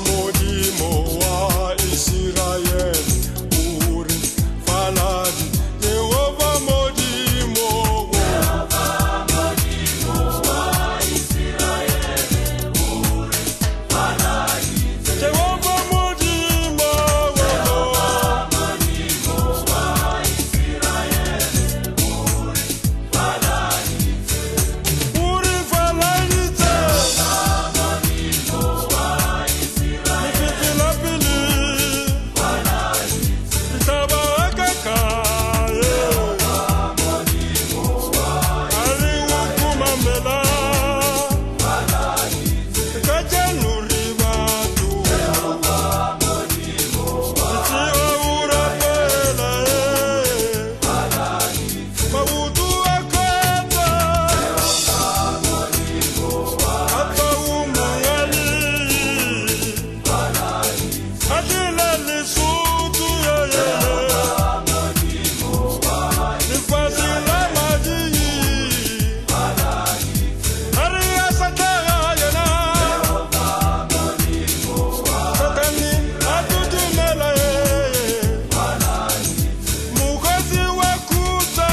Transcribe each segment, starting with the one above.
Modimo wa Isiraele o re faladi Jehova Modimo Jehova Modimo o re faladitse lefifing la pele ditaba ka kae a re o khumamela kajeno re batho ke tseba o rapela maoto a kata kapa o mongali a lela Lesotho lefase la madi a re a sa tlaga yena Satane a totomela mokgotsi wa khutsa.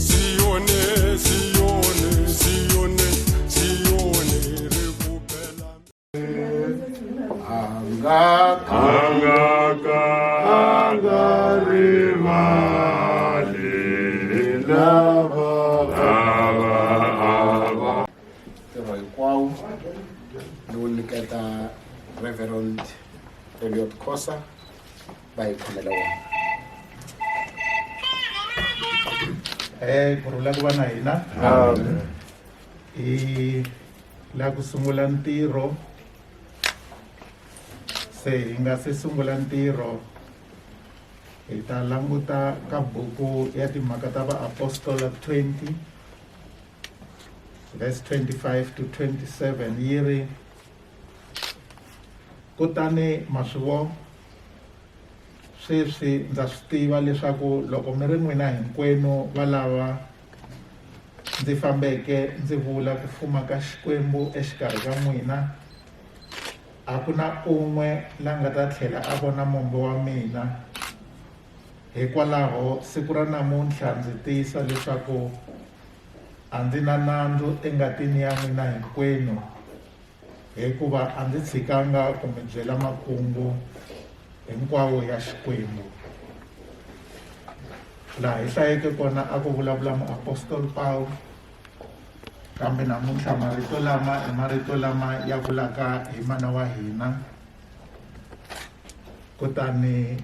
Sione, Sione, Sione, Sione re kopela Angaka angarivali lava lava ava Ntirho hinkwawo lowu nyiketa Reverend Elliot Khosa va hi khomela wona. Ku rhula ku va na hina. Hi la ku sungula ntirho se hi nga se sungula ntirho hi ta languta ka buku ya timhaka ta vaapostola 20 verse 25 to 27 yi ri kutani maswivo sweswi ndza swi tiva leswaku loko mi ri n'wina hinkwenu va lava ndzi fambeke ndzi vula ku fuma ka Xikwembu exikarhi ka n'wina, a ku na un'we la nga ta tlhela a vona mombo wa mina. Hikwalaho siku ra namuntlha ndzi tiyisa leswaku a ndzi na nandzu engatini ya n'wina hinkwenu, hikuva a ndzi tshikanga ku mi byela makungu hinkwawo ya Xikwembu. Laha hi hlayeke kona a ku vulavula muapostoli Pawulo, kambe namuntlha marito lama i marito lama ya vulaka hi mana wa hina. Kutani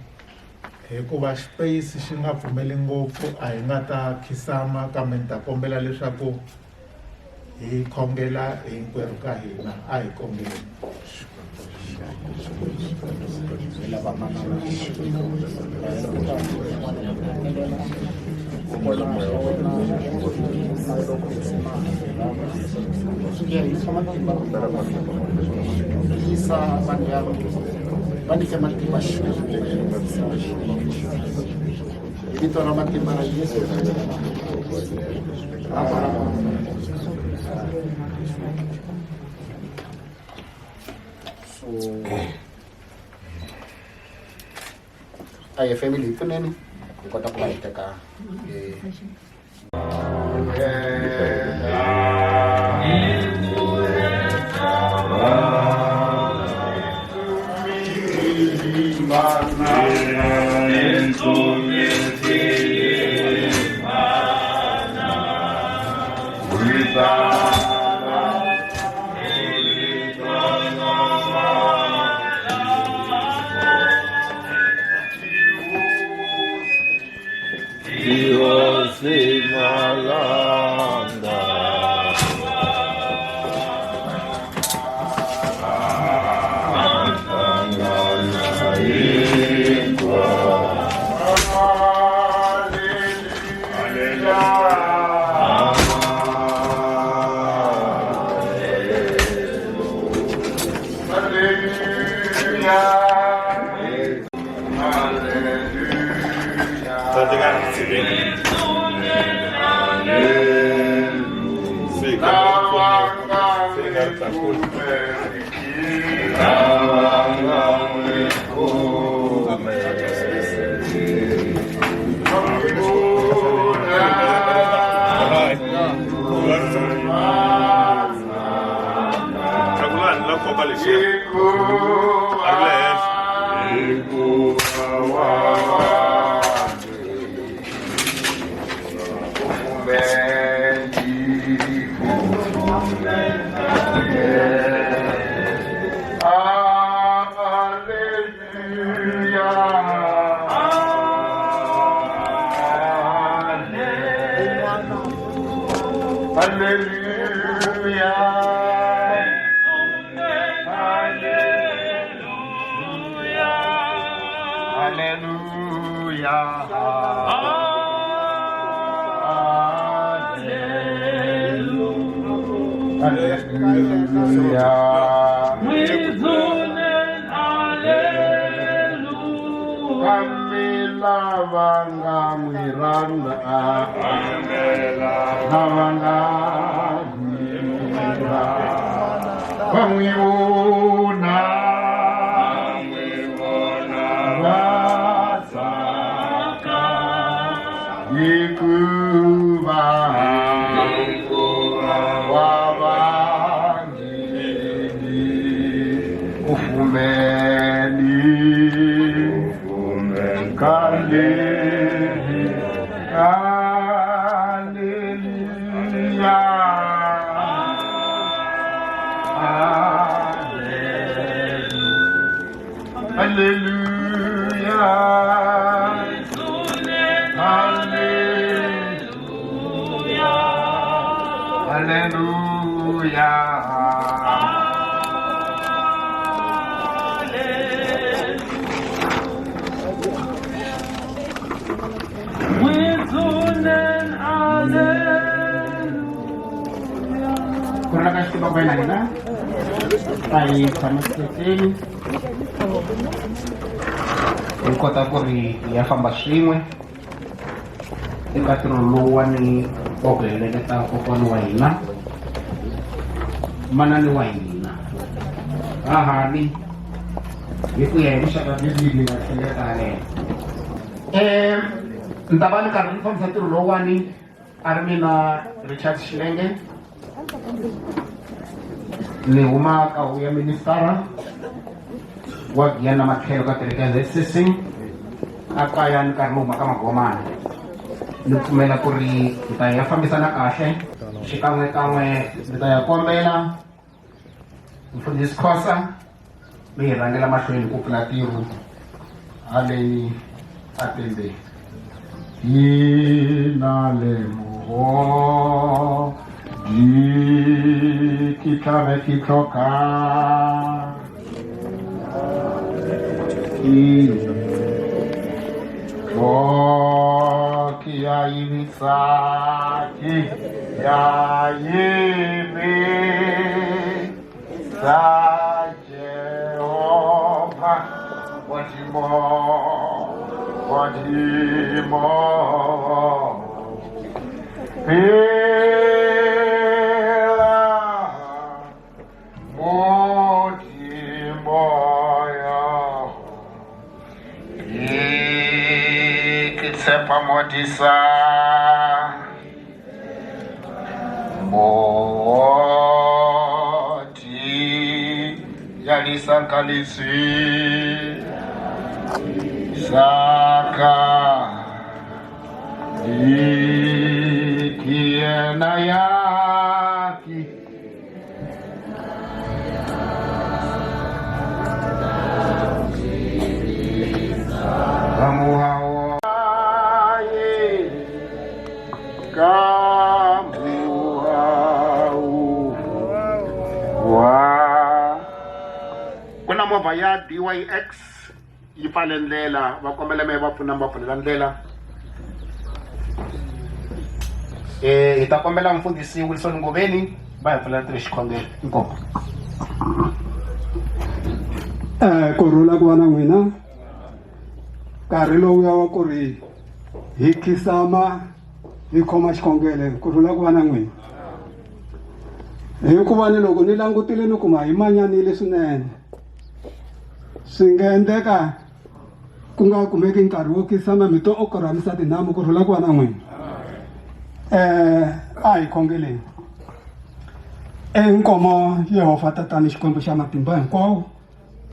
hikuva xipeyisi xi nga pfumeli ngopfu a hi nga ta khisama kambe ni ta kombela leswaku hi khongela hinkwerhu ka hina a hi khongeleni. Yisa vanhu ya va nyike matimba Xikwembu hi vito ra matimba ra Yesu so a hi family hi pfuneni hi kota ku va hi teka Hallelujah. Tlakulani la nkoka lexiya a ri le henhla. Ku ri ka xitiva ku na hina a hi tshamisekeni hi kota ku ri hi ya famba swin'we eka ntirho lowuwani wa ku heleketa kokwana wa hina, manani wa hina, hahani hi ku ya hi vuxaka lebyi mi nga hleleka haleno. Ni ta va ni karhi ni fambisa ntirho lowuwani a ri mina Richard Xilenge, ni huma ka huvo ya ministara wa Giyani na matlhelo ka kereke ya ZCC a kaya ni karhi ni huma ka Magomana. Ni pfumela ku ri hi ta ya fambisana kahle xikan'wekan'we. Ni ta ya kombela mfundhisi Khosa mi hi rhangela mahlweni ku pfula ntirho haleni atendeni. Hi na lemogo di ke tlabe ke tlhoka ke ke ya ibisa ke ya ibisa Jehova Modimo, Modimo Phela Modimo ya ke tshepa modisa Moti ya lisankalisi saka ikiena yaki Kamuhao Kamuhao wa ku na movha ya DYX yi pfale ndlela, va kombela me va pfuna va pfulela ndlela. Hi ta kombela mfundhisi Wilson Ngoveni va hi pfulela tirhi xikhongelo. Inkomu. Ku rhula ku va na n'wina. Nkarhi lowuya wa ku ri hi khisama hi khoma xikhongelo, ku rhula ku va na n'wina. Hikuva ni loko ni langutile ni kuma hi manyanile swinene. Swi nga endleka ku nga kumeki nkarhi wo kisama mi to korhamisa tinhamu ku rhula ku va na n'wina. A hi khongeleni. Enkomo Yehovha Tatani Xikwembu xa matimba hinkwawo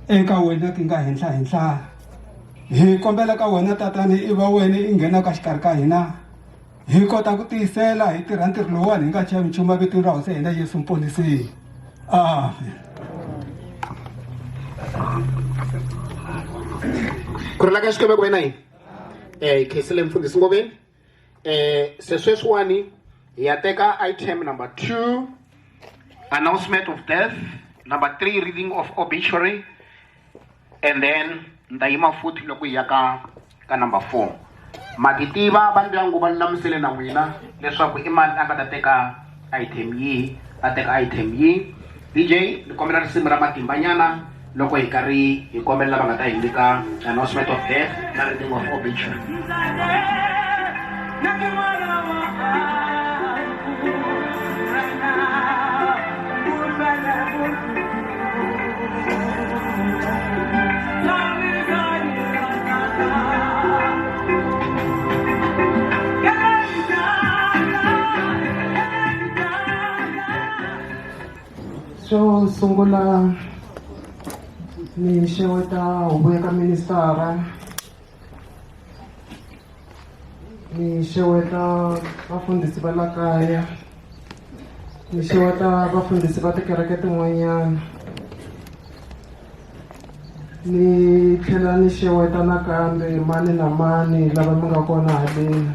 eka wena ki nga henhla henhla hi kombela ka wena tatani i va wena i nghena ka xikarhi ka hina hi kota ku tiyisela hi tirha ntirho lowuwani hi nga chavi nchumu evitweni ra hosi ya hina Yesu mponisini amen. Ku rhula ka Xikwembu ku ve na yini? Hi khensile mfundhisi Ngoveni. Se sweswiwani hi ya teka item number 2, announcement of death, number 3, reading of obituary, and then ni ta yima futhi loko hi ya ka number 4. Ma ti tiva va ndyangu va lulamisele na n'wina leswaku i mani a nga ta teka item yihi, a teka item yihi. DJ, ni kombela risimu ra matimba nyana loko hi karhi hi kombela lava nga ta hi nyika announcement of death na reading of obituary. Xo sungula ni xeweta huvo ya ka ministara, ni xeweta vafundhisi va la kaya, ni xeweta vafundhisi va tikereke tin'wanyana, ni tlhela ni xeweta nakambe mani na mani lava mi nga kona haleni,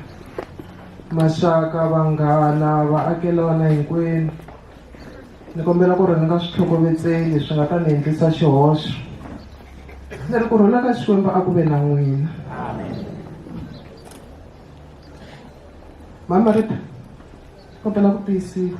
maxaka, vanghana, vaakelana hinkwenu. Ni kombela ku ri ni nga swi tlhokovetseli swi nga ta ni endlisa xihoxo. Ni ri ku rhula ka Xikwembu a ku ve na n'wina. Mama Rita, kombela ku tiyisiwa.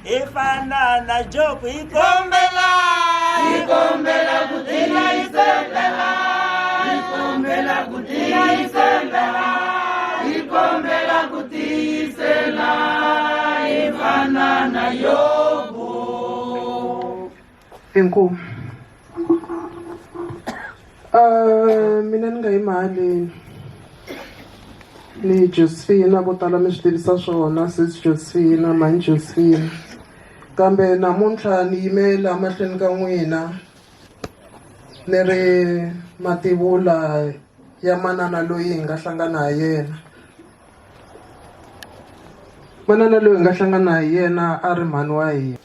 Hi fana na Job hi kombela hi kombela ku tiyisela hi kombela ku tiyisela hi kombela ku tiyisela hi fana na Yobo. Inkomu. Mina ni nga yima haleni ni Josephina, vo tala mi swi tivisa swona, sis Josephina, mhani Josephina, kambe namuntlha ni yime laha mahlweni ka n'wina ni ri mativula ya manana loyi hi nga hlangana ha yena. Manana loyi hi nga hlangana ha yena a ri mhani wa hina.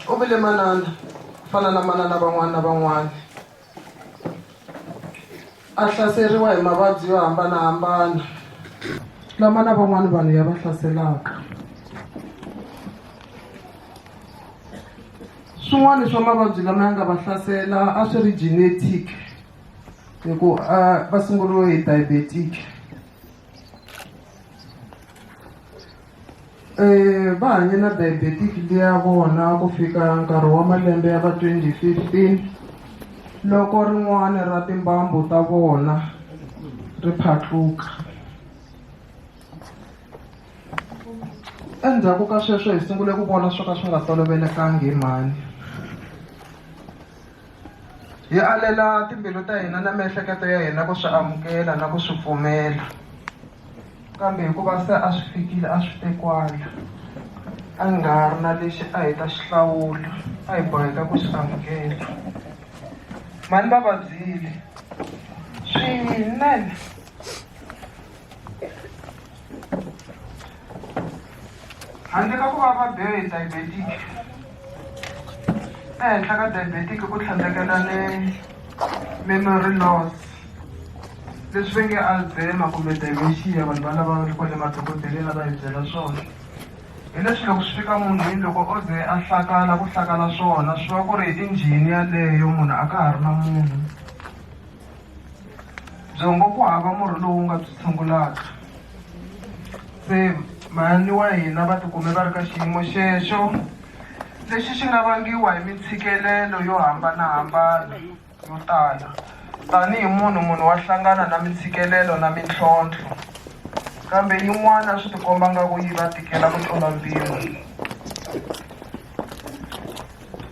U vile manana ku fana na manana van'wana na van'wana. A hlaseriwa hi mavabyi yo hambanahambana lama na van'wana vanhu ya va hlaselaka. Swin'wana swa mavabyi lama ya nga va hlasela a swi ri genetic hi ku va sunguriwe hi diabetic. Va hanye na diabetic liya vona ku fika nkarhi wa malembe ya va 2015 loko rin'wana ra timbambu ta vona ri phatluka. Endzhaku ka sweswo hi sungule ku vona swo ka swi nga tolovelekangi hi mhani. Hi alela timbilu ta hina na miehleketo ya hina ku swi amukela na ku swi pfumela. Kambe hikuva se a swi fikile a swi te kwala, a nga ri na lexi a hi ta xi hlawula, a hi boheka ku swi amukela. Mhani va vabyile swinene. Handle ka ku va va biwe hi diabetic, ehenhla ka diabetic ku tlhandlekela ni memory loss. Leswi va nge Alzheimer kumbe dementia vanhu va lava ri kwale madokodeleni a va hi byela swona hi leswi loko swi fika munhwini loko o ze a hlakala ku hlakala swona swi va ku ri injhini yaleyo munhu a ka ha ri na munhu byongo ku hava murhi lowu nga byi tshungulaka se mhani wa hina va tikume va ri ka xiyimo xexo lexi xi nga vangiwa hi mintshikelelo yo hambanahambana yo tala. Tanihi munhu, munhu wa hlangana na mintshikelelo na mintlhontlho, kambe yin'wana swi tikomba nga ku yi va tikela ku tlula mpimo.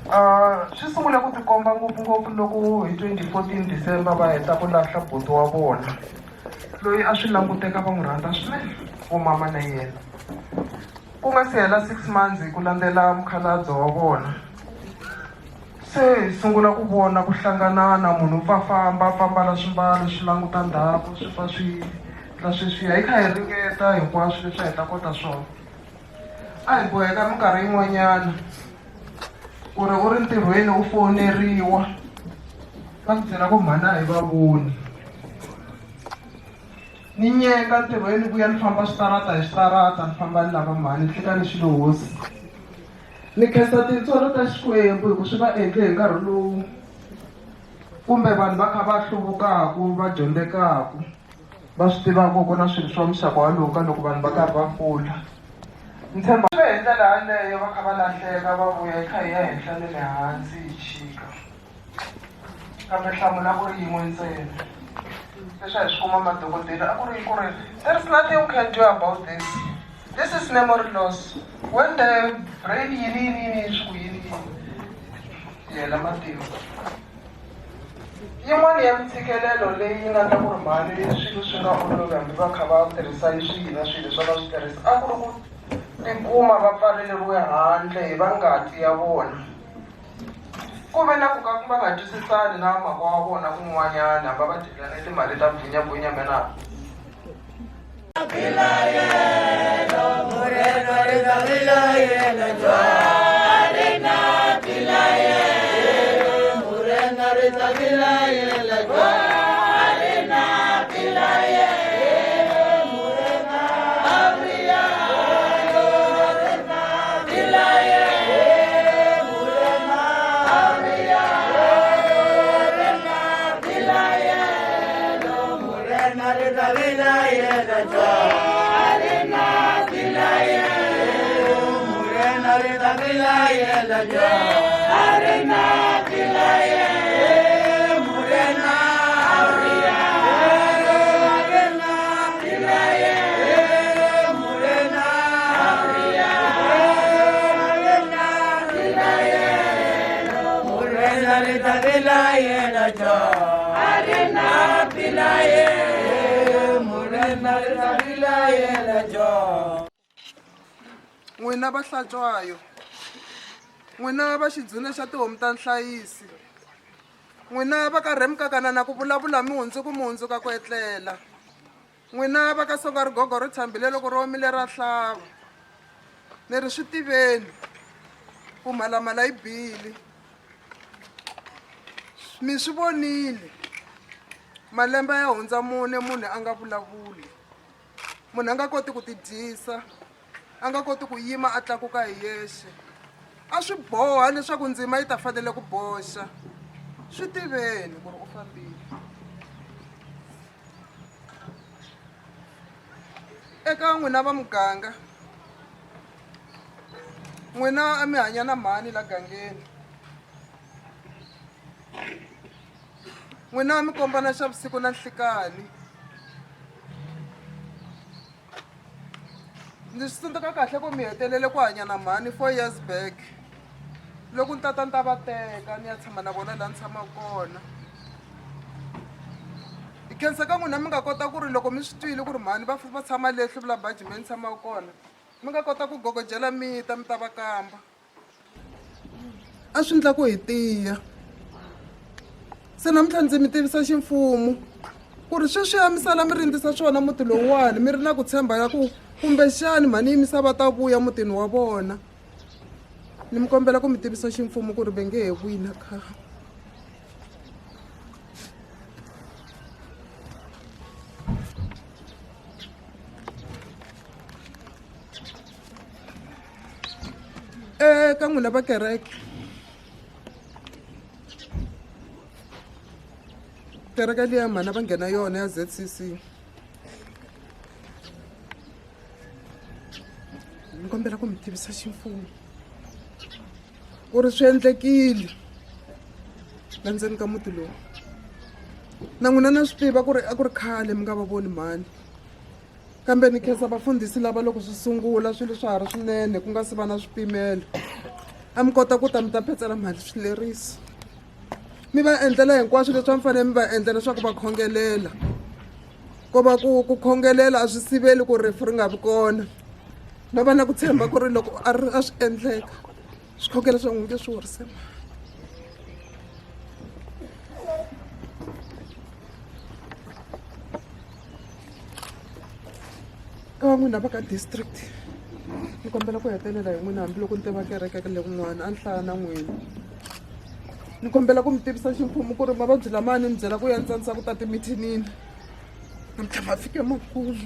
Uh, swi sungule ku tikomba ngopfungopfu loko hi 2014 December va heta ku lahla buti wa vona loyi a swi languteka va n'wi rhandza swinene vo mama na yena ku nga si hela six months hi ku landzela mukhalabye wa vona Se hi sungula ku vona ku hlanganana, munhu u pfa famba, a pfambala swimbalo, swi languta ndzhaku, swi pfa swi endla sweswiya. Hi kha hi ringeta hinkwaswo leswi a hi ta kota swona. A hi boheka minkarhi yin'wanyana ku ri u ri ntirhweni u fowuneriwa va ku byela ku mhani a hi va voni. Ni nyenga ntirhweni vuya ni famba switarata hi switarata ni famba ni lava mhani nhlikani xi lo hosi. Ni khensa tintswalo ta Xikwembu hi ku swi va endle hi nkarhi lowu kumbe vanhu va kha va hluvukaku va dyondzekaku va swi tivaka ku na swilo swa muxaka walowu ka loko vanhu va karhi va kula ni tshemba swi hi ndlela yaleyo va kha va lahleka va vuya hi kha hi ya henhla ni le hansi hi chika kambe nhlamulo a ku ri yin'we ntsena leswi a hi swi kuma madokodela a ku ri ku ri there is nothing we can do about this this is memory loss when the brain yini yini yini swi ku yini yini yi hela matimba yin'wana ya mintshikelelo leyi yi nga ta ku ri mhani swilo swi nga olovi hambi va kha va tirhisa swihi na swilo leswi va swi tirhisa a ku ri ku tikuma va pfaleleriwe handle hi va ngati ya vona Ku ve na ku ka va nga twisisani na vamakwavo wa vona kun'wanyana va va dyelane timali ta bvinyabvinya mena. N'wina va hlantswayo, n'wina va xidzune xa tihomu ta nhlayisi, n'wina va ka rhemukakana na ku vulavula mi hundzuku mi hundzuka ku etlela. N'wina va ka songa rigogo ro tshambile loko ri omile ra hlava. Ni ri swi tiveni ku mhalamhala yi bile. Mi swi vonile malembe ya hundza mune munhu a nga vulavuli. Munhu a nga koti ku tidyisa, a nga koti ku yima a tlakuka hi yexe. A swi boha leswaku ndzima yi ta fanele ku boxa. Swi tiveni ku ri u fambile. Eka n'wina va muganga, n'wina a mi hanya na mhani la gangeni. N'wina a mi kombana xa vusiku na nhlikani. Ndzi swi tsundzuka kahle ku mi hetelele ku hanya na mhani four years back loko ni tata ni ta va teka ni ya tshama na vona laha ni tshamaka kona. Hi khensa ka n'wina mi nga kota ku ri loko mi swi twile ku ri mhani va va tshama le hluvula baji me ni tshamaka kona mi nga kota ku gogojela mi ta mi ta va kamba. A swi ndla ku hi tiya se namuntlha ndzi mi tivisa ximfumo ku ri sweswiya mi sala mi rindzisa swona muti lowuwani mi ri na ku tshemba ya ku kumbexani mhani yimisa va ta vuya mutini wa vona ni mi kombela ku mi tivisa ximfumo ku ri va nge he vuyi na khale. Eka n'wina va kereke kereke liya mhana va nghena yona ya ZCC ni kombela ku mi tivisa ximfumo ku ri swi endlekile la ndzeni ka muti lowu na n'wina na swi tiva ku ri a ku ri khale mi nga va voni mhani kambe ni khensa vafundhisi lava loko swi sungula swilo swa ha ri swinene ku nga si va na swipimelo a mi kota ku ta mi ta phetsela mali swileriso mi va endlela hinkwaswo leswi a mi fanele mi va endla leswaku va khongelela ko va ku ku khongelela a swi siveli ku rifu ri nga vi kona no va na ku tshemba ku ri loko a ri a swi endleka swikhongelo swa n'wina swi horise mali ka va n'wina va ka district ni kombela ku hetelela hi n'wina hambiloko ni tiva kereke le kun'wana a ni hlaya na n'wina ni kombela ku mi tivisa ximfumo ku ri mavabyi lamaya ni mi byela ku ya ni tsandzisa ku ta timithinini namuntlha ma fike makumu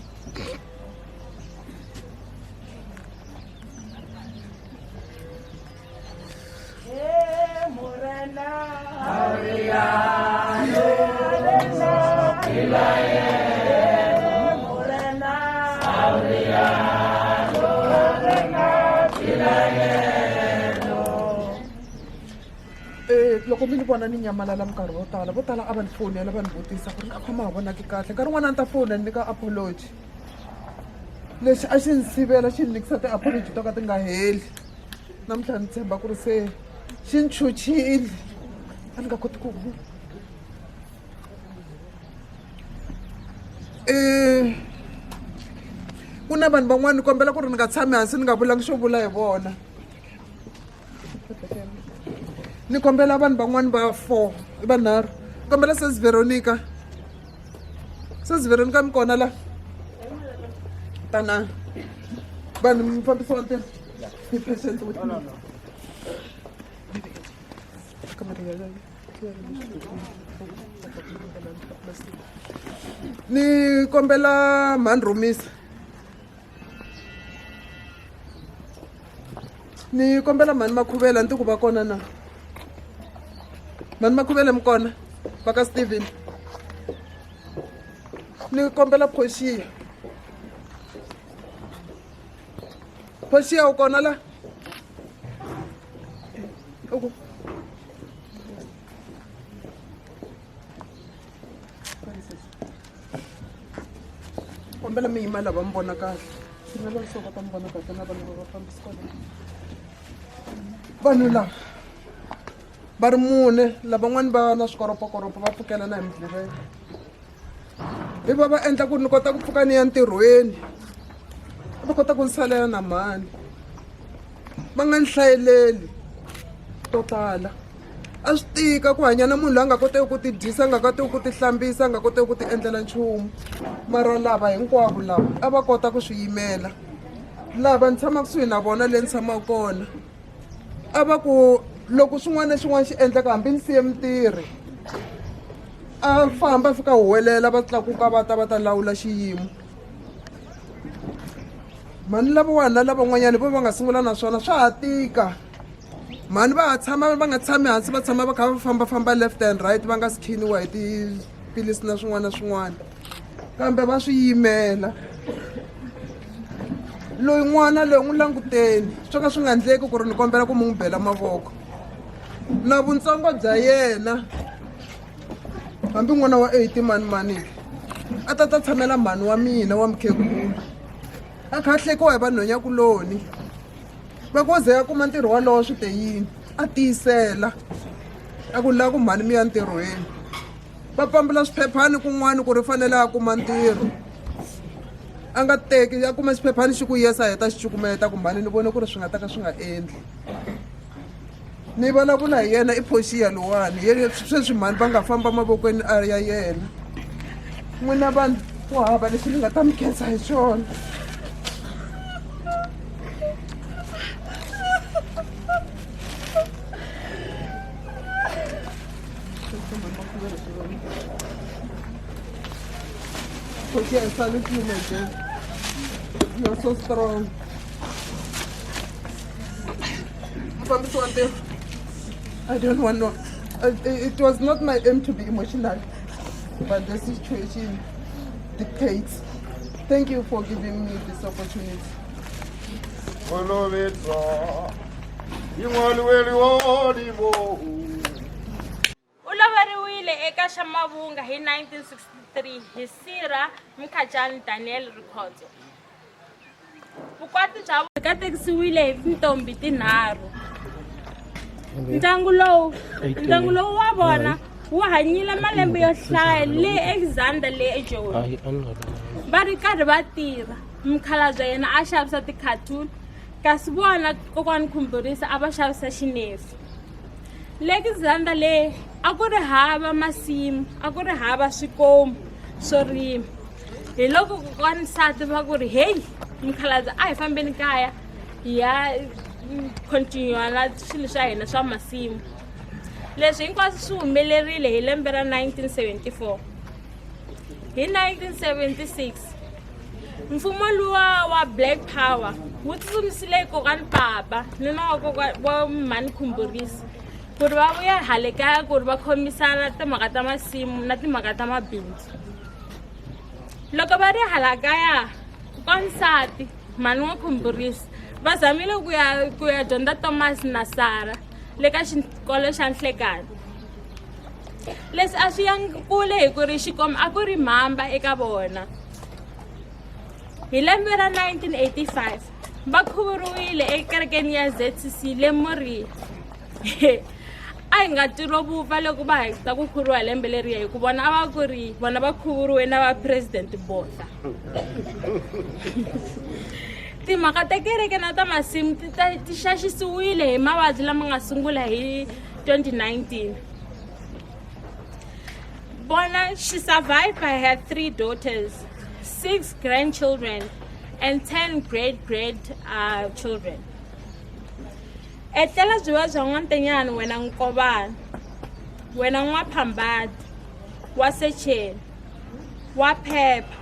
Loko mi ni vona ni nyamalala minkarhi yo tala vo tala a va ni fowunela va ni vutisa ku ri a kha ma ha vonaki kahle nkarhi wun'wani a ni ta fowuna ni nyika apology lexi a xi ni sivela xi ni nyikisa ti-apology to ka ti nga heli namuntlha ni tshemba ku ri se xi ni chuchile a ni nga koti ku huma ku na vanhu van'wana ni kombela ku ri ni nga tshami hansi ni nga vulangi xo vula hi vona ni kombela vanhu van'wani va four i vanharhu ni kombela sesi veronica sesi veronica mi kona la tana vanhu mufambisi wa ntirho be patient with me ni kombela mhani rhumisa ni kombela mhani makhuvela ni ti ku va kona na mhani makhuvela mi kona va ka steven ni kombela phoxiya phoxiya u kona la u kombela mi yima lava mi vona kahle tshinela so va ta mi vona kahle na vanhu va va fambisi kona vanhu lava va ri mune lavan'wani va na swikoropokoropo va pfukela na hi mugqivela hi va va endla ku ni kota ku pfuka ni ya ntirhweni va kota ku ni salela na mhani va nga ni hlayeleli to tala a swi tika ku hanya na munhu loyi a nga koteki ku ti dyisa a nga koteki ku ti hlambisa a nga koteki ku ti endlela nchumu mara lava hinkwavo lava a va kota ku swi yimela lava ni tshama kusuhi na vona le ni tshamaka kona a va ku loko xin'wana na xin'wana xi endleka hambi ni siye mutirhi a famba a fika huwelela va tlakuka va ta va ta lawula xiyimo mhani lavawani na lavan'wanyani vo va nga sungula na swona swa ha tika mhani va ha tshama va nga tshami hansi va tshama va kha va fambafamba left and right va nga si khiniwa hi tiphilisi na swin'wana na swin'wana kambe va swi yimela loyi n'wana loyi n'wi languteni swo ka swi nga endleki ku ri ni kombela ku mi n'wi bela mavoko na vuntsongo bya yena hambi n'wana wa 80 mani mani a ta ta tshamela mhani wa mina wa mukhegulu a kha a hlekiwa hi vanhwenyakuloni va ku ze a kuma ntirho walowo swi te yini a tiyisela a ku lava ku mhani mi ya ntirhweni va pambula swiphephani kun'wana ku ri fanele a kuma ntirho a nga teki a kuma xiphephani xi ku yesa heta xi cukumeta ku mhani ni vone ku ri swi nga ta ka swi nga endli ni vulavula hi yena i phoxiya lowani sweswi mhani va nga famba mavokweni a ya yena n'wina vanhu ku hava lexi ni nga ta mi khensa hi xona Okay, I salute you, my dear. You are so strong. Mufambisi wa ntirho, I don't want no. It was not my aim to be emotional, but the situation dictates. Thank you for giving me this opportunity. U loveriwile eka xa Mavunga hi 1963 hi Sira Mkhacani Daniel Rikhotso. Vukwati bya byi katekisiwile hi tintombhi tinharhu. Ndyangu lowu ndyangu lowu wa vona wu hanyile malembe yo hlaya le eXander le eJoni va ri karhi va tirha. Mukhalabye yena a xavisa ti-cartoon kasi vona kokwani Khumbulisa a va xavisa xinefu. Le Xander le a ku ri hava masimu a ku ri hava swikomu swo rima. Hi loko kokwani nsati va ku ri heyi mukhalabye a hi fambeni kaya hi ya continue na swilo swa hina swa masimu. Leswi hinkwaswo swi humelerile hi lembe ra 1974. Hi 1976 mfumo luwa wa Black Power wu tsutsumisile kokwani papa nuna wa kokwani wa mhani Khumbulisa ku ri va vuya hale kaya ku ri va khomisana timhaka ta masimu na timhaka ta mabindzu. Loko va ri hala kaya kokwani nsati mhani wa Khumbulisa va zamile ku ya ku ya dyondza Thomas na Sarah le ka xikolo xa Nhlekani. Leswi a swi yangi kule hi ku ri xikomu a ku ri mhamba eka vona. Hi lembe ra 1985 va khuvuriwile ekerekeni ya ZCC le Moria. A hi nga twi ro vupfa loko va heta ku khuvuriwa hi lembe leriya hi ku vona a va ku ri vona va khuvuriwe na va President Botha. Timhaka ta kereke na ta masimu ti ta ti xaxisiwile hi mavabyi lama nga sungula hi 2019. Bona, she survived by her 3 daughters, 6 grandchildren, and 10 great-great children. Etlela byiva bya n'wantenyani wena Nkovana, wena n'waphambati, wa Secheni, wa Phepha,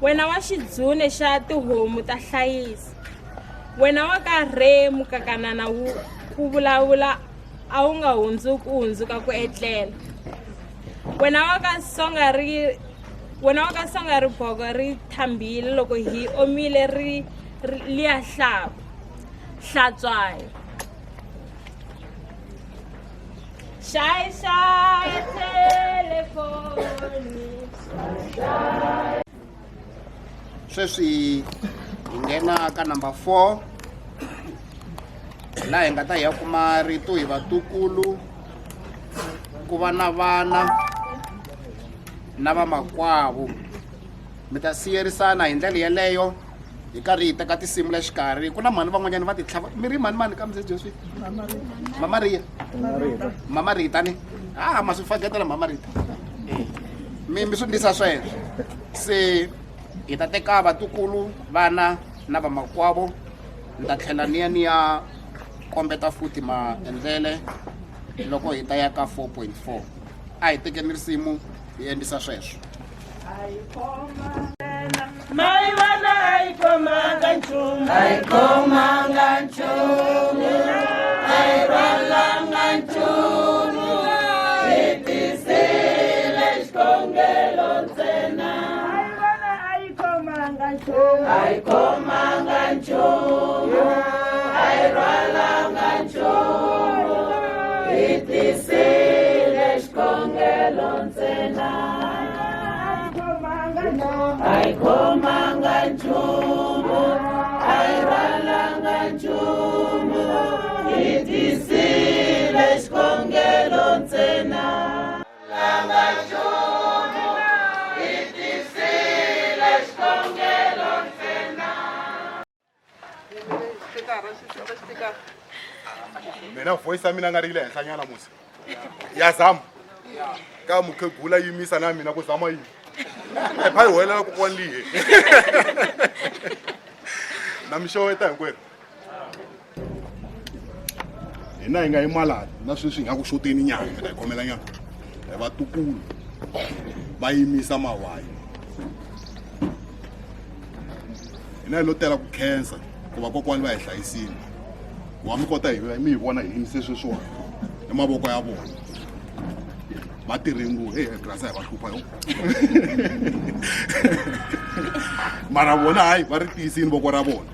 wena wa xidzune xa tihomu ta hlayisa, wena wa ka Rhe mukakanana wu ku vulavula a wu nga hundzuki u hundzuka ku etlela. Wena wa ka songa ri wena wa ka songa riboko ri thambile loko hi omile ri liya hlapa hlatswayo. Xayi xayi telefoni. Sweswi hi nghena ka number 4 laha hi nga ta hi ya kuma rito hi vatukulu ku va na vana na vamakwavo. Mi ta siyerisana hi ndlela yeleyo hi karhi hi teka tinsimu la xikarhi. Ku na mhani van'wanyana va ti tlhava mi ri mhani mani ka msebyo swi Mama Maria Mama Rita ni ah ma swi faketela Mama Rita mi mi swi ndlisa sweswo. Se hi ta teka vatukulu vana na vamakwavo ni ta tlhela ni ya ni ya kombeta futhi maendlele loko hi ta ya ka 4.4. A hi tekeni risimu hi endlisa sweswo. Mayivana a yi khomanga nchumu, a yi khomanga nchumu, a yi rhwalanga nchumu, yi tisile xikhongelo ntsena. Mayivana a yi khomanga nchumu, a yi khomanga nchumu, a yi rhwalanga nchumu, yi tisile xikhongelo ntsena. A yi khomanga nchumu, a yi rhwalanga nchumu, yi tisile xikhongelo ntsena. Rhwalanga nchumu, yi tisile xikhongelo ntsena. Mina voice ya mina nga ri yi le henhla nyana musi. Ya zama. Ka mukhegula yimisa na mina ku zama yini. Pha yi huwelela kokwani lihe. Na mi xeweta hinkwerhu. Hina hi nga yi malani na sweswi hi nga ku xoteni nyana mi ta hi khomela nyana. Hi vatukulu va yimisa mawayi. Hina hi lo tela ku khensa ku va kokwani va hi hlayisile. Wa mi kota hi mi hi vona hi yimise sweswiwani i mavoko ya vona va tirhe ngopfu hey grasa hi va hlupha yo mara vona hayi va ri tiyisini voko ra vona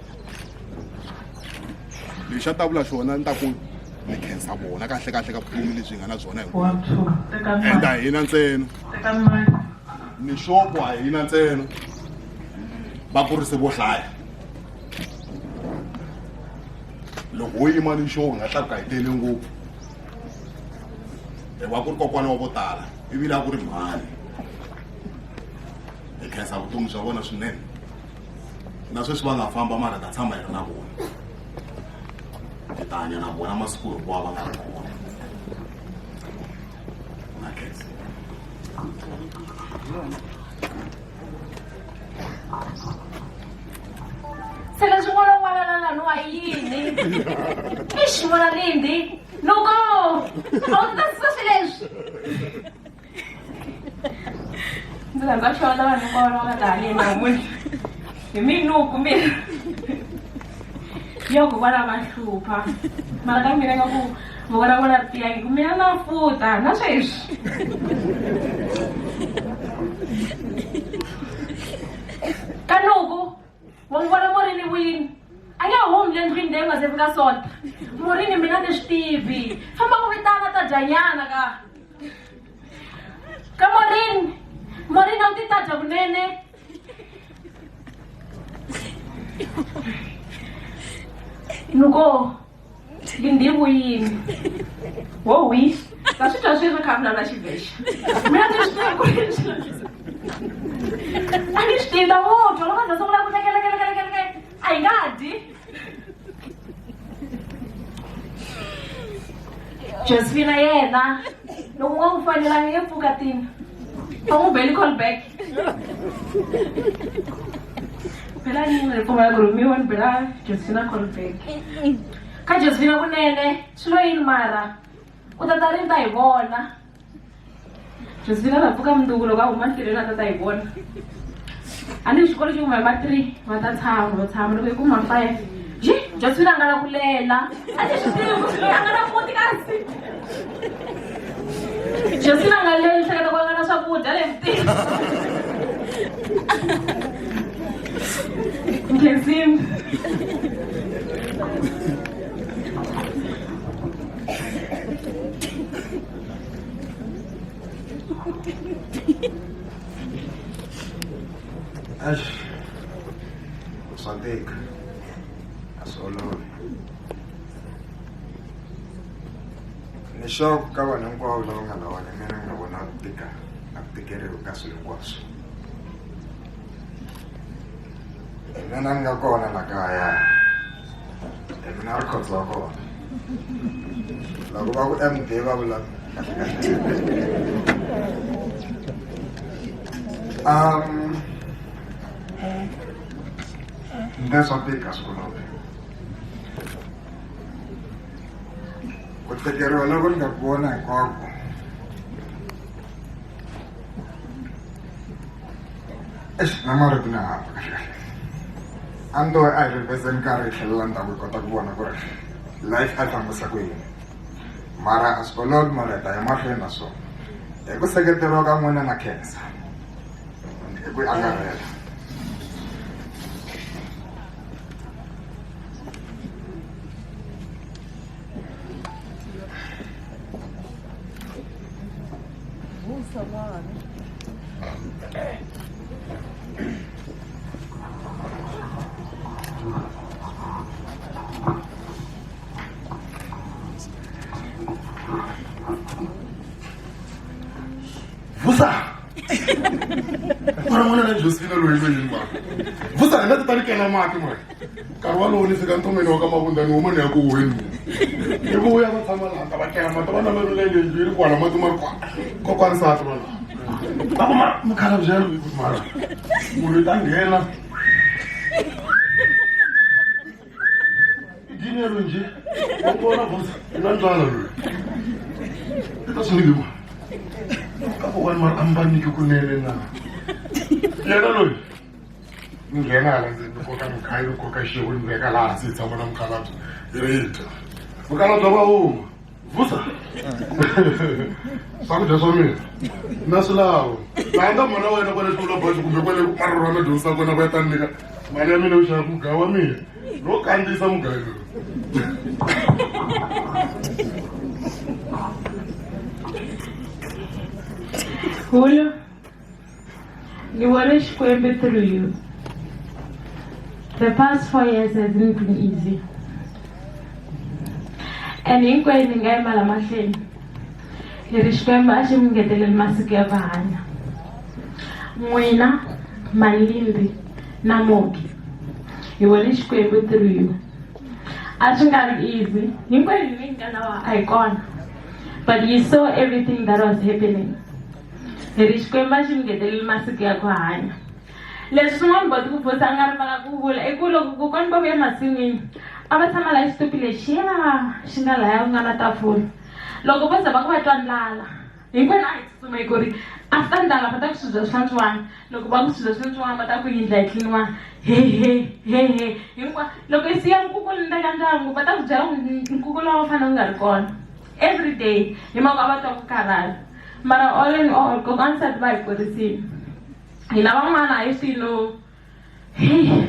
lexi a ta vula xona ni ta ku ni khensa vona kahle kahle ka vutomi lebyi hi nga na byona hinkwabyo and a hina ntsena ni xopo a hina ntsena va kurise vo hlaya loko wo yima ni xo nga tlakuka hi tele ngopfu hikuva ku ri kokwana wa vo tala ivile a ku ri mhani hi khensa vutomi bya vona swinene na sweswi va nga famba mara ta tshama hi ri na vona hi ta hanya na vona masiku hinkwawo va nga ri kona na khensa. Se leswi n'wana n'wana la laniwa i yini i xivona lindi loko a wu ta sisa swi leswi ndzi rhandza ku xeweta vanhu hinkwavo lava nga ta haleni namuntlha hi minuku mina yo kokwana va hlupha mara ka mina nga ku voko ra vona ri tiyangi ku mina na futa na sweswi kanuku wa n'wi vona murini wini a nge humi le ndlwini leyi nga se fika sona murini mina ni swi tivi famba ku vitana ta dya nyana ka ka murini murini a wu ti ta dya kunene Nuko lindivu yini wo wi ta swi twa sweswi kha vulavula xivexa mina ni swi tivi ku ri a ni swi tivi ta vo twa loko vanhu va sungula ku lekelekelekelekeleke a hi nga dyi Josephina yena loko u nga n'wi fanelanga nge pfuka tina a n'wi beli call back phela ni ri pfumela ku rhumiwa ni bela Josephina call back ka Josephina kunene swi lo yini mara u ta ta rini ta hi vona Josephina ta pfuka mundzuku loko a huma ntirhweni a ta ta hi vona a ni xikolo xi huma hi ma 3 va ta tshama va tshama loko yi kuma 5 ji Josephina a nga la ku lela a ni swi tivi ku swi a nga na muti kasi Josephina a nga leli hleketa ku a nga na swakudya le mutini Nkhensini Eish, swa tika a swi olovi ni sure ka vanhu hinkwavo lava nga lawani mina ni nga vona ku tika a ku tikeriwi ka swilo hinkwaswo hi mina ni nga kona la kaya hi mina rikhotso wa kona loko va ku md va vula kahle kahle nde swa tika swi olovi ku tekeriwa loko ni nga ku vona hinkwako Eish, na marito na hava kahle kahle a ni to a hi riveze nkarhi hi tlhelela ndzhaku hi kota ku vona ku ri life a yi fambisa ku yini mara a swi olovi mara hi ta ya mahlweni na swona hi ku seketeriwa ka n'wina na khensa hi ku angarhela. Vusa n'wana. Vusa! Mara n'wana na Josephina loyi loyi mara. Vusa hi nga ti tani kela mati mara. Nkarhi walowo ni fika ntomeni wa ka Mavunda ni huma ni ya ku huweni. Ni vuya va tshama laha ta va kela mati va na milenge yi ri kwala mati ma ri kwala. Kokwani nsati va laha. Va ku mara mukhalabye loyi mara munhu i ta nghena. Dinero nje. Wa vona boss, i na ndlala loyi. I ta swi nyiki mara. Ka kokwani mara a mi va nyiki kunene na. Yena loyi. Ni nghena hala ndzeni ni koka mukhayi ni koka xixevo ni veka laha hansi hi tshama na mukhalabye hi ri hi dya. Mukhalabye va huma. Vusa. Swakudya swa mina na swi lava. Landza mhana wena kwale tlula bazi kumbe kwale maroro na dyondzisa kona va ya ta nyika mali ya mina yo xava mugayo wa mina. No kandziyisa mugayo lowu. Julio, ni vone Xikwembu through you. The past 4 years hasn't been easy. And hinkwenu hi nga yima la mahlweni hi ri Xikwembu a xi mi ngeteleli masiku ya ku hanya. N'wina, Malindi na Moki, hi vone Xikwembu through you. A swi nga ri easy. Hinkwenu hi nga lawa a hi kona. But you saw everything that was happening. Hi ri Xikwembu a xi mi ngeteleli masiku ya ku hanya. Leswi swin'wana boti ku busa a nga rivala ku vula i ku loko kokwana va vuya emasin'wini a va tshama laha xitupi lexiya xi nga laya ku nga na tafula. Loko vo za va ku va twa ndlala hinkwenu a hi tsutsuma hi ku ri after ndlala va ta ku swibya swi hlantswiwanga loko va ku swibya swi hlantswiwanga va ta ku yindlu a yi tliniwanga he he he he hinkwa loko i siya nkuku ndzeni ka ndyangu va ta ku byela ku nkuku lowu a wu fanele wu nga ri kona every day hi mhaka a va twa ku karhala mara all in all kokwana nsati va hi kurisile hina van'wana a hi swilo heyi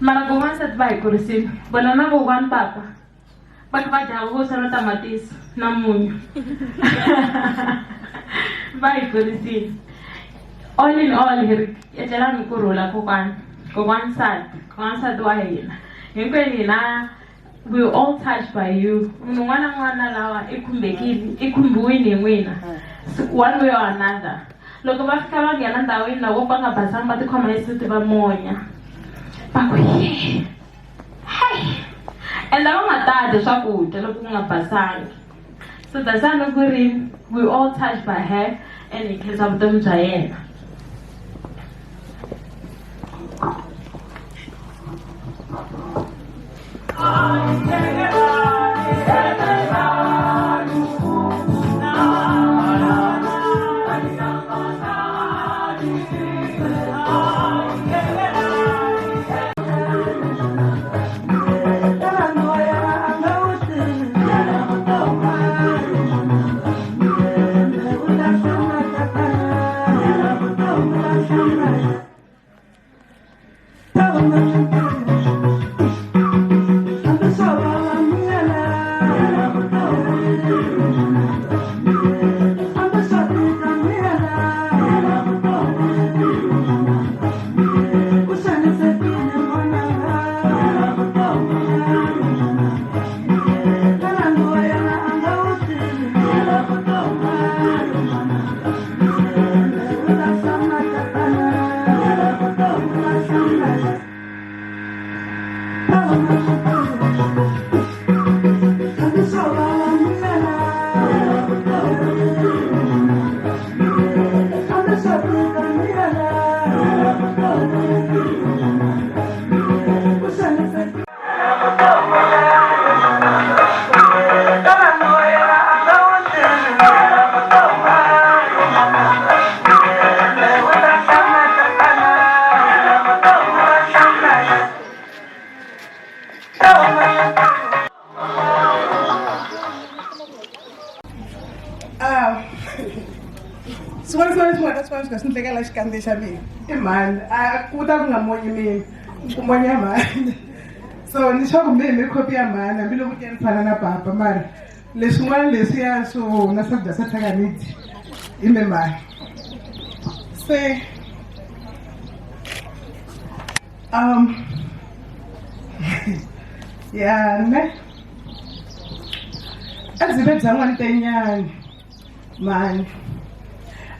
mara kokwana nsati va hi kurisile vona na kokwana papa va kha va dya vuswa na tamatisi na munyu va hi kurisile all in all hi ri etlelani ku rhula kokwana kokwana nsati kokwana nsati wa hina hinkwenu hina we were all touched by you munhu un'wana na un'wana lawa i khumbekile i khumbiwile hi n'wina one way or another loko va fika va nghena ndhawini loko va nga basanga va tikhoma hi suti va monya va ku ye hey ende va nga ta dya swakudya loko ku nga basangi so that's why loko ri we all touched by her and hi khensa vutomi bya yena. Ah. Swin'wana swin'wana leswi nga ta swi nga swi ndlekela xikandza xa mina i mhani a ku ta ku nga monyi mina ku monya mhani so ni swa ku mi mi khopi ya mhani hambiloko ku ni fana na papa mara leswin'wana leswiya swo na swakudya swa thyaka i me mhani se ya ne a byi ve bya n'wantenyani mhani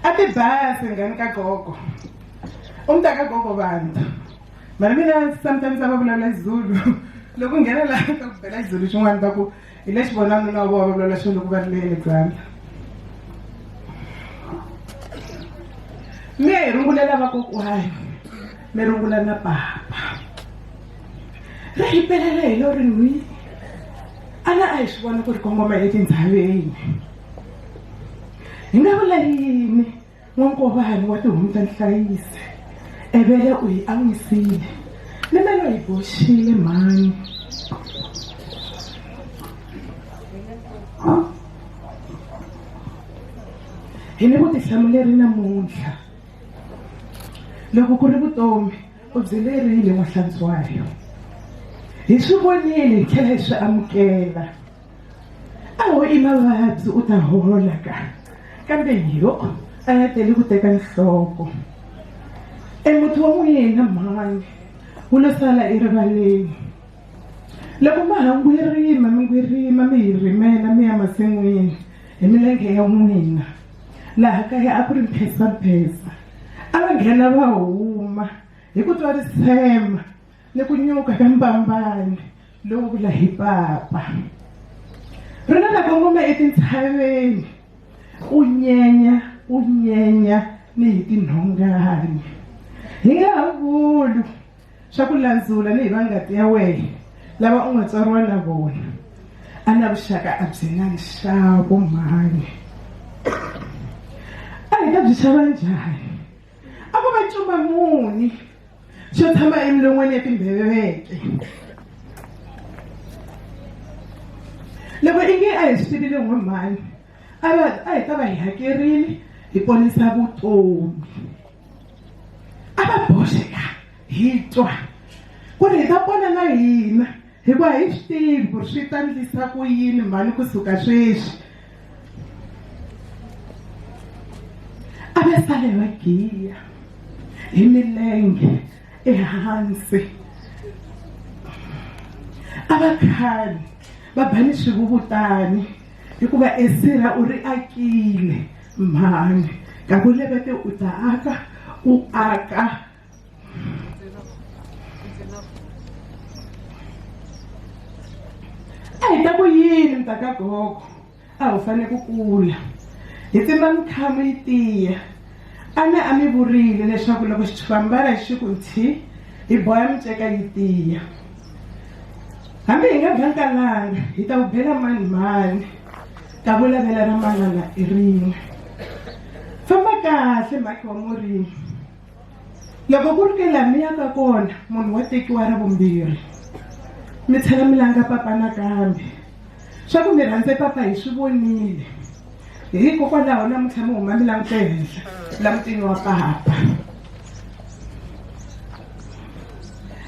a ti basi nghani ka gogo u mi ta ka gogo vanhu mara mina sometimes a va vulavula Xizulu loko nghena laha ka ku bela Xizulu xin'wana va ku hi lexi vona nuna wa vona va vulavula xona loko va ri le Alexandra mi ya hi rungulela vakokwani mi rungula na papa ri hi pelela hi lo ri n'wi ana a hi swi vona ku ri kongoma etintshaveni hi nga vula yini n'wankovani wa tihomu ta nhlayiso. Evele u yi an'wisile ni meno yi boxile mhani. Hi ni vutihlamuleri namuntlha. Loko ku ri vutomi u byi lerile n'wahlantswayo. Hi swi vonile hi tlhela hi swi amukela. A ho i mavabyi u ta hola ka kambe yo a ya tele ku teka nhloko. E muti wa n'wina mhani wu lo sala erivaleni. Loko ma ha ngwirima mi ngwirima mi hi rimela mi ya masin'wini hi milenge ya n'wina. Laha kaya a ku ri mphesamphesa. A va nghena va huma hi ku twa risema ni ku nyuka ka mbambani lowo vula hi papa. Rona ra kongoma etintshaveni u nyenya u nyenya ni hi tinhongani. Hi nga ha vuli swa ku landzula ni hi va ngati ya wena lava u nga tswariwa na vona. A na vuxaka a byi na nxavo mhani. A hi ta byi xava njhani? A ko va cuma muni xo tshama emilon'weni ya timbheveke. Loko inge a hi swi tivile n'wamhani a va a hi ta va hi hakerile hi ponisa vutomi. A va boxeka hi twa ku ri hi ta pona na hina hikuva hi swi tivi ku ri swi ta ndlisa ku yini mhani kusuka sweswi. A va sale va giya hi milenge ehansi. A va khali va ba ni swivuvutani hikuva Esira u ri akile mhani. Ka ku levete u ta aka u aka. A hi ta ku yini mntaka gogo a ho fane ku kula hi tsimba mikhamo yi tiya. A ne a mi vurile leswaku loko xifambana xi ku nthi hi boha miceka yi tiya. Hambi hi nga bya nkalanga hi ta wu bela mani mani ka vulavela ra manana i rin'we. Famba kahle mhakhi wa murimi. Loko ku ri ke laha mi yaka kona munhu wa tekiwa ra vumbirhi mi tlhela mi langa papa nakambe. Swa ku mi rhandze papa hi swi vonile. Hikokwalaho namuntlha mi huma mi langute henhla la mutini wa papa.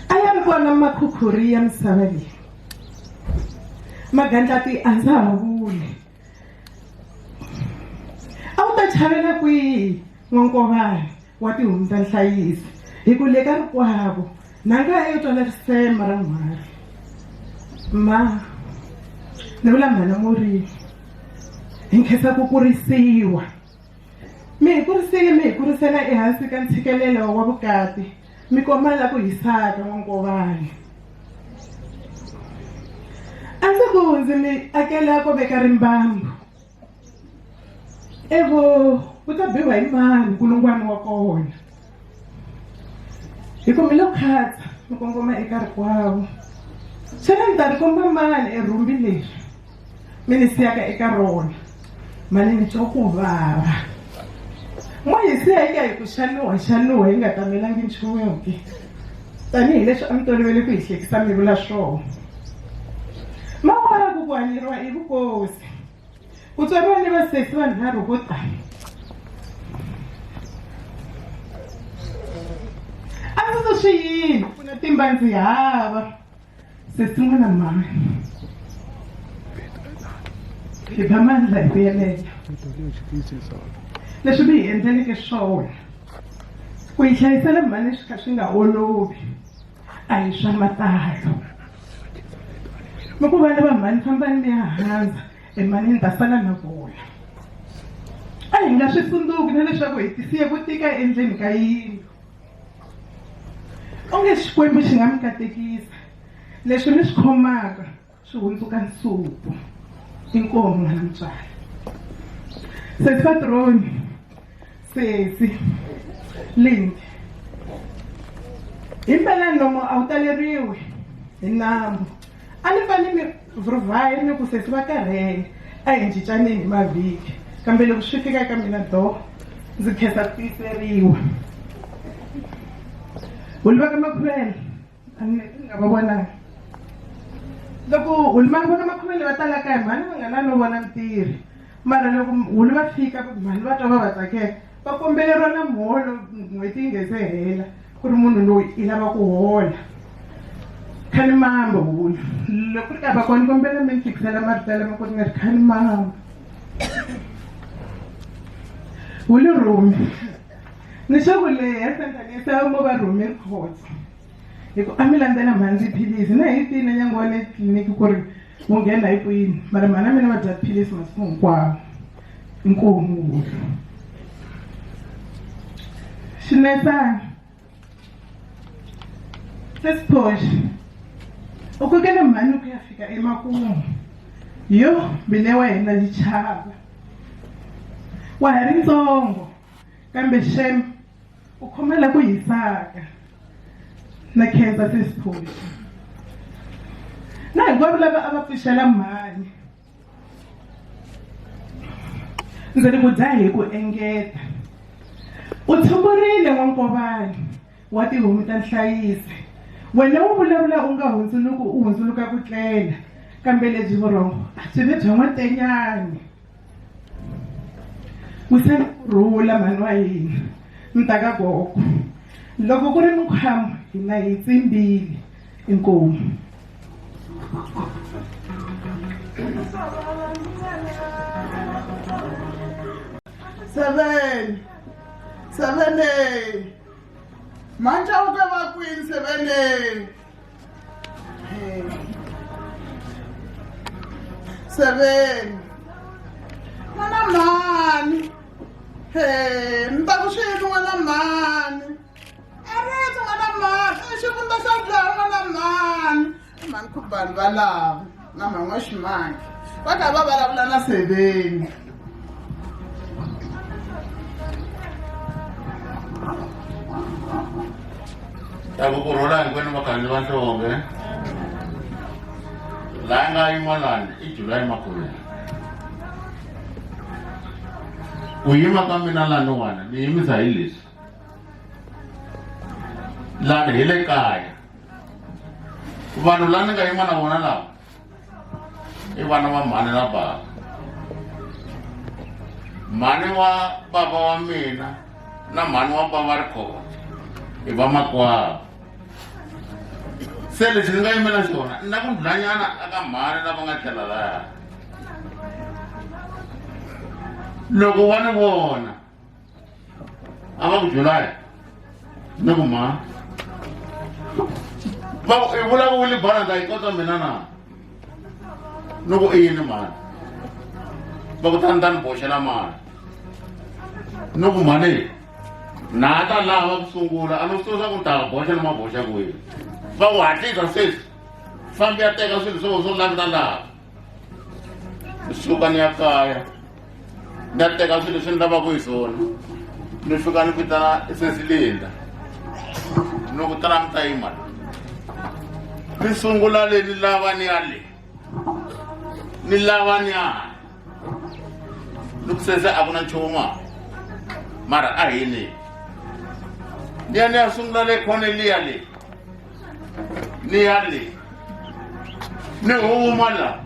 A ya ri kona makhukhuri ya misava leyi. Magandlati a ndza ha vuli. A wu ta chavela kwihi n'wankovani wa tihomu ta nhlayiso hi ku le ka rikwavo nanga a yo twala risema ra n'hwari. Ma ni vula mhana Murimi hi nkhensa ku kurisiwa. Mi hi kurisile mi hi kurisela ehansi ka ntshikelelo wa vukati mi komba la ku hisaka n'wankovani. A ndzi ku ndzi mi akela ko veka rimbambu. Evo u ta biwa hi mani nkulungwana wa kona? Hi ku mi lo khatsa mi kongoma eka rikwavo. Xana mi ta ri komba mani erhumbi leri mi ni siyaka eka rona? Mani ni twa ku vava. Mo hi siya eka hi ku xanuha xanuha hi nga tamelangi nchumu ke? Tanihi leswi a mi tolovele ku hi hlekisa mi vula swona. Mawaku ku hanyeriwa i vukosi. Ku tswariwa ni vasesi vanharhu vo tala. A ndzi to swi yini ku na timba ndzi hava sesi n'wana mhani. Hi ba mandla hi vuyelela leswi mi hi endleleke swona. Ku yi hlayisela mhani swi kha swi nga olovi a hi swa matalo. Mi ku vana va mhani fambani mi ya handza emhani ni ta sala na vona. A hi nga swi tsundzuki na leswaku hi tisiye ku tika endleni ka yindlu. Onge Xikwembu xi nga mi katekisa leswi mi swi khomaka swi hundzuka nsuku. Inkomu n'wana mutswari. Sesi patroni, sesi Lindi. Himpela nomo a wu taleriwi hi nambu. A ni fane mi vhuruvhaya ni ku sesi va karhele a hi cincaneni hi mavhiki kambe loko swi fika eka mina do ndzi khensa ku tiyiseriwa. Hulu va ka Makhuvele a ni nga va vonanga. Loko hulu va ka Makhuvele va ta la kaya mhani va nga la no vona ntirho. Mara loko hulu va fika mhani va twa va va tsakela va kombeleriwa na muholo n'hweti yi nge se hela ku ri munhu loyi i lava ku hola. Khalimamba hulu loko ku ri ka va kona kombela mi ni fikisela marito lama ku ri ni ri khalimamba. Hulu rhumi ni swa ku leyi ya sentence mo va rhumi rikhotso hi ku a mi landzela mhani tiphilisi na hi tini nyango wa le tliliniki ku ri wu nghena hi kwini mara mhani a mina va dya tiphilisi masiku hinkwawo inkomu hulu xinesana sesiphoxi u kokele mhani ku ya fika emakumu yo mbilu ya wena yi chava wa ha ri ntsongo kambe shem u khomela ku hisaka na khensa sesiphoxi na hinkwavo lava a va pfuxela mhani ndzi ri ku dya hi ku engeta u tshumburile n'wankovani wa tihomu ta nhlayiso wena wu vulavula u nga hundzuluki u hundzuluka ku tlela kambe lebyi vurhongo a byi vi bya n'watenyani wisani ku rhula mhani wa hina mi ta ka gogo loko ku ri mikhwamo hina hi tsimbile inkomu Seven. Seven eight. Manje uke va kwini seven eight. Seven. N'wana mhani. He, ni ta ku swini n'wana mhani. Aretse n'wana mhani, i xivundza xa dlaya n'wana mhani. Mhani Khubani va lava na mhani wa Ximaki. Va karhi va vulavula na Seveni. Ta ku ku rhula hinkwenu vakhandziyi va nhlonge laha nga yima lani i July Makhuvele ku yima ka mina laniwani ni yimisa hi leswi lani hi le kaya vanhu la ni nga yima na vona lava i vana va mhani na baba mhani wa baba wa mina na mhani wa baba ri kona i vamakwavo se lexi ni nga yimela xona ni na ku ndlulanyana aka mhani lava nga tlhela laya loko wa ni vona a va ku July ni ku mhani va ku i vulavuli bana ta yi kota mina na ni ku i yini mhani va ku tani ta ni boxela mali ni ku mhani na ta lava ku sungula a ni swi tiva swa ku ni ta boxa ni ma boxa kwihi va ku hatlisa sweswi fambi ya teka swilo swo swo lava na lava ni suka ni ya kaya ni ya teka swilo leswi ni lavaka hi swona ni fika ni vitana sesilinda ni ku tana mi ta yima ni sungula le ni lava ni ya le ni lava ni ya ni ku sese a ku na nchumu mara a hi ni ni ya ni ya sungula le khone liya le ni ya le ni huma la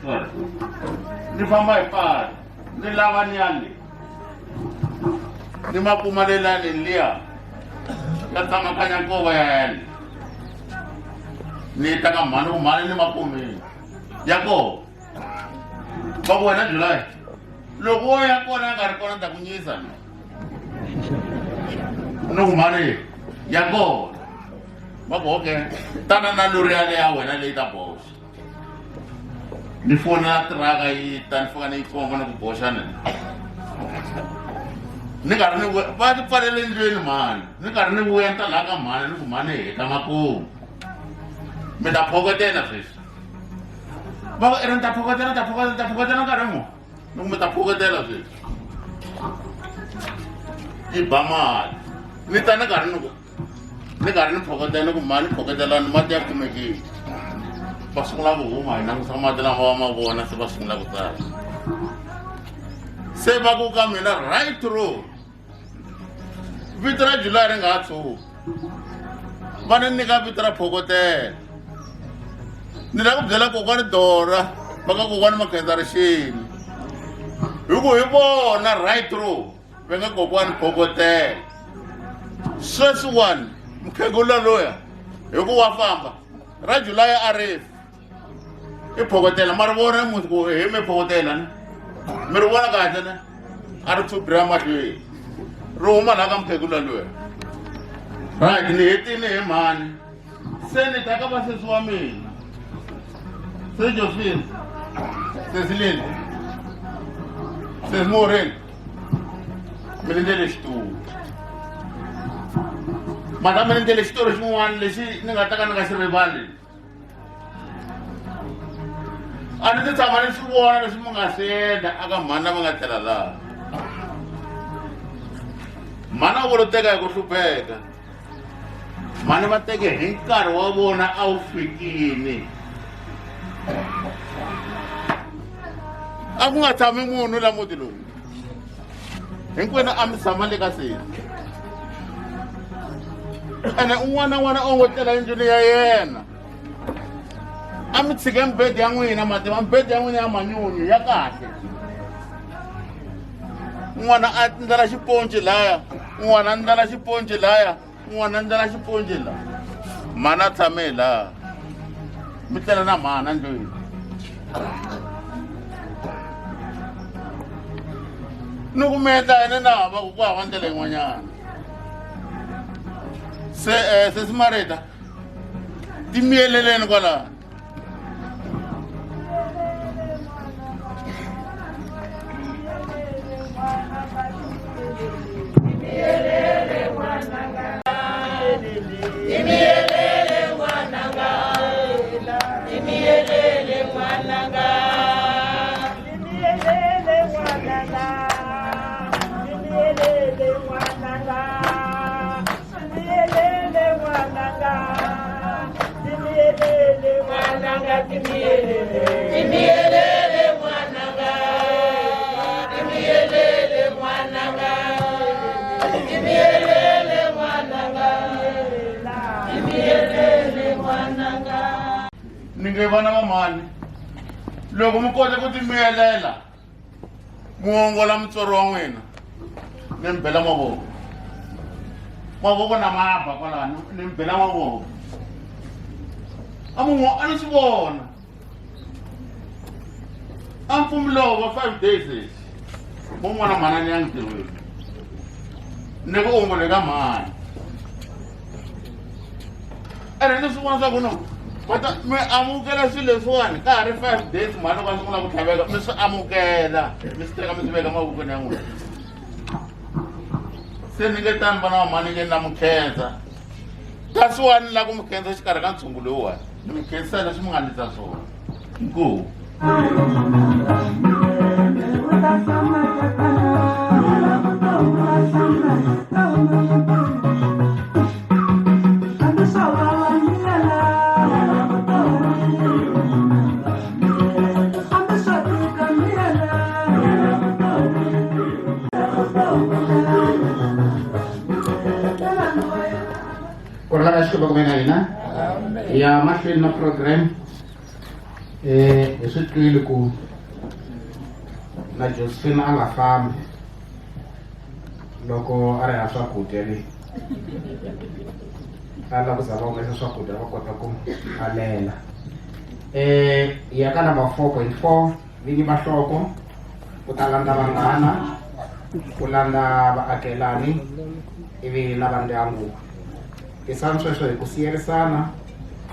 sorry ni famba hi patu ni lava ni ya le ni ma kuma le layinini liya ya tsamakanya nkova ya yale ni ta ka mhani ku mhani ni ma kumile ya koho va ku wena July loko wo ya kona ya nga ri kona ni ta ku nyisa ni ku mhani ya kona va ku okay tana na lori yale ya wena leyi ta boxa ni fonela tiraka yi ta ni fika ni yi komba ni ku boxa ni ni karhi ni vuya va ti pfalele ndlwini mhani ni karhi ni vuya ni ta laha ka mhani ni ku mhani heta makumu mi ta phokotela sweswi va ku ere ni ta phokotela ta phokotela ta phokotela nkarhi mu ni ku mi ta phokotela sweswi yi ba mali ni ta ni karhi ni ku ni karhi ni phokotela ni ku mhani phokotelani mati ya kumekile va sungula ku huma hi langusa mati lama va ma vona se va sungula ku tsala se va ku ka mina right road vito ra July ri nga ha tshuki. Va ni nyika vito ra Phokotela. Ni lava ku byela kokwani Dora va ka kokwani Makhensa Rixini. Hi ku hi vona right through va nga kokwani Phokotela. Sweswiwani mukhegula luya hi ku wa famba ra July a ri fi i Phokotela ma ri vona muti ku hi mi Phokotela ne mi ri vona kahle ne a ri tshupi ra mahlweni ri huma laha ka mukhegula luya right ni hetini hi mhani se ni ta ka vasesi wa mina se Josephine sesi Lindi sesi Maureen mi ni ndlele xitori mara mi ni ndlele xitori xin'wana lexi ni nga ta ka ni nga xi rivali a ni ti tshama ni swi vona leswi mi nga swi endla aka mhani lava nga tlela laha mhani a vo lo teka hi ku hlupheka mhani va teke hi nkarhi wa vona a wu fikini a ku nga tshami munhu la muti lowu hinkwenu a mi tshama le ka sesi ene un'wana na un'wana o ngo tlela endlwini ya yena a mi tshike mibedi ya n'wina mativa mibedi ya n'wina ya manyunyu ya kahle un'wana a ndlela xiponci laya un'wana a ndlela xiponci laya un'wana a ndlela xiponci la mhana a tshame laha mi tlela na mhana ndlwini ni ku mi endla yini na va ku ku hava ndlela yin'wanyana se um sesi marita timiyeleleni kwalaho Ni nge vana va mhani loko mi kota ku timiyelela muongola mutswari wa n'wina ni mi bela mavoko mavoko na maba kwalano ni mi bela mavoko a munhu a ni swi vona a mpfumulova 5 days lexi vo n'wana mhana ni ya ntirhweni ni ku ongole ka mhani ene ni swi vona swa ku no va ta mi amukela swilo leswiwani ka ha ri 5 days mhani loko a sungula ku tlhaveka mi swi amukela mi swi teka mi swi veka mavokweni ya n'wina se ni nge tani vana va mhani nge na mu khensa kasi wani la ku mi khensa xikarhi ka ntshungu lowuwani ni mi khensisa leswi mi nga ndlisa swona inkomu. Ku rhula ka Xikwembu ku ve na hina. Hi ya mahlweni na program. Hi swi twile ku na Josephine a nga fambi loko a ri hava swakudya le a lava ku za va humesa swakudya va kota ku alela. Hi ya ka number 4.4 vinyi va nhloko ku ta landza vanghana ku landza vaakelani ivi na va ndyangu. Tisani sweswo hi ku siyerisana.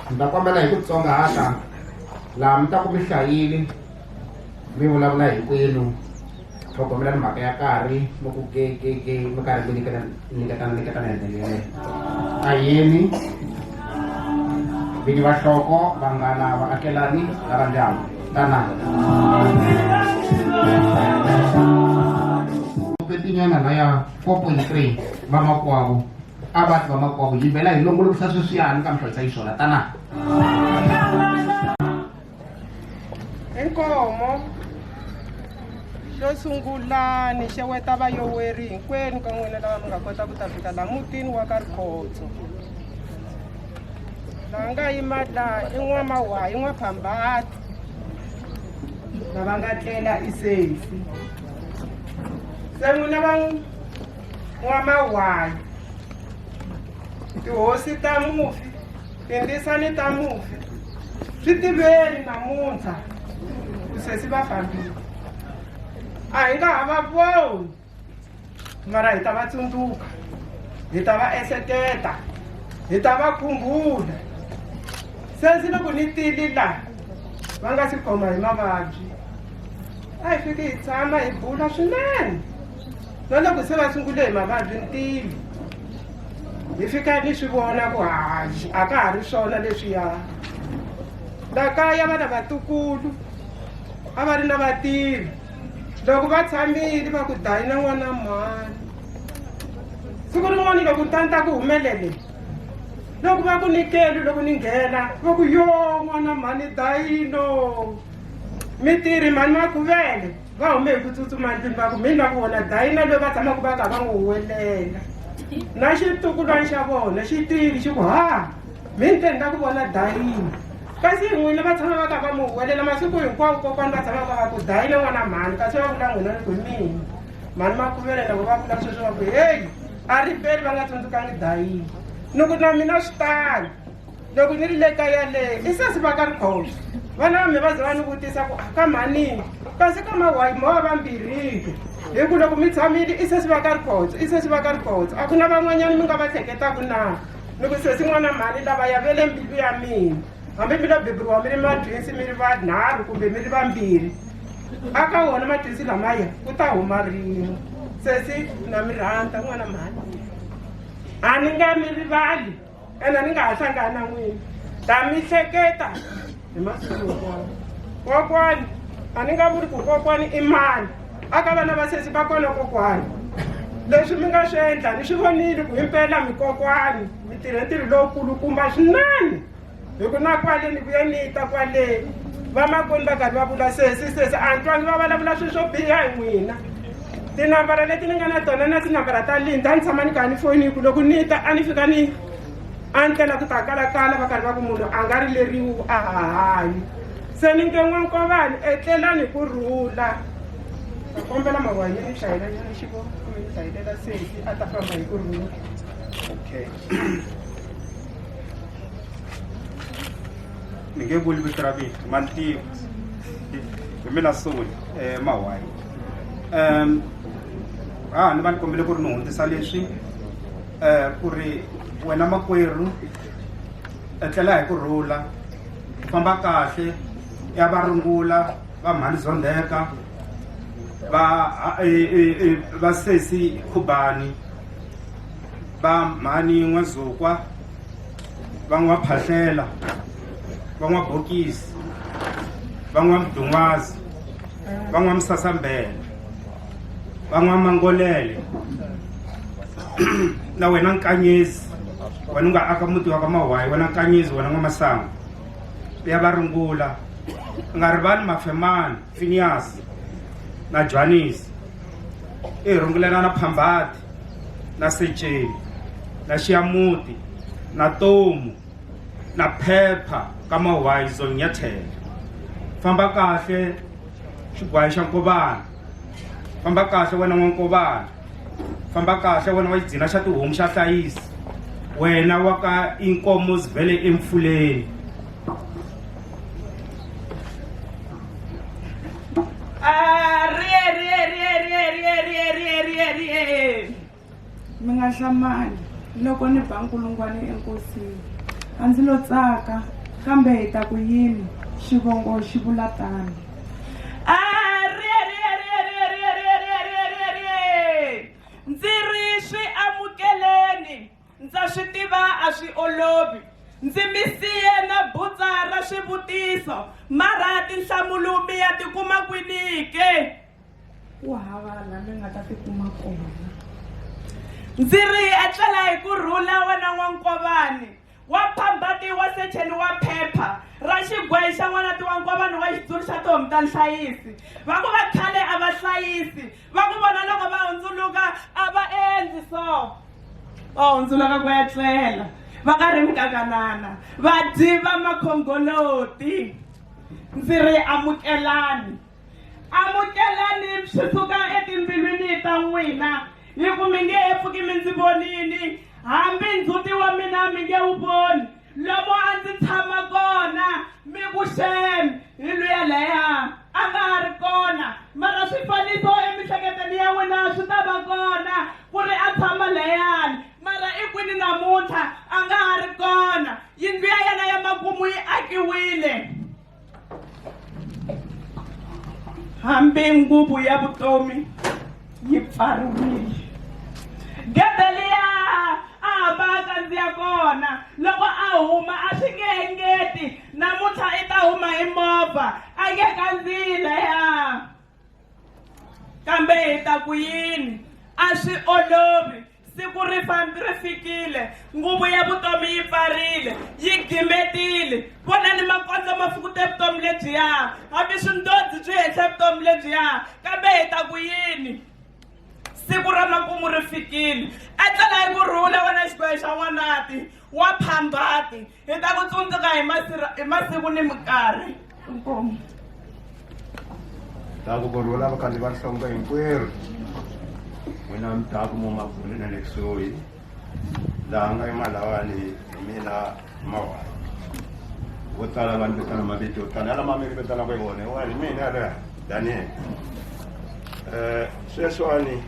Ni ta kombela hi ku tsongahata laha mi ta ku mi hlayile mi vulavula hinkwenu tlhogomelani mhaka ya karhi mi ku ge ge ge mi karhi mi nyiketana nyiketana nyiketana hi ndlela yeleyo. A yeni vinyi va nhloko vanghana vaakelani na va ndyangu tanani. Petinyana laya 4.3 vamakwavo a va ti vamakwavo hi vhela hi longolokisa sweswiyani ka mi hlayisa yi swona tana. Inkomo xo sungula ni xeweta vayoweri hinkwenu ka n'wina lava mi nga kota ku ta fika laha mutini wa ka Rikhotso. La nga yima la i n'wamahwayi i n'waphambati lava nga tlela i sesi se n'wina va n'wamahwayi tihosi ta mufi tindzisani ta mufi swi tiveni namuntlha ku sesi va fambile a hi nga ha va voni mara hi ta va tsundzuka hi ta va ehleketa hi ta va khumbula sesi loko ni tili laha va nga si khoma hi mavabyi a hi fiki hi tshama hi bula swinene na loko se va sungule hi mavabyi ni tili hi fika ni swi vona ku hayi a ka ha ri swona leswiya la kaya va na vatukulu a va ri na vatirhi loko va tshamile va ku dayi na n'wana mhani siku rin'wana loko ni ta ni ta ku humelele loko va ku nikeli loko ni nghena va ku yo n'wana mhani dayino mi tirhi mhani makhuvele va hume hi ku tsutsuma ndlwini va ku mi la ku vona dayina loyi va tshamaka va ka va n'wi huwelela na xitukulwana xa vona xi tili xi ku ha mi ni te ni la ku vona dayini kasi n'wina va tshama va ka va mu huwelela masiku hinkwawo kokwani va tshama va va ku dayina n'wana mhani kasi va vula n'wina ni ku hi mina mhani makhuvele loko va vula sweswo va ku heyi a ri peli va nga tsundzukangi dayini ni ku na mina swi tano loko ni ri le kaya le i sesi va ka rikhomo vana va me va ze va ni vutisa ku ka mhanini kasi ka mawayi mo va vambirhike hi ku loko mi tshamile i sesi va ka rikhotso i sesi va ka rikhotso a ku na van'wanyana mi nga va hleketaka na ni ku sesi n'wana mhani lava ya vele mbilu ya mina hambi mi lo beburiwa mi ri matwinsi mi ri vanharhu kumbe mi ri vambirhi a ka wona matwinsi lamaya ku ta huma rin'we sesi na mi rhandza n'wana mhani a ni nga mi rivali ene ni nga ha hlangana na n'wina ta mi hleketa hi masiku hinkwawo kokwani a ni nga vuli ku kokwani i mani a ka vana va sesi va kona kokwani leswi mi nga swi endla ni swi vonile ku himpela mikokwani mi tirhe ntirho lowukulukumba swinene hi ku na kwale ni vuye ni ta kwale vamakwenu va karhi va vula sesi sesi a ni twangi va vulavula swilo swo biha hi n'wina tinambara leti ni nga na tona na tinambara ta linda ni tshama ni karhi ni foyini ku loko ni ta a ni fika ni a ni tlela ku ta kalakala va karhi va ku munhu a nga rileriwi a ha hanyi se ni nge n'wankovani etlelani hi ku rhula kombela mawanya ni hlayela nyana xivongo kumbe ni hlayelela sesi a ta famba hi ku rhula okay ni nge vuli vito ra mina ma ni tiva hi mina soli um mahwayi um a ni va ni kombele ku ri ni hundzisa leswi um ku ri wena makwerhu etlela hi ku rhula famba kahle ya va rungula va mhani zondeka va va sesi khubani va mhani n'wazukwa va n'wa phahlela va n'wa bokisi va n'wa mdun'wazi va n'wa msasambele va n'wa mangolele na wena nkanyezi wena u nga aka muti wa ka mahwayi wena nkanyezi wena n'wamasangu ya va rungula u nga rivali mafemani finiyasi na jwanisi i hi rungulela na phambati na seceni na xiyamuti na tomu na phepha ka mahwayi zonyathela famba kahle xigwayi xa nkovana famba kahle wena n'wankovana famba kahle wena wa xidzina xa tihomu xa hlayisi wena wa ka inkomo zivele emfuleni Ah, rie rie rie rie rie rie rie rie rie mi nga hlamali loko ni ba nkulungwane enkosini a ndzi lo tsaka kambe hi ta ku yini xivongo xi vula tano Ah, rie rie rie rie rie rie rie rie rie rie ndzi ri swi amukeleni Ndza swi tiva a swi olovi. Ndzi mi siye na butsa ra swivutiso, mara tinhlamulo mi ya ti kuma kwini ke? Ku hava laha mi nga ta ti kuma kona. Ndzi ri etlela hi ku rhula wena N'wankovani. Wa phambati wa secheni wa phepha ra xigwayi xa n'wanati wa nkovani wa xitsuri xa tihomu ta nhlayisi. Va ku va khale a va hlayisi, va ku vona loko va hundzuluka a va endli so. Va hundzuluka ku etlela. Va ka ri mikakanana vadyi va makhongoloti ndzi ri amukelani amukelani swi suka etimbilwini ta n'wina hi ku mi nge he pfuki mi ndzi vonini hambi ndzhuti wa mina mi nge wu voni lomu a ndzi tshama kona mi ku xemi hi luya leya a nga ha ri kona mara swifaniso emihleketweni ya n'wina swi ta va kona ku ri a tshama leyani mara i kwini namuntlha a nga ha ri kona yindlu ya yena ya makumu yi akiwile hambi nguvu ya vutomi yi pfariwile gede liya a hamba a kandziya kona loko a huma a swi nge hengeti namuntlha i ta huma hi movha a nge kandziyi leya kambe hi ta ku yini a swi olovi siku ri fambi ri fikile nguvu ya vutomi yi pfarile yi gimetile vonani makondlo ma fukute vutomi lebyiya hambi swindodzi byi henhla vutomi lebyiya kambe hi ta ku yini siku ra makumu ri fikile etlela hi ku rhula wena xikwembu xa n'wanati wa phambati hi ta ku tsundzuka hi hi masiku ni minkarhi inkomu taku ku rhula vakhandziyi va nhlonge hinkwerhu n'wina mi taku mo mavhule na le kusuhi laha nga yima lawani hi mina mawani vo tala va ni vitana mavito yo tala yalama mi vitanaka hi wona hi hi mina yaleyo Daniel um sweswiwani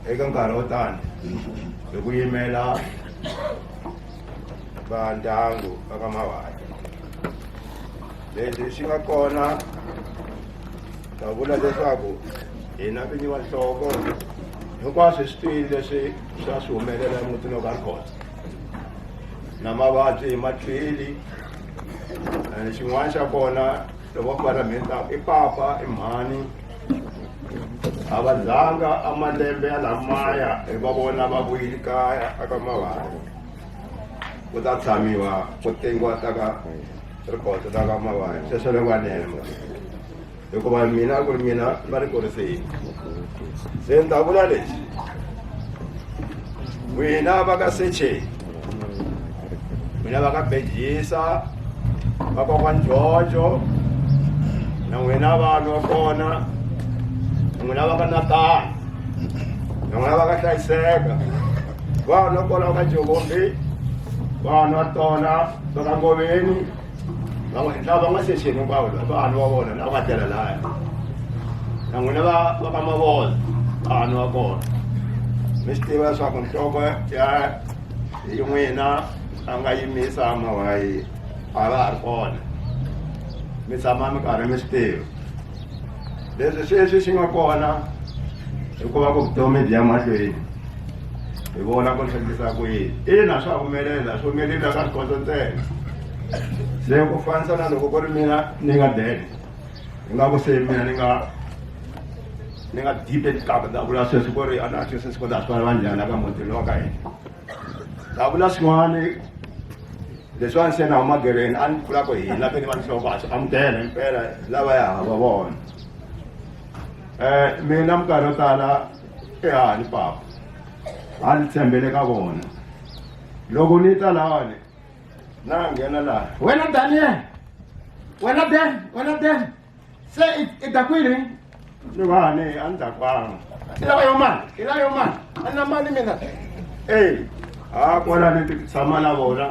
eka nkarhi wo tani hi ku yimela va ndyangu va ka Mawaya leswi swi nga kona ta vula leswaku hina vinyi va nhloko hinkwaswo hi swi twile leswi swa swi humelela emutini wa ka Rikhotso na mavabyi hi ma twili and xin'wana xa kona loko va fana mhita i papa i mhani a va zanga a malembe ya lamaya hi va vona va vuyile kaya aka Mawaya ku ta tshamiwa ku tengiwa ta ka rikotso ta ka Mawaya sweswo le n'wanema hikuva mina ku ri mina va ri kurisile se ni ta vula leswi n'wina va ka secheni n'wina va ka bejisa va kokwani jojo na n'wina vanhu va kona n'wina va ka natana na n'wina va ka hlayiseka vanhu va kona va ka jogombi vanhu va tona va ka ngoveni lava va nga secheni hinkwavo vanhu va vona lava nga tlela laya na n'wina va va ka mavona vanhu va kona mi swi tiva leswaku nhloko ya hi n'wina a nga yimisa mawayi a va ha ri kona mi tshama mi karhi mi swi tiva leswi sweswi swi nga kona hikuva ku vutomi byi ya mahlweni hi vona ku hlekisa ku yini ina swa humelela swi humelela ka swikhotso ntsena se ku fanisa na loko ku ri mina ni nga dele ingaku se mina ni nga ni nga deep etikaka ta vula sweswi ku ri a na twisisi ku ta swi va njhani ka muti lowa ka hina ta vula swin'wana leswiwani se na huma gereni a ni pfula ku hina vini va nhloko a swi amukela impela lava ya hava vona um mina minkarhi yo tala ehani papa a ni tshembele ka vona loko ni ta lawani na nghena laha wena daniel wena dan wena dan se i dakwile ni vani a ni dakwanga i lava yo mali i lava yo mali a ni na mali mina eyi ha kwala ni ti tshama na vona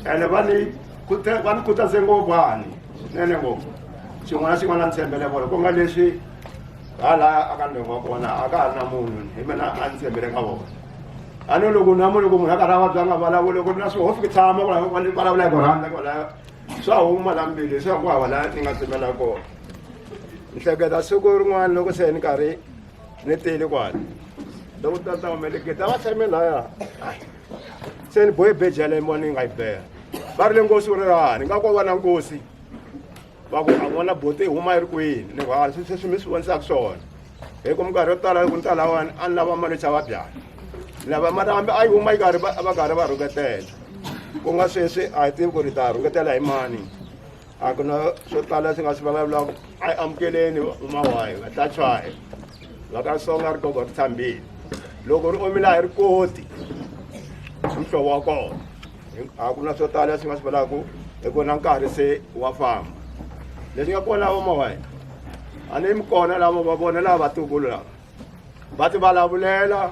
ene va ni va ni khutaze ngopfu hani nene ngopfu xin'wana na xin'wana ni tshembele vona ku nga leswi hala a ka ndyangu wa kona a ka ha ri na munhu hi mina a ni tshembele ka vona a ni loko na munhu loko munhu a karhi a vabya a nga vulavuli ku ri na swi ho fiki tshama vulavula hi ku rhandza kwala swa huma la mbilu swa ku hava la ni nga tshembela kona ni hleketa siku rin'wana loko se ni karhi ni tile kwala loko tata humeleketa va tshame laya se ni bohe beji yaleyo mona ni nga yi beha va ri le nkosi wu ri hani nga ko va na nkosi va ku a n'wana boti huma yi ri kwini ni ku ha sweswi mi swi vonisaka swona hi ku minkarhi yo tala loko ni ta lawani a ni lava mali yo xava byala ni lava mali hambi a yi huma yi karhi va karhi va rhuketela ku nga sweswi a hi tivi ku ri ta rhuketela hi mani a ku na swo tala swi nga swi vulavulaka a yi amukeleni mawayi va tlatshwayi va ka songa ri gogo ri tshambile loko ri omile a hi ri koti muhlovo wa kona. A ku na swo tala leswi nga swi vulaka hi ku na nkarhi se wa famba. Leswi nga kona lava mawaya a ni mi kona lava va vona lava vatukulu lava va ti vulavulela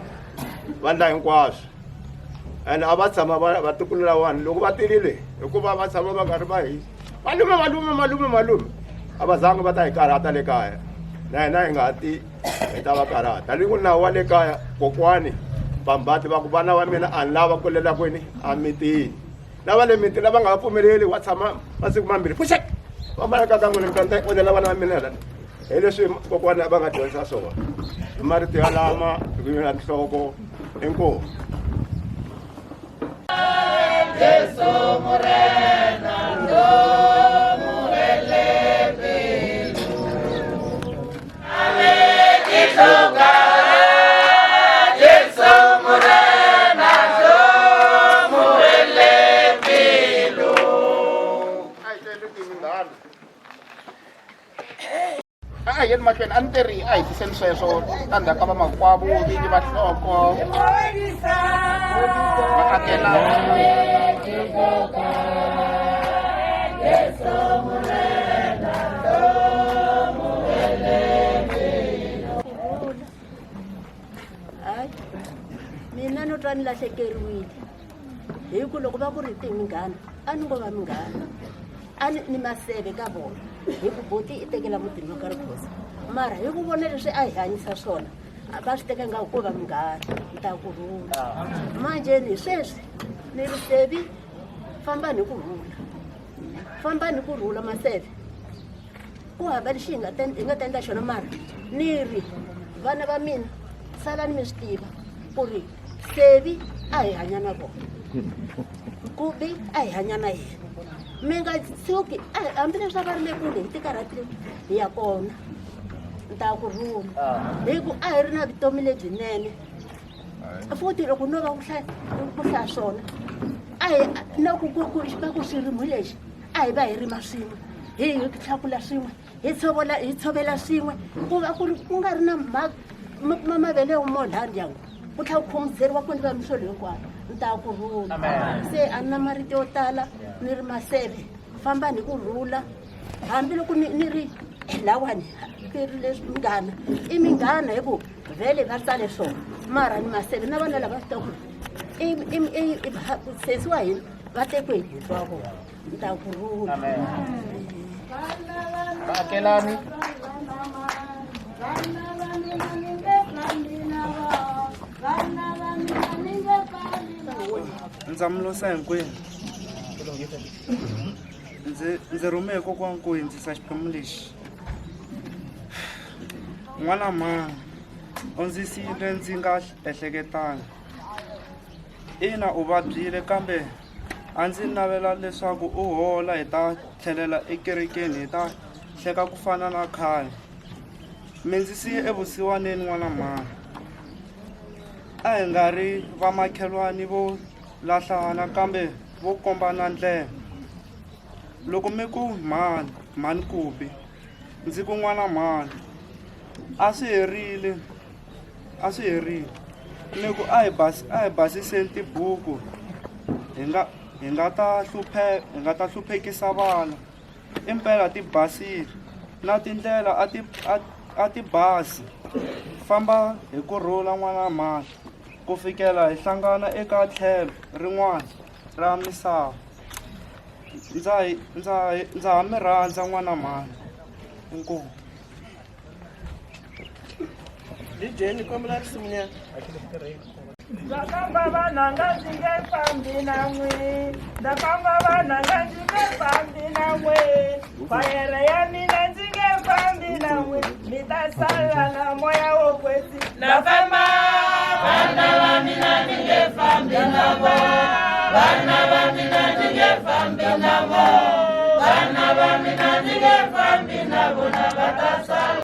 va ndla hinkwaswo and a va tshama va vatukulu lawani loko va tilile hikuva va tshama va karhi va hi malume malume malume malume a va zanga va ta hi karhata le kaya na hina hi nga ha ti hi ta va karhata ni ku nawu wa le kaya kokwani vambati va ku vana va mina a ni lava kulela kwini emitini lava le mitini lava nga va pfumeleli wa tshama masiku mambirhi pfuxek va mbala ka ka n'wina mi ta onhela vana va mina lani hi leswi kokwana va nga dyondzisa swona hi marito yalama hi ku yimela nhloko inkomu. Jesu Morena, hlomohele pelo. Ame ke hloka Jesu Morena, hlomohele pelo. A hi yeni mahlweni a ni teri a hi tiseni sweswo ta ndzhaku ka vamakwavo vinyi va nhloko vaakelani. Hayi, mina no twa ni lahlekeriwile hi ku loko va ku ri ti minghana a ni ngo va minghana a ni ni maseve ka vona hi ku boti i tekela mutini wa ka rikhosa mara hi ku vona leswi a hi hanyisa swona va swi teka nga ko va munghana ni ta ku rhula manje ni sweswi ni ri sevi fambani hi ku rhula fambani hi ku rhula maseve ku hava lexi hi nga ta hi nga ta endla xona mara ni ri vana va mina salani mi swi tiva ku ri sevi a hi hanya na vona kubi a hi hanya na yena mi nga tshuki hambileswi a va ri le kule hi tikarhatile hi ya kona ni ta ku rhuma hi ku a hi ri na vutomi lebyinene futhi loko no va ku hlaya ku hlaya swona a hi na ku ku ku va ku xirimo lexi a hi va hi rima swin'we hi hi tlhakula swin'we hi tshovola hi tshovela swin'we ku va ku ri ku nga ri na mhaka mi kuma mavele yo mo laha ndyangu ku tlhela ku khomuzeriwa ku ndliwa mihlolo hinkwayo ni ta ku rhula se a ni na marito yo tala ni ri maseve fambani hi ku rhula hambiloko ni ni ri lawani ti ri leswi minghana i minghana hi ku vhele va tsale swona mara ni maseve na vana lava swi tiva ku ri i sesi wa hina va tekiwe hi buti wa vona ni ta ku rhula. Vaakelani. Ndza mi losa hinkwenu. Ndzi ndzi rhume hi kokwana ku hundzisa xiphemu lexi. N'wana mhani u ndzi siyile ndzi nga ehleketanga. Ina u vabyile kambe a ndzi navela leswaku u hola hi ta tlhelela ekerekeni hi ta hleka ku fana na khale. Mi ndzi siye evusiwaneni n'wana mhani. A hi nga ri vamakhelwani vo lahlana kambe vo kombana ndlela. Loko mi ku mhani, mhani Kubi, ndzi ku n'wana mhani. A swi herile, a swi herile. Mi ku a hi basi a hi basiseni tibuku hi nga hi nga ta hluphe hi nga ta hluphekisa vana. Impela ti basile na tindlela a ti a a ti basi. Famba hi ku rhula n'wana mhani ku fikela hi hlangana eka tlhelo rin'wana ra misava. Ndza ndza ndza ha mi rhandza n'wana mhani. Inkomu. DJ ni kombela risimu nyana. Ndza famba vananga ndzi nge fambi na n'wi ndza famba vananga ndzi nge fambi na n'wi kwayere ya mina ndzi nge fambi na n'wi mi ta sala na moya wo kwetsi Na famba vana va mina ni nge fambi na vo vana va mina ni nge fambi na vo vana va mina ni nge fambi na vona va ta sala.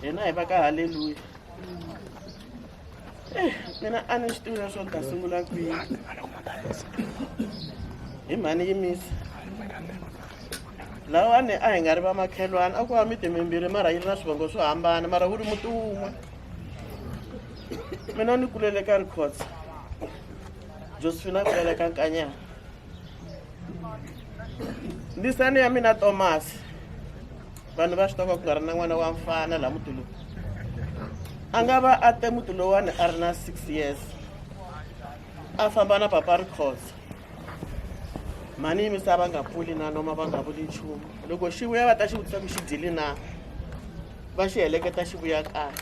Hina hi va ka haleluya. Eh, mina a ni swi tivi leswaku ni ta sungula kwihi hi mhani yimisa lawani a hi nga ri vamakhelwani a ku va miti mimbirhi mara yi ri na swivongo swo hambana mara wu ri muti wun'we mina ni kulele ka rikhotsa. Josephine a kulela ka Nkanyana. Ndisani ya mina Thomas. Vanhu va swi tiva ku nga ri na n'wana wa mfana laha muti lowu. A nga va a te muti lowuwani a ri na 6 years. A famba na papa Rikhotso. Mhani yimisa va nga pfuli na noma va nga vuli nchumu. Loko xi vuya va ta xi vutisa ku xi dyile na. Va xi heleketa xi vuya kaya.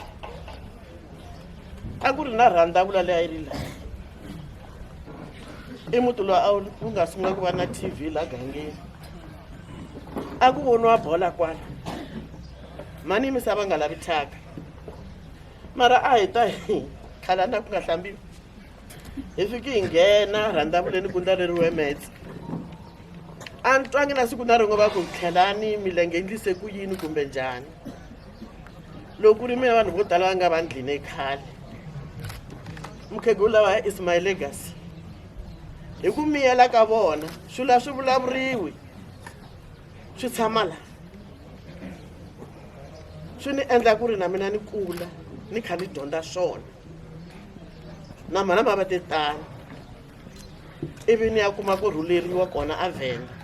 A ku ri na rhandavula leyi a yi ri laha. I muti lowu a wu nga sungula ku va na TV laha gangeni. A ku voniwa bola kwala. Mhani yimisa va nga lavi thyaka. Mara a hi ta hi khalana ku nga hlambiwi. Hi fiki hi nghena rhandavuleni ku ndlaleriwe metse. A ni twangi na siku na rin'we va ku tlhelani milenge yi ndlise ku yini kumbe njhani. Loko ku ri mina vanhu vo tala va nga va ndlhine khale. Mukhegula lava is my legacy. Hi ku miyela ka vona swilo a swi vulavuriwi swi tshama la. Swi ni endla ku ri na mina ni kula ni kha ni dyondza swona. Na mhana va va te tano. Ivi ni ya kuma ku rhuleriwa kona a Venda.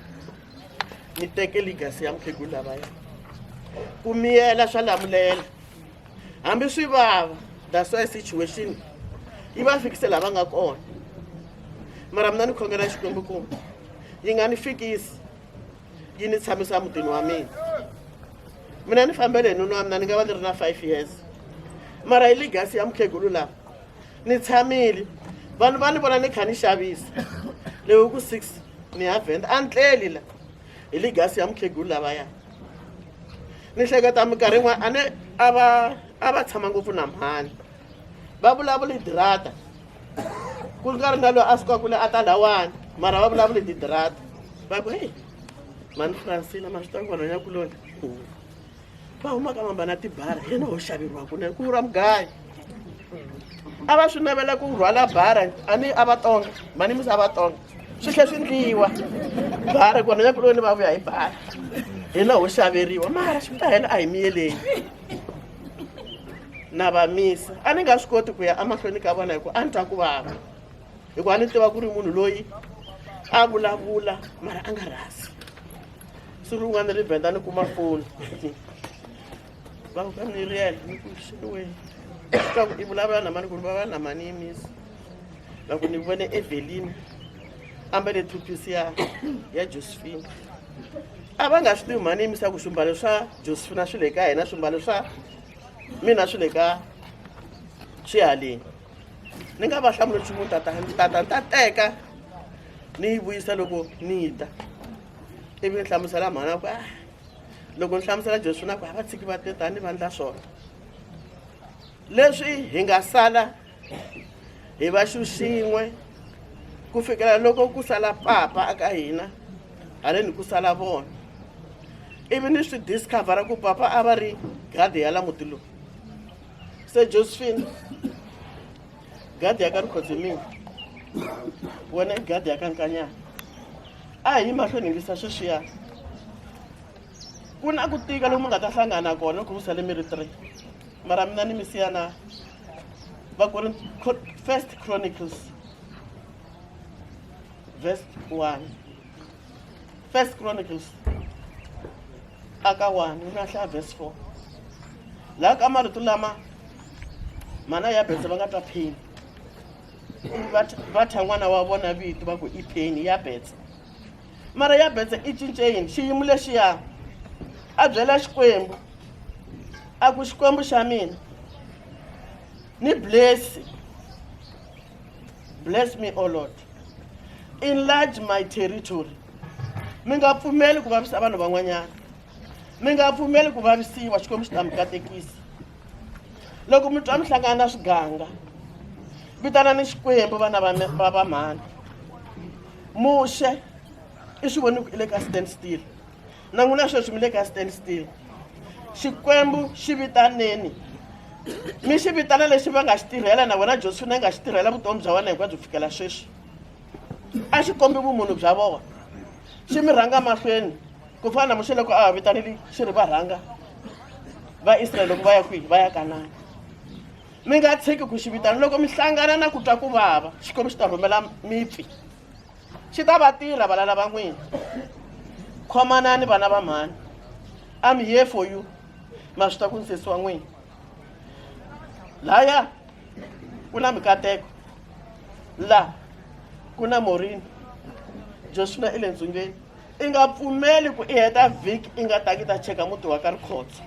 Ni teke legacy ya mukhegula lavaya. Ku miyela swa lamulela. Hambi swi vava, that's why situation yi va fikise laha va nga kona. Mara mina ni khongela Xikwembu ku yi nga ni fikisi yi ni tshamisa mutini wa mina. Mina ni fambele hi nuna wa mina ni nga va ni ri na 5 years. Mara hi legacy ya mukhegulu lava ni tshamile vanhu va ni vona ni kha ni xavisa loko ku 6 ni ya Venda a ni tleli la hi legacy ya mukhegulu lavaya. Ni hleketa minkarhi yin'wana a ni a va a va tshama ngopfu na mhani va vulavula hi dirata ku nga ri na loyi a sukaka kule a ta lawani mara va vulavula hi tidirata va ku heyi mhani Francina ma swi tiva ku vanhwanyakuloni va huma ka mambana tibara yena ho xaveriwa kunene ku vuriwa mugayo a va swi navela ku rhwala bara a ni a va tonga mhani misa a va tonga swi tlhe swi ndliwa bara ku vanhwanyakuloni va vuya hi bara hina ho xaveriwa mara swi ta hela a hi miyeleni na va misa a ni nga swi koti ku ya emahlweni ka vona hikuva a ni twa ku vava hikuva a ni tiva ku ri munhu loyi a vulavula mara a nga rhasi. Siku rin'wana ri Venda ni kuma foni va ku ka ni riel ni ku xewe swa ku i vulavula na mani ku ni vulavula na mani yimisa va ku ni vone Evelina ambele two piece ya Josephine. A va nga swi tivi mhani yimisa ku swimbalo swa Josephine swi le ka hina swimbalo swa mina swi le ka swihaleni. Ni nga va hlamula nchumu tata tata ni ta teka ni yi vuyisa loko ni ta. Ivi ni hlamusela mhana ku ah loko ni hlamusela Josephine ku a va tshiki va te tani va ndla swona. Leswi hi nga sala hi va xilo xin'we ku fikela loko ku sala papa aka hina haleni ku sala vona. Ivi ni swi discover ku papa a va ri gadi ya la muti lowu. Se Josephine gadi ya ka Rikhotso mina wena i gadi ya ka Nkanyana. A hi yi mahlweni hi lwisa sweswiya. Ku na ku tika lomu nga ta hlangana kona loko mi sale mi ri 3. Mara mina ni mi siya na va ku ri First Chronicles verse 1. First Chronicles aka 1 ni nga hlaya verse 4. Laha ka marito lama mana ya Betsa va nga twa pain. Va thya n'wana wa vona vito va ku i pain ya Betsa. Mara ya Betsa i cince yini xiyimo lexiya a byela Xikwembu a ku Xikwembu xa mina ni bless bless me o Lord enlarge my territory. Mi nga pfumeli ku vavisa vanhu van'wanyana, mi nga pfumeli ku vavisiwa, Xikwembu xi ta mi katekisa. Loko mi twa mi hlangana na swiganga vitanani Xikwembu vana va va mhani. Muxe i swi voni ku i le ka stand still na n'wina sweswi mi le ka stand still. Xikwembu xi vitaneni mi xi vitana lexi va nga xi tirhela na wena Josephine nga xi tirhela vutomi bya wena hinkwabyo fikela sweswi. A xi kombi vumunhu bya vona xi mi rhanga mahlweni ku fana na Muxe loko a va vitanile xi ri va rhanga va Israel loko va ya kwihi va ya Kanana. Mi nga tshiki ku xi vitana loko mi hlangana na ku twa ku vava, Xikwembu xi ta rhumela mipfi. Xi ta va tirha valala va n'wina. Khomanani vana va mhani. I'm here for you. Ma swi ta ku nsesi wa n'wina. Laya ku na mikateko. La ku na Maureen. Joshua i le ndzungeni. I nga pfumeli ku i heta vhiki i nga tangi ta cheka muti wa ka Rikhotso.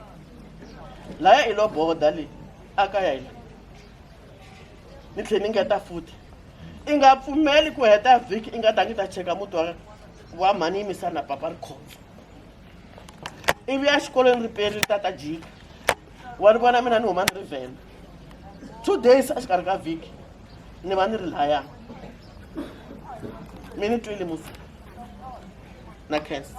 Laya i lo boda le a kaya hi la. Ni tlhela ni ngeta futhi. I nga pfumeli ku heta vhiki i nga tangi ta cheka muti wa wa mhani yimisa na papa Rikhotso. Ivi ya xikolweni ri perile tata jika. Wa ni vona mina ni huma ni ri Venda. 2 days exikarhi ka vhiki ni va ni ri laya. Mi ni twile musi. Na khensa.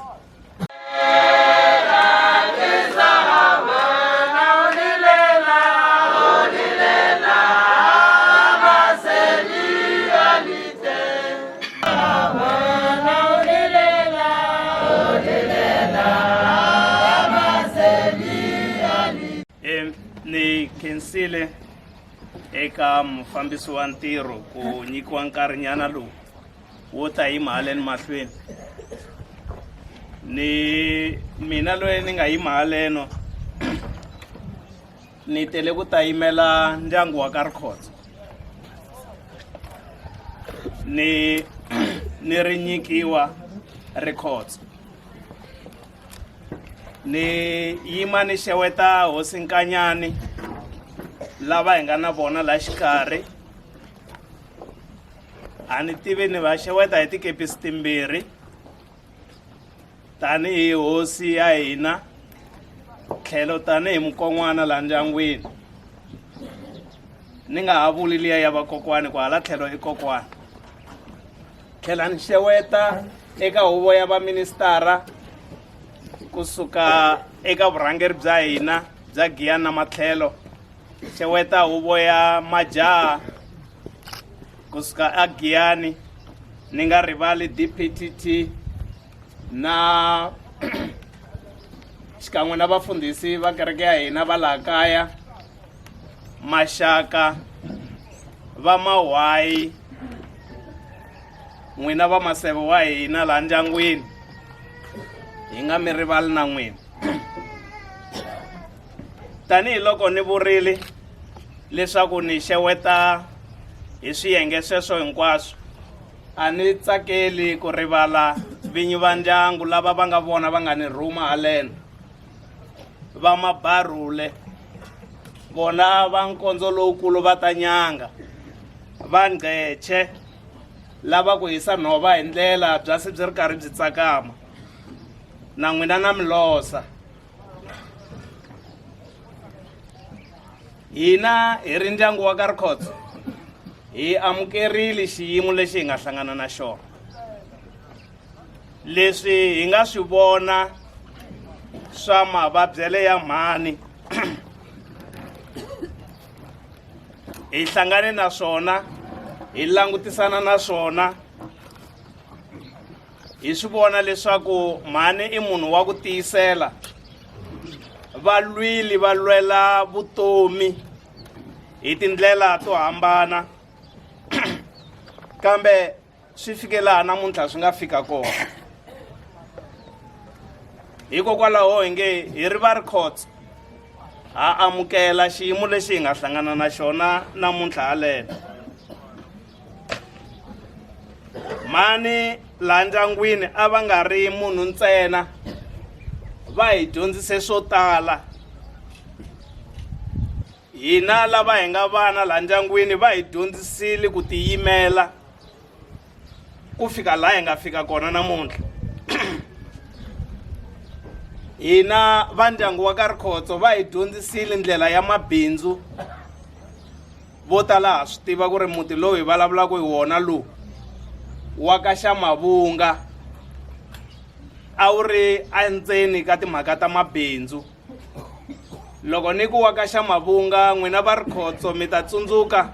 Ni khensile eka mufambisi wa ntirho ku nyikiwa nkarhinyana lowu wo ta yima haleni mahlweni ni mina loyi ni nga yima haleno ni tele ku ta yimela ndyangu wa ka Rikhotso ni ni ri nyikiwa Rikhotso ni yima ni xeweta hosi Nkanyani lava hi nga na vona la xikarhi a ni tivi ni va xeweta hi tikepisi timbirhi tanihi hosi ya hina tlhelo tanihi mukon'wana la ndyangwini ni nga ha vuli liya ya vakokwani ku hala tlhelo i kokwana tlhela ni xeweta eka huvo ya vaministara kusuka eka vurhangeri bya hina bya Giyani na matlhelo xeweta huvo ya majaha kusuka a Giyani ni nga rivali DPTT na xikan'we na vafundhisi va kereke ya hina va laha kaya maxaka va mahwayi n'wina va maseve wa hina laha ndyangwini hi nga mi rivali na n'wina tanihiloko ni vurile leswaku ni xeweta hi swiyenge sweswo hinkwaswo a ni tsakeli ku rivala vinyi va ndyangu lava va nga vona va nga ni rhuma haleno va mabarule vona va nkondzo lowukulu va ta nyanga va ngqeche lava ku hisa nhova hi ndlela bya se byi ri karhi byi tsakama na n'wina na milosa hina hi ri ndyangu wa ka Rikhotso hi amukerile xiyimo lexi hi nga hlangana na xona leswi hi nga swi vona swa mavabyele ya mhani hi hlangane na swona hi langutisana na swona hi swi vona leswaku mhani i munhu wa ku tiyisela va lwile va lwela vutomi hi tindlela to hambana kambe swi fike laha namuntlha swi nga fika kona hikokwalaho hi nge hi ri va Rikhotso ha amukela xiyimo lexi hi nga hlangana na xona namuntlha haleno mhani laha ndyangwini a va nga ri munhu ntsena va hi dyondzise swo tala hina lava hi nga vana laha ndyangwini va hi dyondzisile ku tiyimela ku fika laha hi nga fika kona namuntlha hina va ndyangu wa ka Rikhotso va hi dyondzisile ndlela ya mabindzu vo tala ha swi tiva ku ri muti lowu hi vulavulaka hi wona lowu wa ka xa Mavunga a wu ri endzeni ka timhaka ta mabindzu loko ni ku wa ka xa Mavunga n'wina va Rikhotso mi ta tsundzuka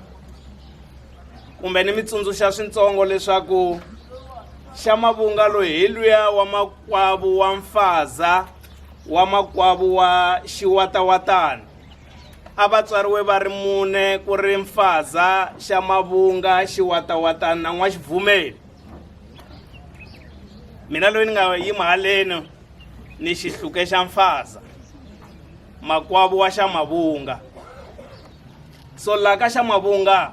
kumbe ni mi tsundzuxa swintsongo leswaku xa Mavunga loyi hi luya wa makwavu wa Mfaza wa makwavu wa Xiwatawatani. A va tswariwe va ri mune ku ri Mfaza, xa Mavunga, Xiwatawatana na N'waxibvumeli. Mina loyi ni nga yima haleni ni xihluke xa Mfaza, makwavo wa xa Mavunga. So la ka xa Mavunga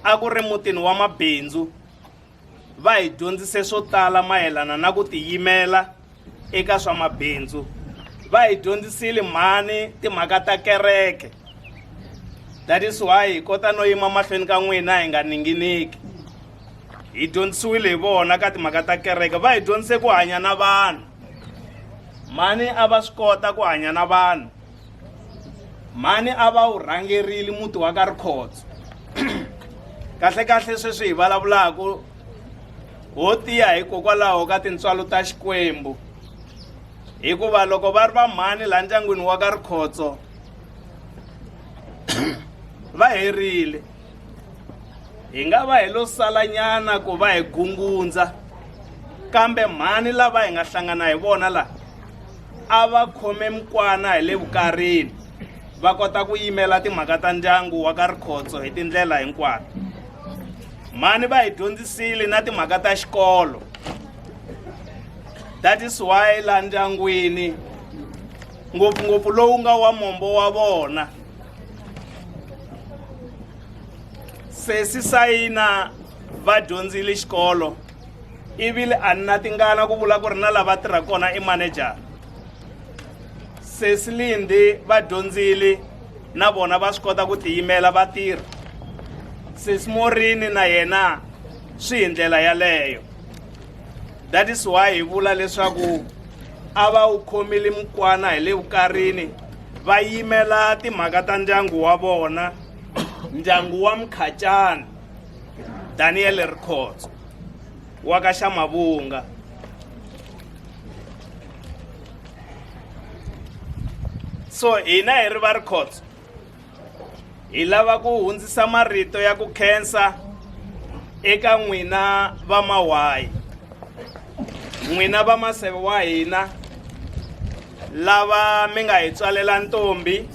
a ku ri mutini wa mabindzu. Va hi dyondzise swo tala mayelana na ku tiyimela eka swa mabindzu. Va hi dyondzisile mhani timhaka ta kereke. That is why hi kota no yima mahlweni ka n'wina hi nga ninginiki. Hi dyondzisiwile hi vona ka timhaka ta kereke. Va hi dyondzise ku hanya na vanhu. Mhani a va swi kota ku hanya na vanhu. Mhani a va wu rhangerile muti wa ka Rikhotso. Kahlekahle sweswi hi vulavulaka ho tiya hikokwalaho ka tintswalo ta Xikwembu. Hikuva loko va ri va mhani laha ndyangwini wa ka Rikhotso va herile. Hi nga va hi lo salanyana ku va hi gungundza kambe mhani lava hi nga hlangana hi vona la a va khome mukwana hi le vukarini va kota ku yimela timhaka ta ndyangu wa ka Rikhotso hi tindlela hinkwato. Mhani va hi dyondzisile na timhaka ta xikolo. That is why la ndyangwini ngopfungopfu lowu nga wa mombo wa vona sesi Sayina va dyondzile xikolo ivile a ni na tingana ku vula ku ri na lava tirhaka kona i manager. Sesi Lindi va dyondzile na vona va swi kota ku tiyimela va tirha. Sesi Morini na yena swi hi ndlela yaleyo. That is why hi vula leswaku a va wu khomile mukwana hi le vukarini va yimela timhaka ta ndyangu wa vona, ndyangu wa Mkhacani Daniel Rikhotso wa ka Xamavunga. So hina hi ri va Rikhotso hi lava ku hundzisa marito ya ku khensa eka n'wina va Mawayi, n'wina va maseve wa hina lava mi nga hi tswalela ntombi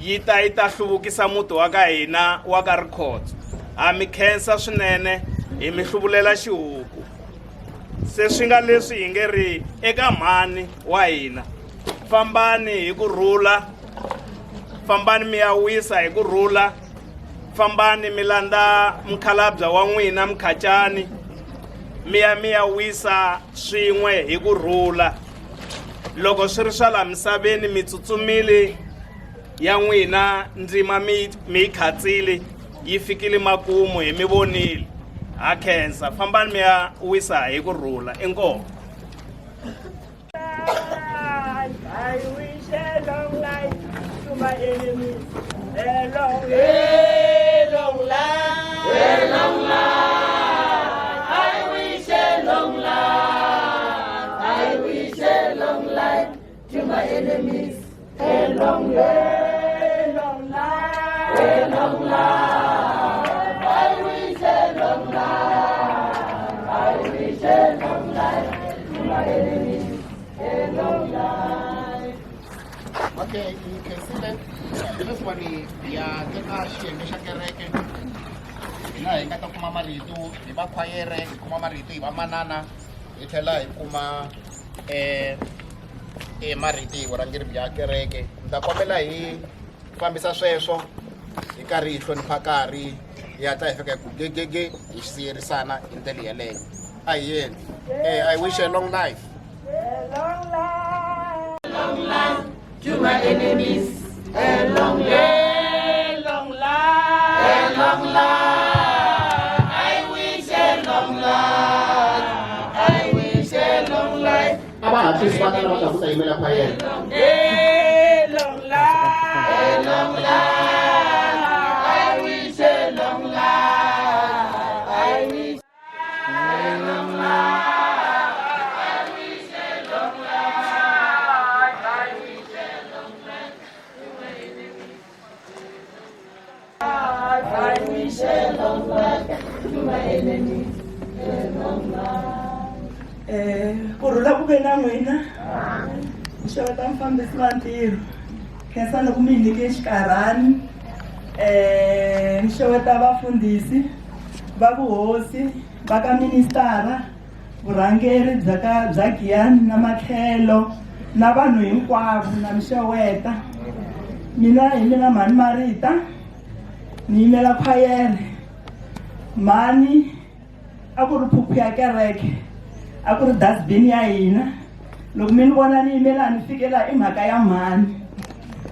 yi ta yi ta hluvukisa muti wa ka hina wa ka Rikhotso. Ha mi khensa swinene, hi mi hluvulela xihuku. Se swi nga leswi hi nge ri eka mhani wa hina, fambani hi ku rhula, fambani mi ya wisa hi ku rhula, fambani mi landza mukhalabya wa n'wina Mkhacani, mi ya mi ya wisa swin'we hi ku rhula. Loko swi ri swa laha misaveni mi tsutsumile ya n'wina ndzima mi mi yi khatsile yi fikile makumu hi mi vonile. Ha khensa, fambani mi ya wisa hi ku rhula. Inkomu. I wish a long life to my enemies. A long, a long life. A long life. I wish a long life. I wish a long life to my enemies. A long, a long life. A long life. I wish a long life. I wish a long life to my enemies. A long life. Okay, hi khensile sweswiwani hi ya teka xiyenge xa kereke hi laha hi nga ta kuma marito hi va khwayere hi kuma marito hi va manana hi tlhela hi kuma um marito hi vurhangeri bya kereke ni ta kombela hi fambisa sweswo hi karhi hi hlonipha karhi hi hatla hi fika hi ku gegege hi siyerisana hi ndlela yeleyo a hi yeni I wish a long life. A long life. Long life to my enemies. A long life. Long life. A long life. I wish a long life. I wish a long life. A va hatlisi va ta lava ta ku ta yimela khwayere. A long life. A long life. I wish a long life. I wish. A long life. I wish a long life. I wish a long life to my enemies. I wish a long life to my enemies. A long life. Ku rhula ku ve na n'wina. Xeweta mufambisi wa ntirho. Khensa loko mi hi nyike xikarhani ni xeweta vafundhisi va vuhosi va ka ministara vurhangeri bya ka bya Giyani na matlhelo na vanhu hinkwavo na mi xeweta mina hi mina mhani Marita ni yimela khwayere mhani a ku ri phuphu ya kereke a ku ri dustbin ya hina loko mi ni vona ni yime laha ni fike laha i mhaka ya mhani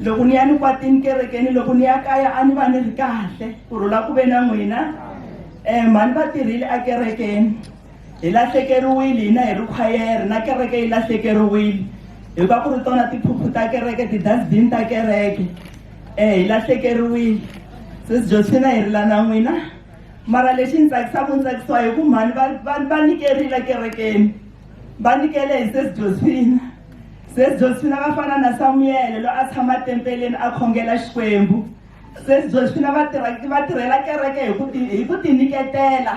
loko ni ya ni kwatini kerekeni loko ni ya kaya a ni va ni ri kahle ku rhula ku ve na n'wina um mhani va tirhile akerekeni hi lahlekeriwile hina hi ri khwayere na kereke yi lahlekeriwile hikuva ku ri tona tiphuphu ta kereke ti-dustbin ta kereke um hi lahlekeriwile sesi Josephina hi rila na n'wina mara lexi ni tsakisaka ni tsakisiwa hi ku mhani va va va nyikerile kerekeni va nyikele hi sesi Josephina sesi Josephina va fana na Samuel loyi a tshama tempeleni a khongela Xikwembu sesi Josephina va tirha va tirhela kereke hi ku ti hi ku tinyiketela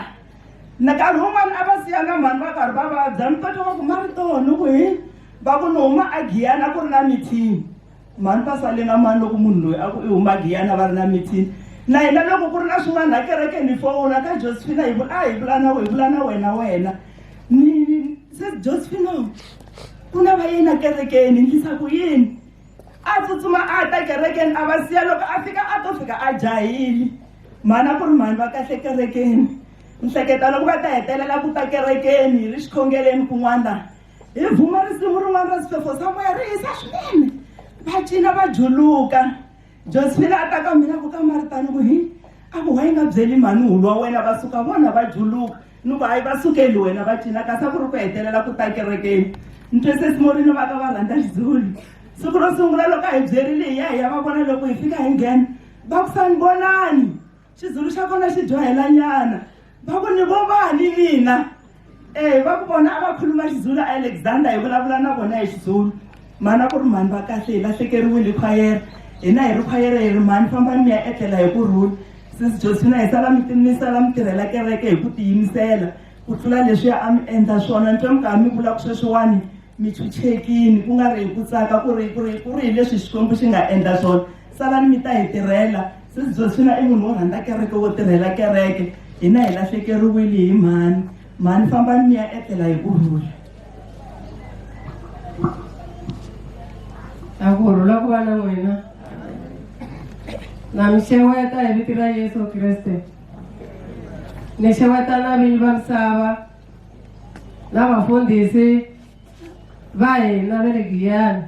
na nkarhi wun'wani a va siya na mhani va karhi va vabya ni twa va ku marito ni ku hi va ku ni huma a Giyani a ku ri na meeting Mhani va sale na mani loko munhu loyi a ku i huma Giyani va ri na meeting na hina loko ku ri na swin'wana la kerekeni hi fowuna ka Josephina hi vula a hi vula na hi vula na wena wena ni se Josephina ku na va yena kerekeni ndlisa ku yini a tsutsuma a ta kerekeni a va siya loko a fika a to fika a jahile mhani a ku ri mhani va kahle kerekeni ni hleketa loko va ta hetelela ku ta kerekeni hi ri xikhongeleni kun'wana la hi vhuma risimu rin'wana ra swifefo swa moya ri hisa swinene va cina va juluka Josephine a ta ka mina ku ka maritani ku hi a ku wa yi nga byeli mhani hulu wa wena va suka vona va juluka ni ku hayi va sukeli wena va cina kasi a ku ri ku hetelela ku ta kerekeni ni twe sesimorini va ka va rhandza xizulu siku ro sungula loko a hi byerile hi ya hi ya va vona loko hi fika hi nghena va ku sanibonani Xizulu xa kona xi dyohelanyana. Va ku ni vo vani mina? E va ku vona a va khuluma Xizulu Alexander hi vulavula na vona hi Xizulu. Mhani a ku ri mhani va kahle hi lahlekeriwile hi khwayere. Hina hi ri khwayere hi ri mhani fambani mi ya etlela hi ku rhula. Sesi Josephina hi sala mi mi sala mi tirhela kereke hi ku tiyimisela ku tlula leswiya a mi endla swona. Ni twa mi karhi mi vula ku sweswiwani mi chuchekini ku nga ri hi ku tsaka ku ri ku ri ku ri hi leswi Xikwembu xi nga endla swona. Salani mi ta hi tirhela. Sesi Josephina i munhu wo rhandza kereke wo tirhela kereke. Hina hi lahlekeriwile hi mhani. Mhani fambani mi ya etlela hi ku rhula. A ku rhula ku va na n'wina. Na mi xeweta hi vito ra Yesu Kreste. Ni xeweta na vinyi va misava na vafundhisi va hina va le Giyani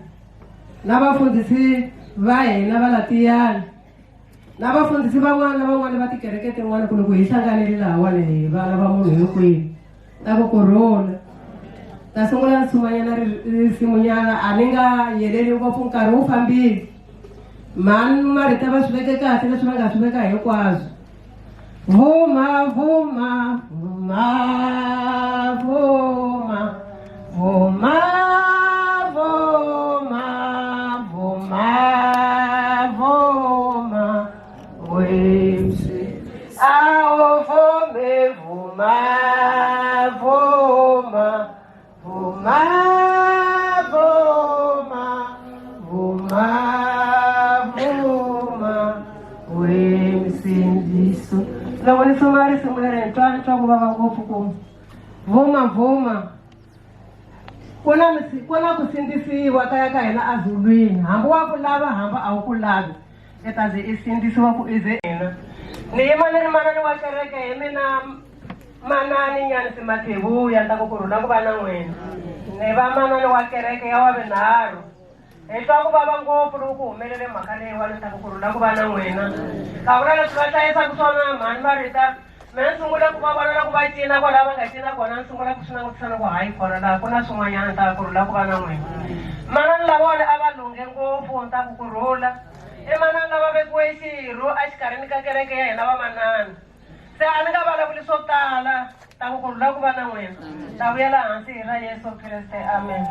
na vafundhisi va hina va la Tiyani na vafundhisi van'wana na van'wana va tikereke tin'wana ku loko hi hlanganile lahawani hi vana va munhu hinkwenu ta ku kurhula ta sungula ntsumanyana risimunyana a ni nga yeleli ngopfu nkarhi wu fambile mhani marito va swi veke kahle leswi va nga swi veka hinkwaswo vuma vuma vuma vuma vuma vuma vuma vuma wemsi awuvume vuma vuma vuma vuma vuma vuma wemsindiso loko ni sungula risimu leri ni twa ni twa ku vava ngopfu ku vuma vuma ku na ku na ku sindzisiwa kaya ka hina azulwini hambi wa ku lava hambi a wu ku lavi i ta ze i sindzisiwa ku i ze hina ni yima ni ri manani wa kereke hi mina manani nyani simathevuya ni ta ku ku rhula ku va na n'wina ni va manani wa kereke ya wa vunharhu hi twa ku vava ngopfu loko ku humelele mhaka leyiwani ni ta ku ku rhula ku va na n'wina ka vula leswi va hlayisaka swona mhani marita mina ni sungule ku va vona loko va cina kwalaha va nga cina kona ni sungula ku swi langutisa ni ku hayi kona laha ku na swin'wanyana ni ta ku rhula ku va na n'wina manani lavawani a va lunghe ngopfu ni ta ku ku rhula i manani lava vekiwe xirho exikarhini ka kereke ya hina vamanana se a ni nga vulavuli swo tala ta ku ku rhula ku va na n'wina ta vuyela hansi hi ra Yesu Kreste amen.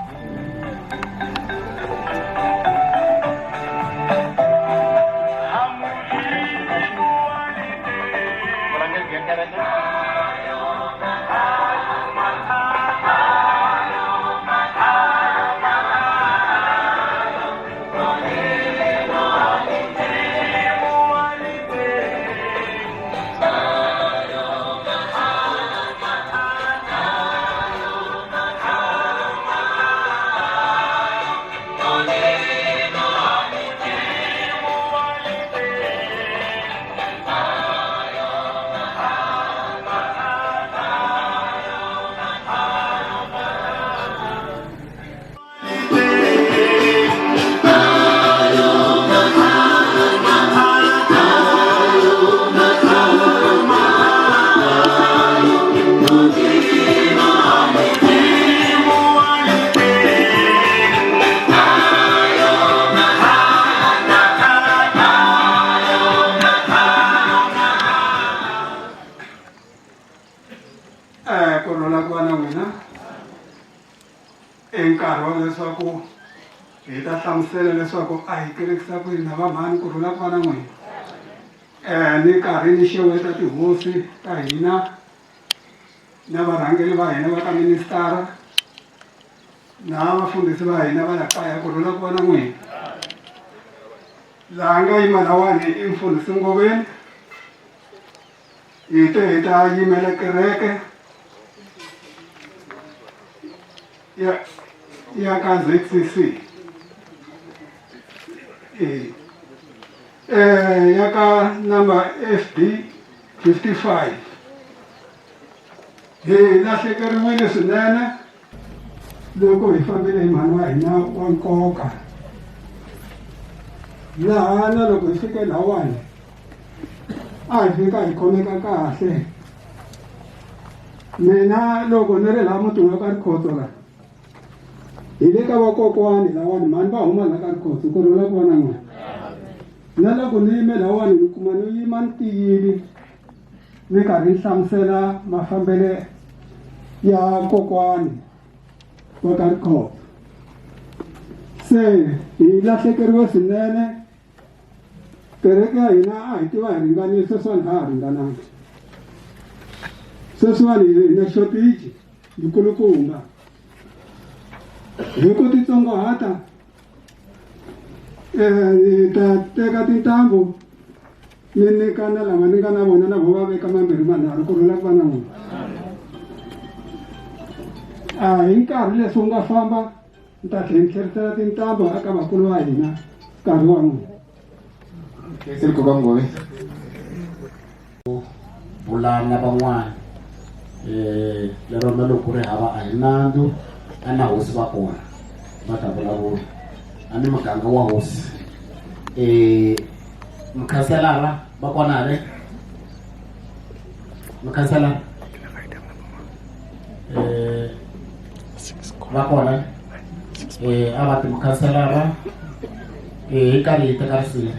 I nkarhi wa leswaku hi ta hlamusela leswaku a hi kerekisa ku yini na vamhani ku rhula ku va na n'wina um ni karhi ni xeweta tihosi ta hina na varhangeri va hina va ka ministara na vafundhisi va hina va la kaya ku rhula ku va na n'wina laha nga yima lawani i mfundhisi Ngoveni hi te hi ta yimela kereke ya ya ka ZCC e eh ya ka number FD 55 hi lahlekeriwile swinene loko hi fambile hi mhani wa hina wa nkoka laha na loko hi fike lahawani a hi fika hi khomeka kahle mina loko ni ri laha mutini wa ka rikhotso la hi le ka vakokwani lawani mhani va huma la ka rikhotso ku rhula ku va na n'wina na loko ni yime lawani ni kuma ni yima ni tiyile ni karhi ni hlamusela mafambele ya kokwani wa ka rikhotso se hi lahlekeriwe swinene kereke ya hina a hi tiva hi ringanile sweswiwani a ha ringananga sweswiwani hi na shortage yikulukumba hi ku titsongahata um hi ta teka tintambu ni nyika na lava ni nga na vona na vo va veka mambirhi manharhu ku rhula ku va na n'wina a hi nkarhi leswi wu nga famba ni ta tlhela ni tlherisela tintambu eka vakulu va hina nkarhi wa n'wina Siriko Ngove bula na van'wana eh lero na loko ku ri hava a hi nandzu a na hosi va kona va ta vulavula a ni muganga wa hosi eh mukhanselara va kona hale mukhanselara eh va kona eh a va ti mukhanselara eh hi karhi hi teka risimu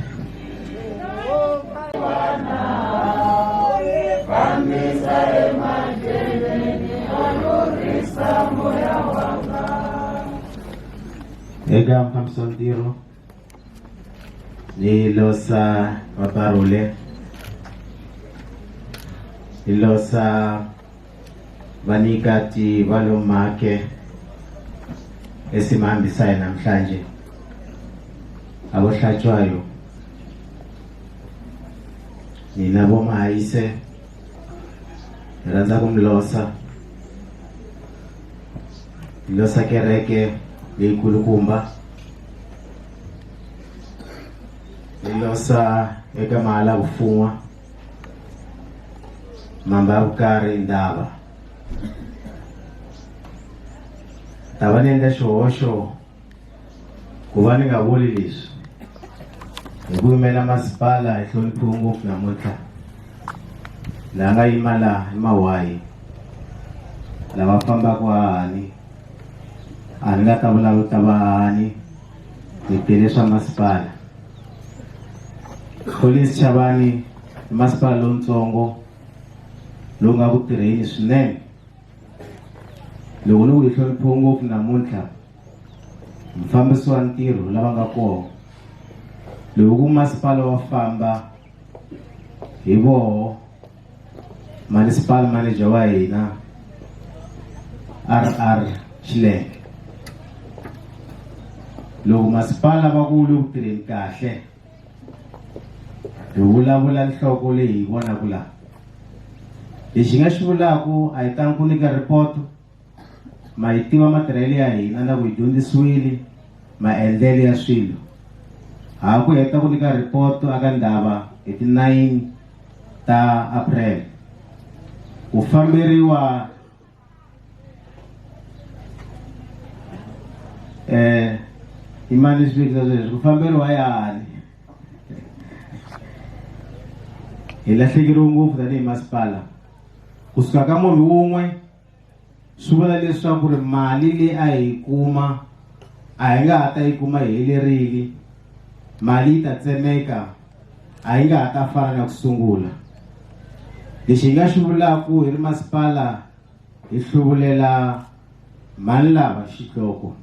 Fambisa emahlweni, olorisa moya wanga. Eka mfambisi wa ntirho ni losa vaparule ni losa vanikati valomake esimhambisayo namhlanje abohlatshwayo nina bomahayise hi rhandza ku mi losa hi losa kereke leyikulukumba hi losa eka mahala kufunwa mamba ya vukarhi ndava ta va ni endla xihoxo ku va ni nga vuli leswi hi ku yimela masipala hi hloniphiwe ngopfu namuntlha laha nga yima laha i mawayi lava fambaka hahani a ni nga ta vulavula ta vahahani hi tele swa masipala Collins Chavani i masipala lowutsongo lowu nga ku tirheni swinene loko ni ku hi hloniphiwe ngopfu namuntlha mufambisi wa ntirho lava nga kona loko ku masipala wa famba hi voho municipal manager wa hina RR Xilenge loko masipala va ku wu le ku tirheni kahle hi vulavula nhloko leyi hi vonaka laha lexi nga xi vulaka a hi tangi ku nyika report ma yi tiva matirhelo ya hina na ku hi dyondzisiwile maendlelo ya swilo ha ku heta ku nyika report aka ndava hi ti 9 ta April ku famberiwa eh imali swi vekisa sweswi ku famberiwa yani hi lahlekeriwe ngopfu tanihi masipala kusuka ka munhu wun'we swi vula leswaku ri mali leyi a hi yi kuma a hi nga ha ta yi kuma yi helerile mali yi ta tsemeka a yi nga ha ta fana na ku sungula lexi hi nga xi vulaka hi ri masipala hi hluvulela Mhani lava xihloko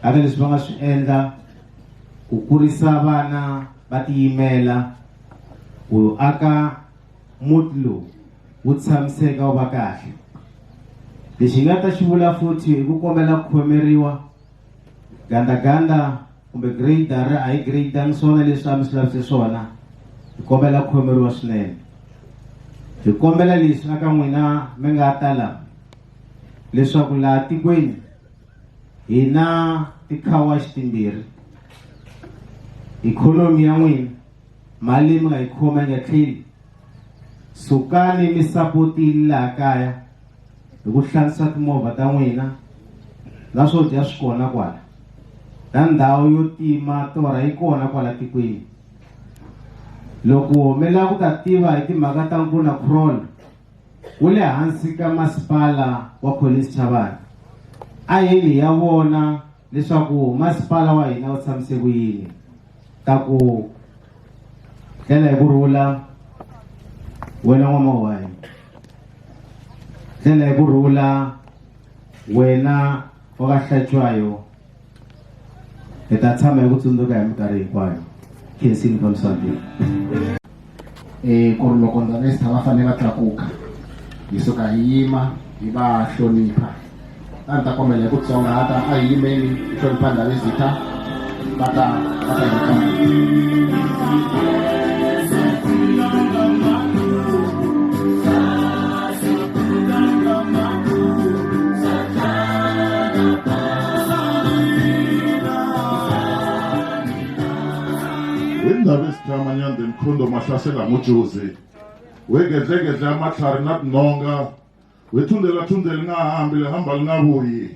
aka leswi va nga swi endla ku kurisa vana va tiyimela ku aka muti lowu wu tshamiseka wu va kahle. Lexi hi nga ta xi vula futhi i ku kombela ku khomeriwa gandaganda kumbe grader a hi grader swona leswi a mi swi lavise swona hi kombela ku khomeriwa swinene hi kombela leswi aka n'wina mi nga ta la leswaku laha tikweni hi na tikhawaxi timbirhi ikhonomi ya n'wina mali leyi mi nga yi khoma yi nga tlheli sukani mi sapotile laha kaya hi ku hlantswa timovha ta n'wina na swo dya swi kona kwala na ndhawu yo tima torha yi kona kwala tikweni loko mi lava ku ta tiva hi timhaka ta nkuna crawl wu le hansi ka masipala wa Collins Chavani a yini hi ya vona leswaku masipala wa hina wu tshamise ku yini ta ku ndlela hi ku rhula wena n'wamawayi ndlela hi ku rhula wena wa ka hlatshwayo hi ta tshama hi ku tsundzuka hi minkarhi hinkwayo khensini fambisambili eh ku ri loko Ndabezitha va fanele va tlakuka hi suka hi yima hi va hlonipha a ni ta kombela hi ku tsongahata a hi yimeni hi hlonipha Ndabezitha va ta va ta nyika Indaba esithamanyande mkhondo mahlasela nguJozi wegedlegedle amatlhari na tinhonga wethundela thundela li nga hambi lihamba li nga vuyi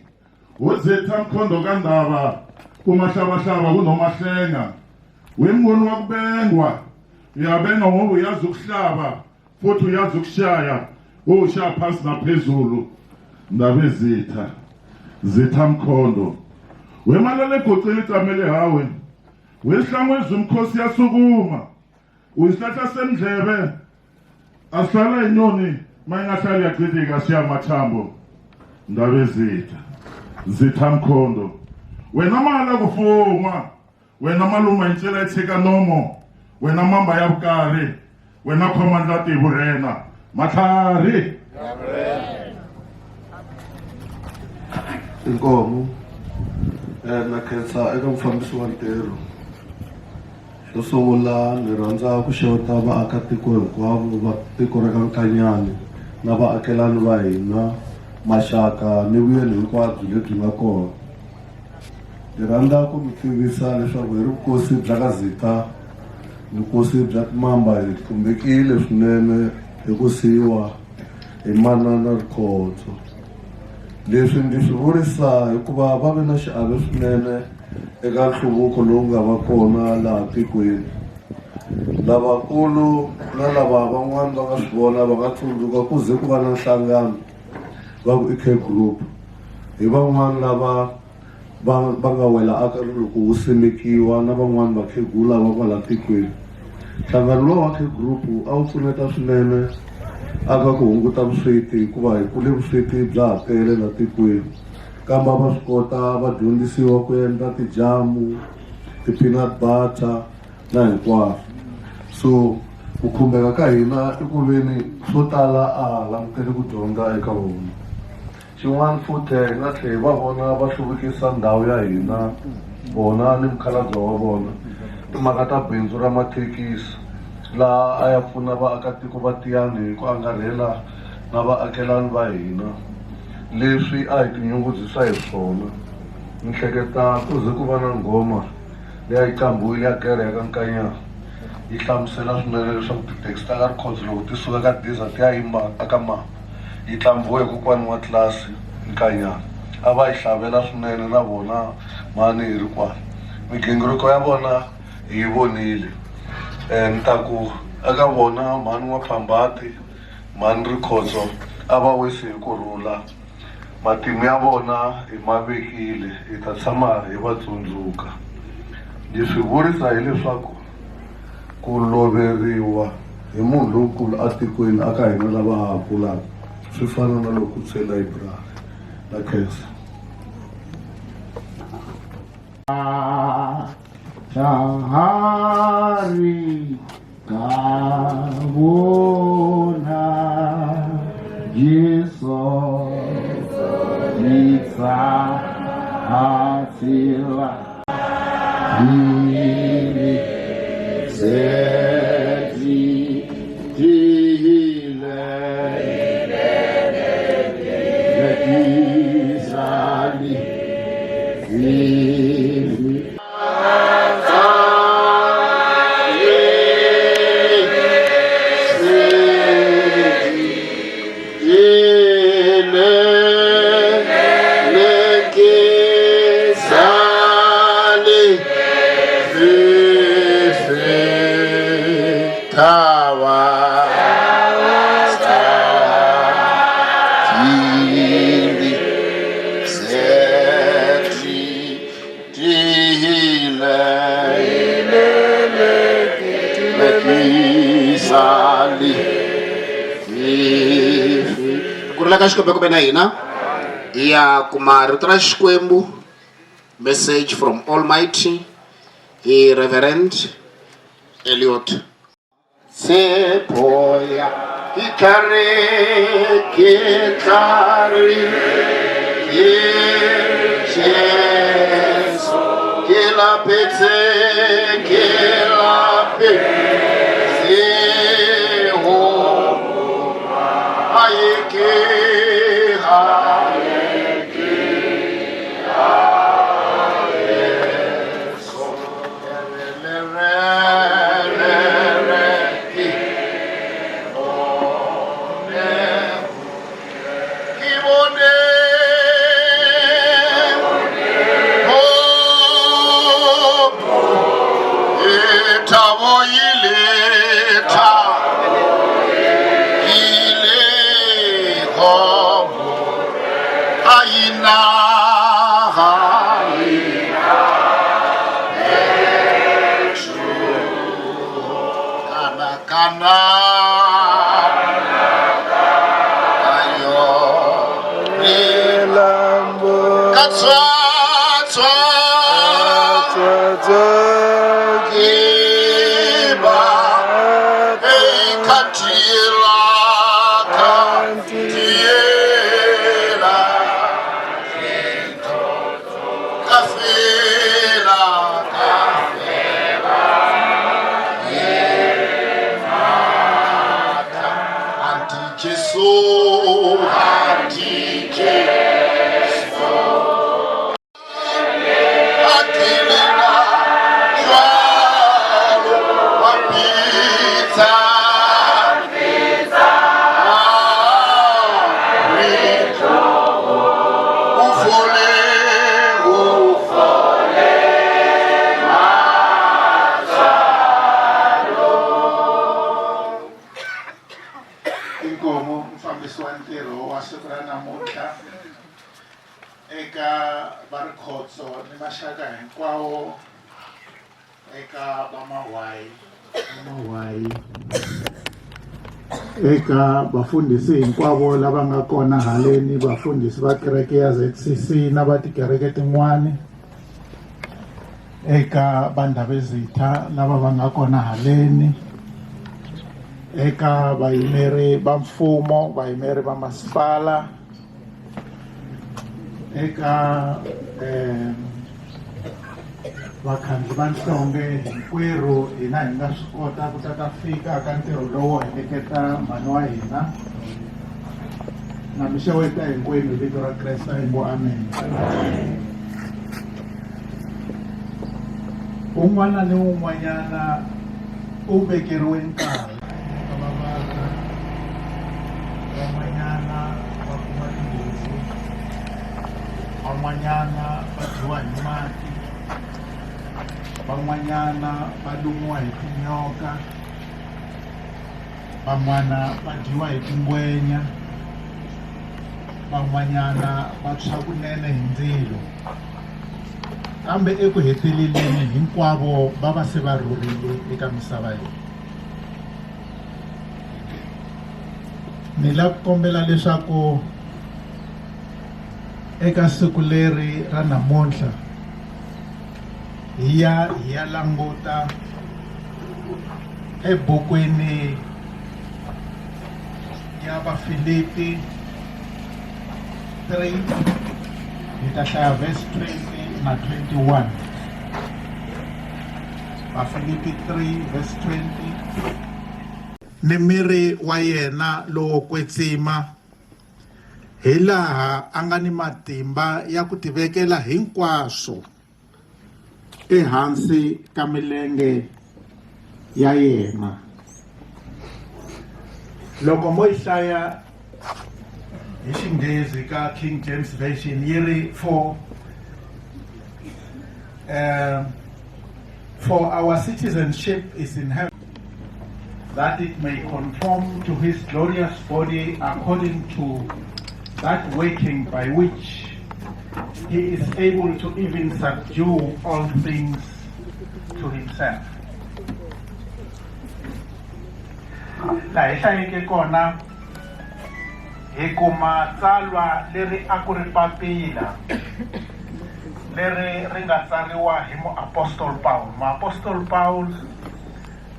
wozetha mkhondo ka ndava kumahlabahlaba kunomahlenga wemngoni wakubengwa uyabenga ngoba uyazi ukuhlaba futhi uyazi ukushaya ushaya phansi naphezulu ndaba ezitha zitha mkhondo wemalele egoqile icamele hawe wesihlangu umkhosi yasukuma uyisihlahla semndlebe ahlala inyoni mayingahlali yachithika siya mathambo ndaba ezitha zitha mkhondo wena mala kufuma wena malume yi tshika nomo wena mamba ya vukari wena khoma ndlati hi vurhena matlhari inkomu eh, na khensa eka mufambisi wa ntirho xo sungula ni rhandza ku xeweta vaakatiko hinkwavo va tiko ra ka Nkanyani na vaakelani va hina maxaka ni vuyelo hinkwabyo lebyi nga kona Hi rhandza ku mi tivisa leswaku hi ri vukosi bya ka Zitha, vukosi bya Timamba hi khumbekile swinene hi ku siyiwa hi Manana Rikhotso. Leswi ndzi swi vurisa hikuva va ve na xiave swinene eka nhluvuko lowu nga va kona laha tikweni. Lavakulu na lava van'wana va nga swi vona va nga tsundzuka ku ze ku va na nhlangano va ku i K Group. Hi van'wana lava va va nga wela aka loko wu simekiwa na van'wana vakhegula va kwala tikweni. Nhlangano lowu wa K-Group a wu pfuneta swinene aka ku hunguta vusweti hikuva hi kule vusweti bya ha tele la tikweni kambe a va swi kota va dyondzisiwa ku endla tijamu, ti-peanut butter na hinkwaswo. So ku khumbeka ka hina i ku veni swo tala a ha langutele ku dyondza eka vona. Xin'wana futhe hi nga tlhe hi va vona va hluvukisa ndhawu ya hina vona ni mukhalabye wa vona timhaka ta bindzu ra mathekisi laha a ya pfuna vaakatiko va Tiyani hi ku angarhela na vaakelani va hina leswi a hi tinyungubyisa hi swona. Ni hleketa ku ze ku va na nghoma leyi a yi qambhiwile ya kereke ya ka Nkanyana yi hlamusela swinene leswaku tithekisi ta ka Rikhotso loko ti suka ka Diza ti ya yima aka Mamba yi tlambiwe hi kokwani wa tlilasi Nkanyana a va yi hlavela swinene na vona mhani hi ri kwala migingiriko ya vona hi yi vonile ni ta ku eka vona mhani N'waphambati mhani Rikhotso a va wisi hi ku rhula matimu ya vona hi ma vekile hi ta tshama hi va tsundzuka ndzi swi vurisa hileswaku ku loveriwa hi munhu lonkulu etikweni aka hina lava ha kulaka swi fana na loko ku tshwe layiburari. Na khensa. Tahari kavona Jesu nitsa hatila Dili zeti tile Lekisali Zili Ku rhula ka Xikwembu ku ve na hina hi ya kuma rito ra Xikwembu message from Almighty hi Reverend Elliot Tshepo ya ke tlhari ke Jesu ke lapetse ke lapetse ho aye ke Inkomu mufambisi wa ntirho wa siku ra namuntlha eka varikhotso ni maxaka hinkwawo eka vamahwayi Mahwayi eka vafundhisi hinkwavo lava nga kona haleni vafundhisi va kereke ya ZCC na va tikereke tin'wani eka vandhavezitha lava va nga kona haleni eka vayimeri va mfumo vayimeri va masipala eka vakhandli va nhlonge hinkwerhu hina hi nga swi kota ku ta ta fika ka ntirho lowo heleketa mhani wa hina na mi xeweta hinkwenu hi vito ra Kreste hi ngo amen. Un'wana ni un'wanyana u vekeriwe nkarhi va vabya van'wanyana va kuma tinghozi van'wanyana va dyiwa hi mati van'wanyana va lumiwa hi tinyoka van'wana va dyiwa hi tingwenya van'wanyana va tshwa kunene hi ndzilo kambe eku heteleleni hinkwavo va va se va rhurile eka misava leyi ni la ku kombela leswaku Eka siku leri ra namuntlha hi ya hi ya languta ebukwini ya Vafilipi 3 hi ta hlaya verse 20 na 21. Vafilipi 3 verse 20. Ni miri wa yena lowo kwetsima hi laha a nga ni matimba ya ku tivekela hinkwaswo ehansi ka milenge ya yena. Loko mo yi hlaya hi Xinghezi ka King James Version yi ri for for our citizenship is in heaven that it may conform to his glorious body according to that working by which he is able to even subdue all things to himself. Laha hi hlayeke kona hi kuma tsalwa leri a ku ri papila leri ri nga tsariwa hi muapostol Paul. Muapostol Paul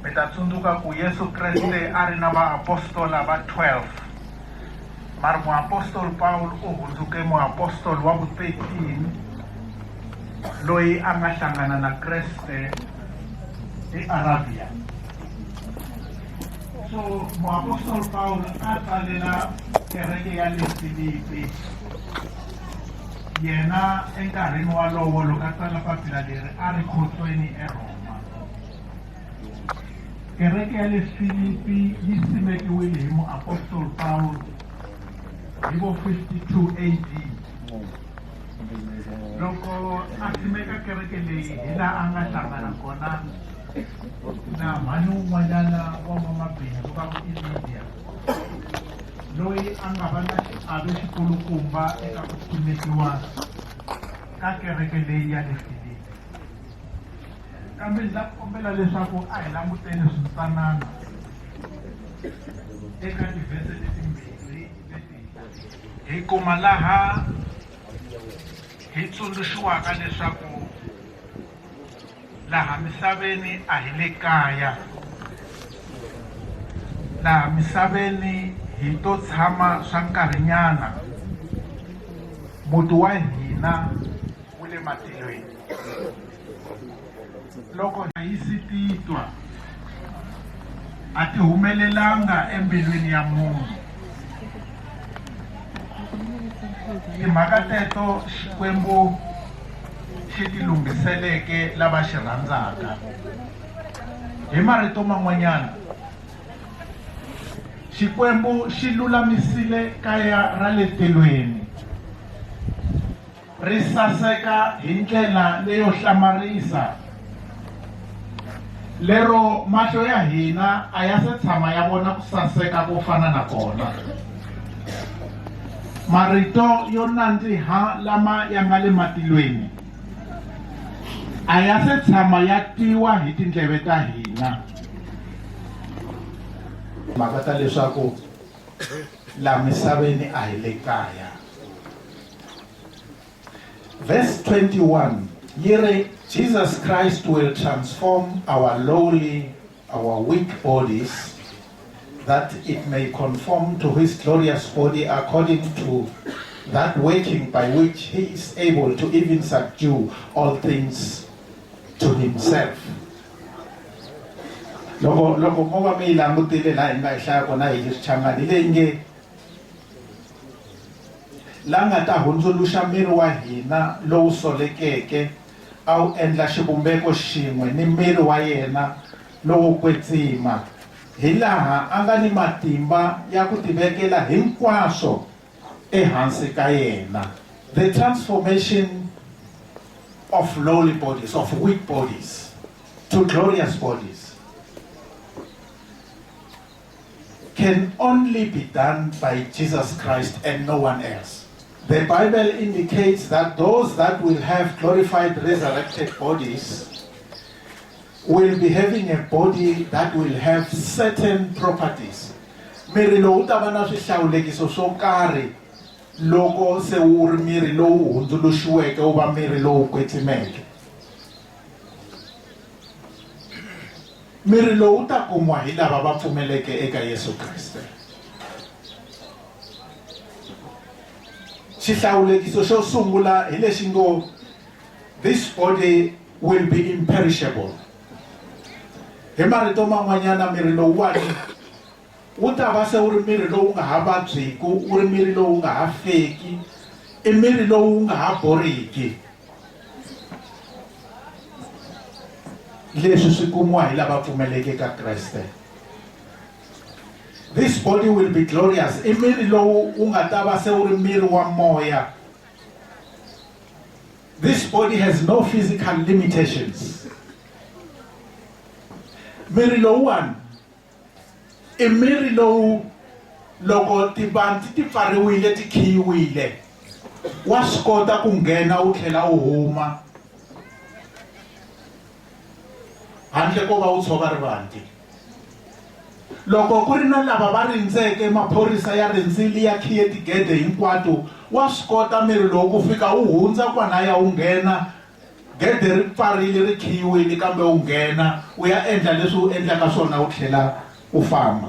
mi ta tsundzuka ku Yesu Kreste a ri na vaapostola va 12 mara muapostol Paul u hundzuke muapostol wa vu 13 loyi a nga hlangana na Kreste eArabia. So muapostol Paul a tsalela kereke ya le Filipi yena enkarhini walowo loko a tsala papila leri a ri khotsweni eRhoma. Kereke ya le Filipi yi simekiwile hi muapostol Paul hi vo 52 AD. Loko a simeka kereke leyi hi laha a nga hlangana kona na mhani wun'wanyana wa n'wamabindzu va ku i Lydia loyi a nga va na xiave xikulukumba eka ku simekiwa ka kereke leyi ya le Filipi. Kambe ndzi la kombela leswaku a hi languteni swintsanana eka tivhese letimbirhi leti hi kuma laha hi tsundzuxiwaka leswaku laha misaveni a hi le kaya laha misaveni hi to tshama swa nkarhinyana muti wa hina wu le matilweni loko hi si titwa a ti humelelanga embilwini ya munhu timhaka teto Xikwembu xi ti lunghiseleke lava xi rhandzaka hi marito man'wanyana Xikwembu xi lulamisile kaya ra le tilweni ri saseka hi ndlela leyo hlamarisa lero mahlo ya hina a ya se tshama ya vona ku saseka ko fana na kona marito yo nandziha lama ya nga le matilweni a ya se tshama ya twiwa hi tindleve ta hina mhaka ta leswaku la misaveni a hi le kaya Verse 21 yi ri Jesus Christ will transform our lowly our weak bodies that it may conform to his glorious body according to that working by which he is able to even subdue all things to himself. Loko loko mo va mi yi langutile laha hi nga yi hlaya kona hi Xichangani hi leyi nge la nga ta hundzuluxa miri wa hina lowu solekeke a wu endla xivumbeko xin'we ni miri wa yena lowo kwetsima, hilaha a nga ni matimba ya ku tivekela hinkwaswo ehansi ka yena. The transformation of lowly bodies, of weak bodies, to glorious bodies can only be done by Jesus Christ and no one else. The Bible indicates that those that will have glorified resurrected bodies will be having a body that will have certain properties. Miri lowu ta va na swihlawulekiso swo karhi loko se wu ri miri lowu hundzuluxiweke wu va miri lowu kwetsimeke. Miri lowu wu ta kumiwa hi lava va pfumeleke eka Yesu Kriste. Xihlawulekiso xo sungula hi lexi ngo, This body will be imperishable. Hi marito man'wanyana, miri lowuwani wu ta va se wu ri miri lowu nga ha vabyiku, wu ri miri lowu nga ha feki, i miri lowu nga ha boriki. Leswi swi kumiwa hi lava pfumeleke ka Kreste. This body will be glorious. I miri lowu wu nga ta va se wu ri miri wa moya. This body has no physical limitations. Miri lowuwani i miri lowu loko tivanti ti pfariwile ti khiyiwile wa swi kota ku nghena wu tlhela wu huma handle ko va wu tshova rivanti. Loko ku ri na lava va rindzeke, maphorisa ya rindzile ya khiye tigede hinkwato, wa swi kota miri lowu ku fika wu hundza kwanaya wu nghena, gede ri pfarile ri khiyiwile kambe wu nghena wu ya endla leswi wu endlaka swona wu tlhela wu famba.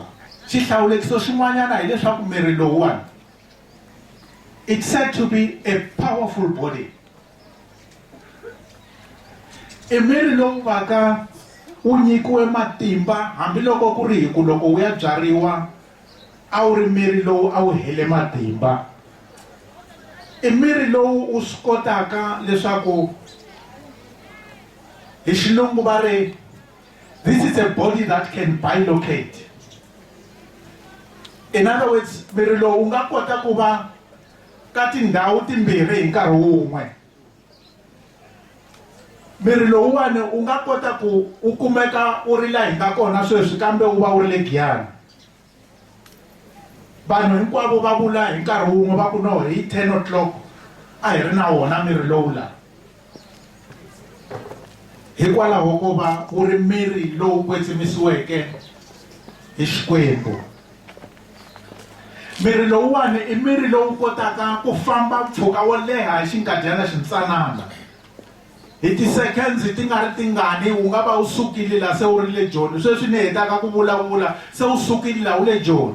Xihlawulekiso xin'wanyana hileswaku miri lowuwani it's said to be a powerful body. I miri lowu vaka wu nyikiwe matimba hambiloko ku ri hi ku loko wu ya byariwa a wu ri miri lowu a wu hele matimba. I miri lowu wu swi kotaka leswaku hi xilungu va ri this is a body that can bilocate. In other words, miri lowu wu nga kota ku va ka tindhawu timbirhi hi nkarhi wun'we. Miri lowuwani wu nga kota ku wu kumeka wu ri la hi nga kona sweswi kambe wu va wu ri le Giyani. Vanhu hinkwavo va vula hi nkarhi wun'we va ku no hi 10 o'clock a hi ri na wona miri lowu la. Hikwalaho ko va wu ri miri lowu kwetsimisiweke hi Xikwembu. Miri lowuwani i miri lowu kotaka ku famba mpfhuka wo leha hi xinkadyana xintsanana. Hi ti-seconds ti nga ri tingani wu nga va wu sukile la se wu ri le Joni. Sweswi ni hetaka ku vulavula se wu sukile la wu le Joni.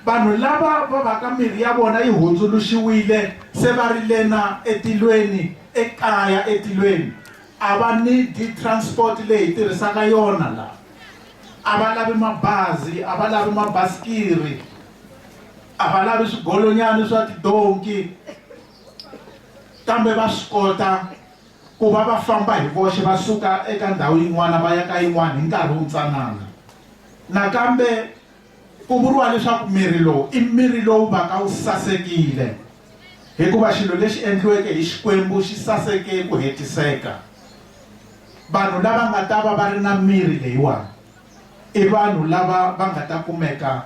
Vanhu lava va vaka miri ya vona yi hundzuluxiwile se va ri lena etilweni, ekaya etilweni, a va need transport leyi hi tirhisaka yona la. A va lavi mabazi, a va lavi mabasikiri, a va lavi swigolonyana swa tidonki, kambe va swi kota ku va va famba hi voxe va suka eka ndhawu yin'wana va ya ka yin'wana hi nkarhi wuntsanana. Nakambe ku vuriwa leswaku miri lowu i miri lowu vaka wu sasekile, hikuva xilo lexi endliweke hi Xikwembu xi saseke ku hetiseka. Vanhu lava nga ta va va ri na miri leyiwani i vanhu lava va nga ta kumeka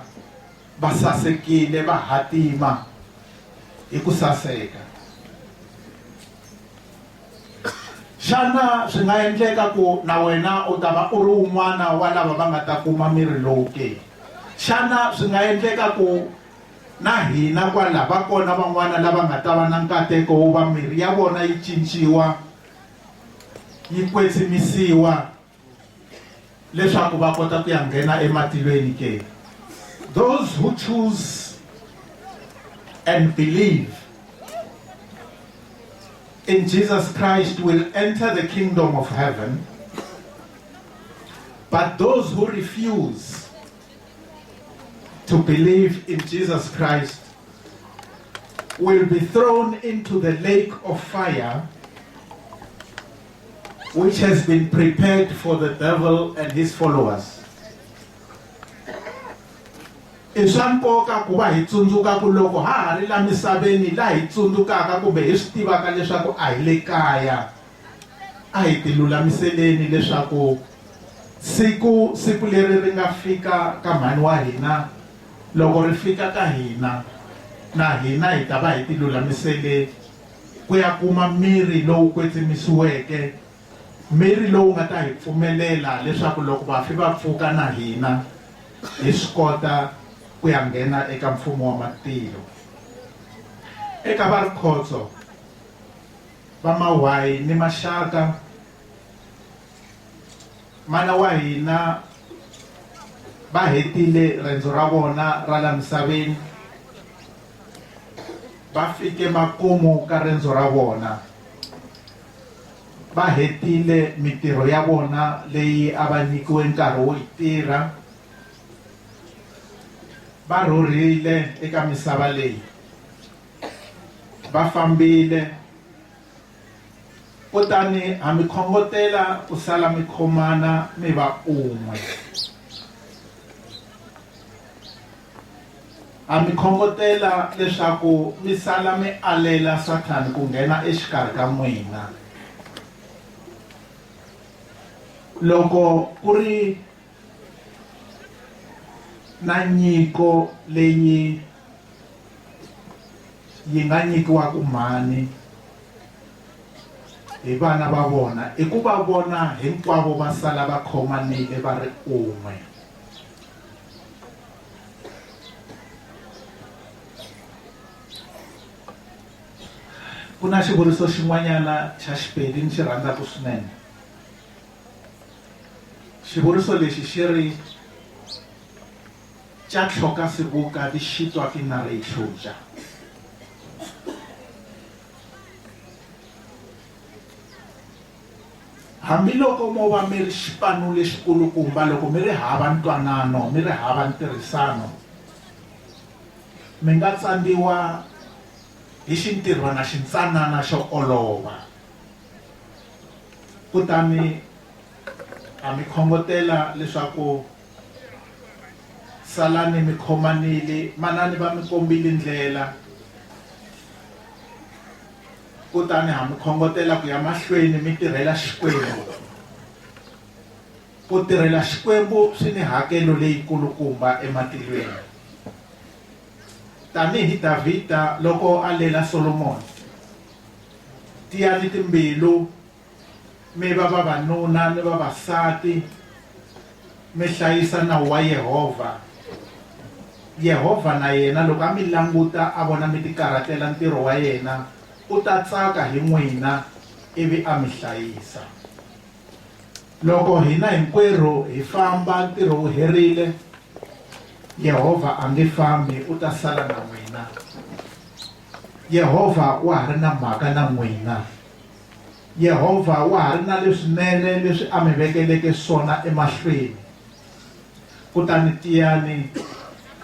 va sasekile, va hatima hi ku saseka. Xana swi nga endleka ku na wena u ta va u ri wun'wana wa lava va nga ta kuma miri lowu ke? Xana swi nga endleka ku na hina kwala va kona van'wana lava nga ta va na nkateko wo va miri ya vona yi cinciwa yi kwetsimisiwa leswaku va kota ku ya nghena ematilweni ke? Those who choose and believe in Jesus Christ will enter the kingdom of heaven, but those who refuse to believe in Jesus Christ will be thrown into the lake of fire, which has been prepared for the devil and his followers. I swa nkoka ku va hi tsundzuka ku loko ha ha ri la misaveni la hi tsundzukaka kumbe hi swi tivaka leswaku a hi le kaya, a hi tilulamiseleni leswaku siku siku leri ri nga fika ka mhani wa hina loko ri fika ka hina na hina hi ta va hi tilulamisele ku ya kuma miri lowu kwetsimisiweke, miri lowu nga ta hi pfumelela leswaku loko vafi va pfuka na hina hi swi kota ku ya nghena eka mfumo wa matilo. Eka va Rikhotso, va Mahwayi ni maxaka, mana wa hina va hetile rendzo ra vona ra la misaveni, va fike makumu ka rendzo ra vona. Va hetile mitirho ya vona leyi a va nyikiwe nkarhi wo yi tirha. Va rhurhile eka misava leyi. Va fambile. Kutani ha mi khongotela ku sala mi khomana mi va un'we. Ha mi khongotela leswaku mi sala mi alela Sathani ku nghena exikarhi ka n'wina. Loko ku ri na nyiko leyi yi nga nyikiwaka mhani hi vana va vona i ku va vona hinkwavo va sala va khomanile va ri un'we. Ku na xivuriso xin'wanyana xa Xipedi ni xi rhandzaka swinene. Xivuriso lexi xi ri, Tša hloka seboka di šitwa ke nare e hlotša. Hambiloko mo va mi ri xipano lexikulukumba, loko mi ri hava ntwanano, mi ri hava ntirhisano, mi nga tsandziwa hi xintirhwana xintsanana xo olova. Kutani ha mi khongotela leswaku salani mi khomanile, manani va mi kombile ndlela. Kutani ha mi khongotela ku ya mahlweni mi tirhela Xikwembu. Ku tirhela Xikwembu swi ni hakelo leyikulukumba ematilweni. Tanihi Davhida loko a lela Solomoni, Tiyani timbilu, mi va vavanuna ni vavasati, mi hlayisa nawu wa Yehovha. Yehovha na yena loko a mi languta a vona mi tikarhatela ntirho wa yena, u ta tsaka hi n'wina ivi a mi hlayisa. Loko hina hinkwerhu hi famba ntirho wu herile, Yehovha a nge fambi, u ta sala na n'wina. Yehovha wa ha ri na mhaka na n'wina. Yehovha wa ha ri na leswinene leswi a mi vekeleke swona emahlweni. Kutani tiyani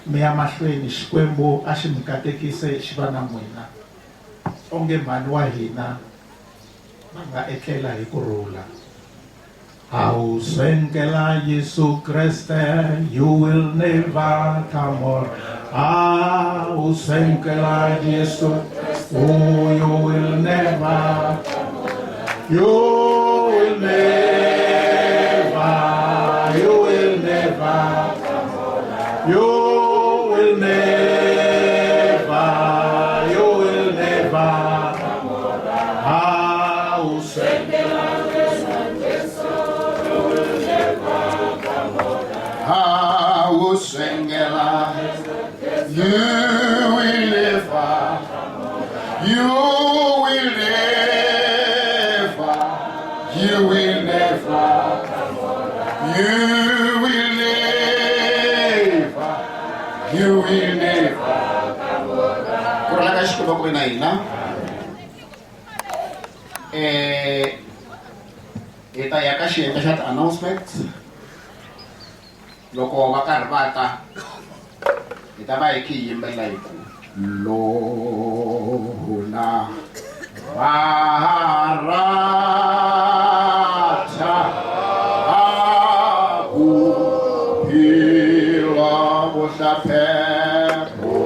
mi ya mahlweni, Xikwembu a xi mi katekise xi va na n'wina. Onge mhani wa hina va nga etlela hi ku rhula. Awuswenkela Yesu Kreste, you will never come on. Awuswenkela Yesu, oh, you will never, you will never, you will never, you will never, you will never. Awuswenkela Awusengela, you will never, you will never, you will never, you will never, you will never. Ku rhula ka Xikwembu ku ve na hina. Eh, hi ta ya ka xiyenge xa ti-announcement loko va karhi va ta hi ta va hi khe hi yimbelela hi ku lona va rata bophelo bohlaphepho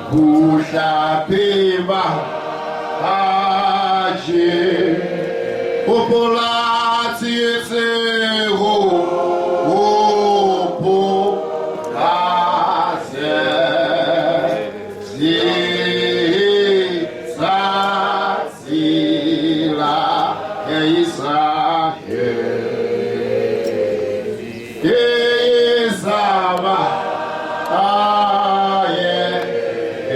bohlapheba aje hopola tsietsego hopola tsa tsela e Israel e zaba aye e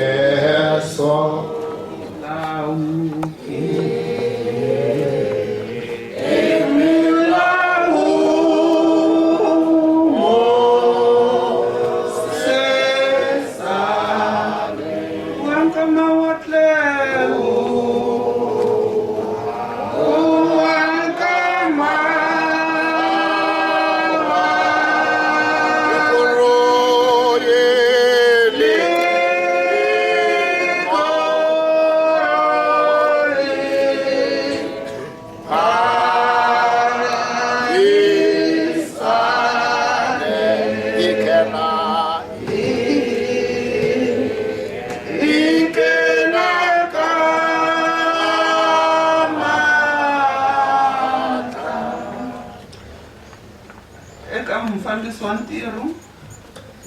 Eka mufambisi wa ntirho,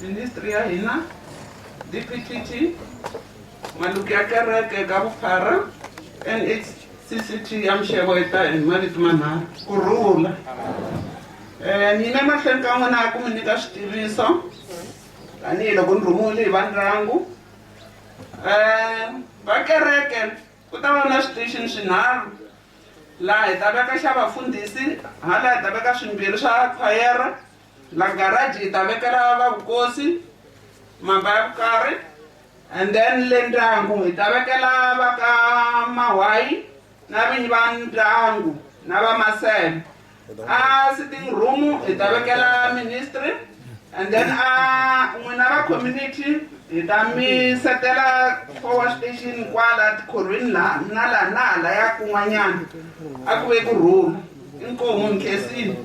ministri ya hina, DPTT, maluku ya kereke eka vuphara, NHCCT ya mixeweta hi marito manharhu, ku rhula. Ni yime mahlweni ka n'wina ku mi nyika switiviso tanihiloko ni rhumiwile hi va ndyangu. Va kereke ku ta va na switexini swinharhu. Laha hi ta veka xa vafundhisi, hala hi ta veka swimbirhi swa khwayere, la garage hi ta vekela va vukosi, mamba ya vukarhi, and then le ndyangu hi ta vekela va ka Mahwayi na vinyi va ndyangu na va Masebe. A sitting room hi ta vekela ministry, and then a n'wina va community hi ta mi setela power station kwala tikhorhweni laha na laha na hala ya kun'wanyana a ku ve ku rhula. Inkomu nkhensini.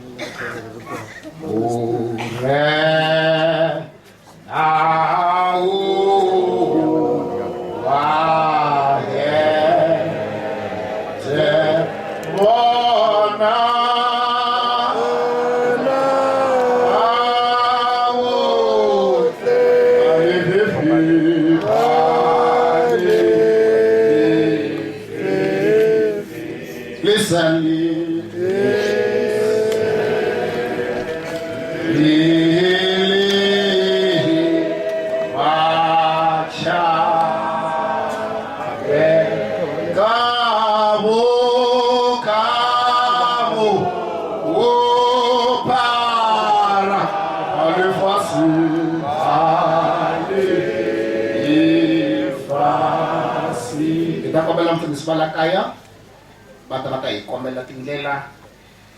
Kaya va ta va ta hi kombela tindlela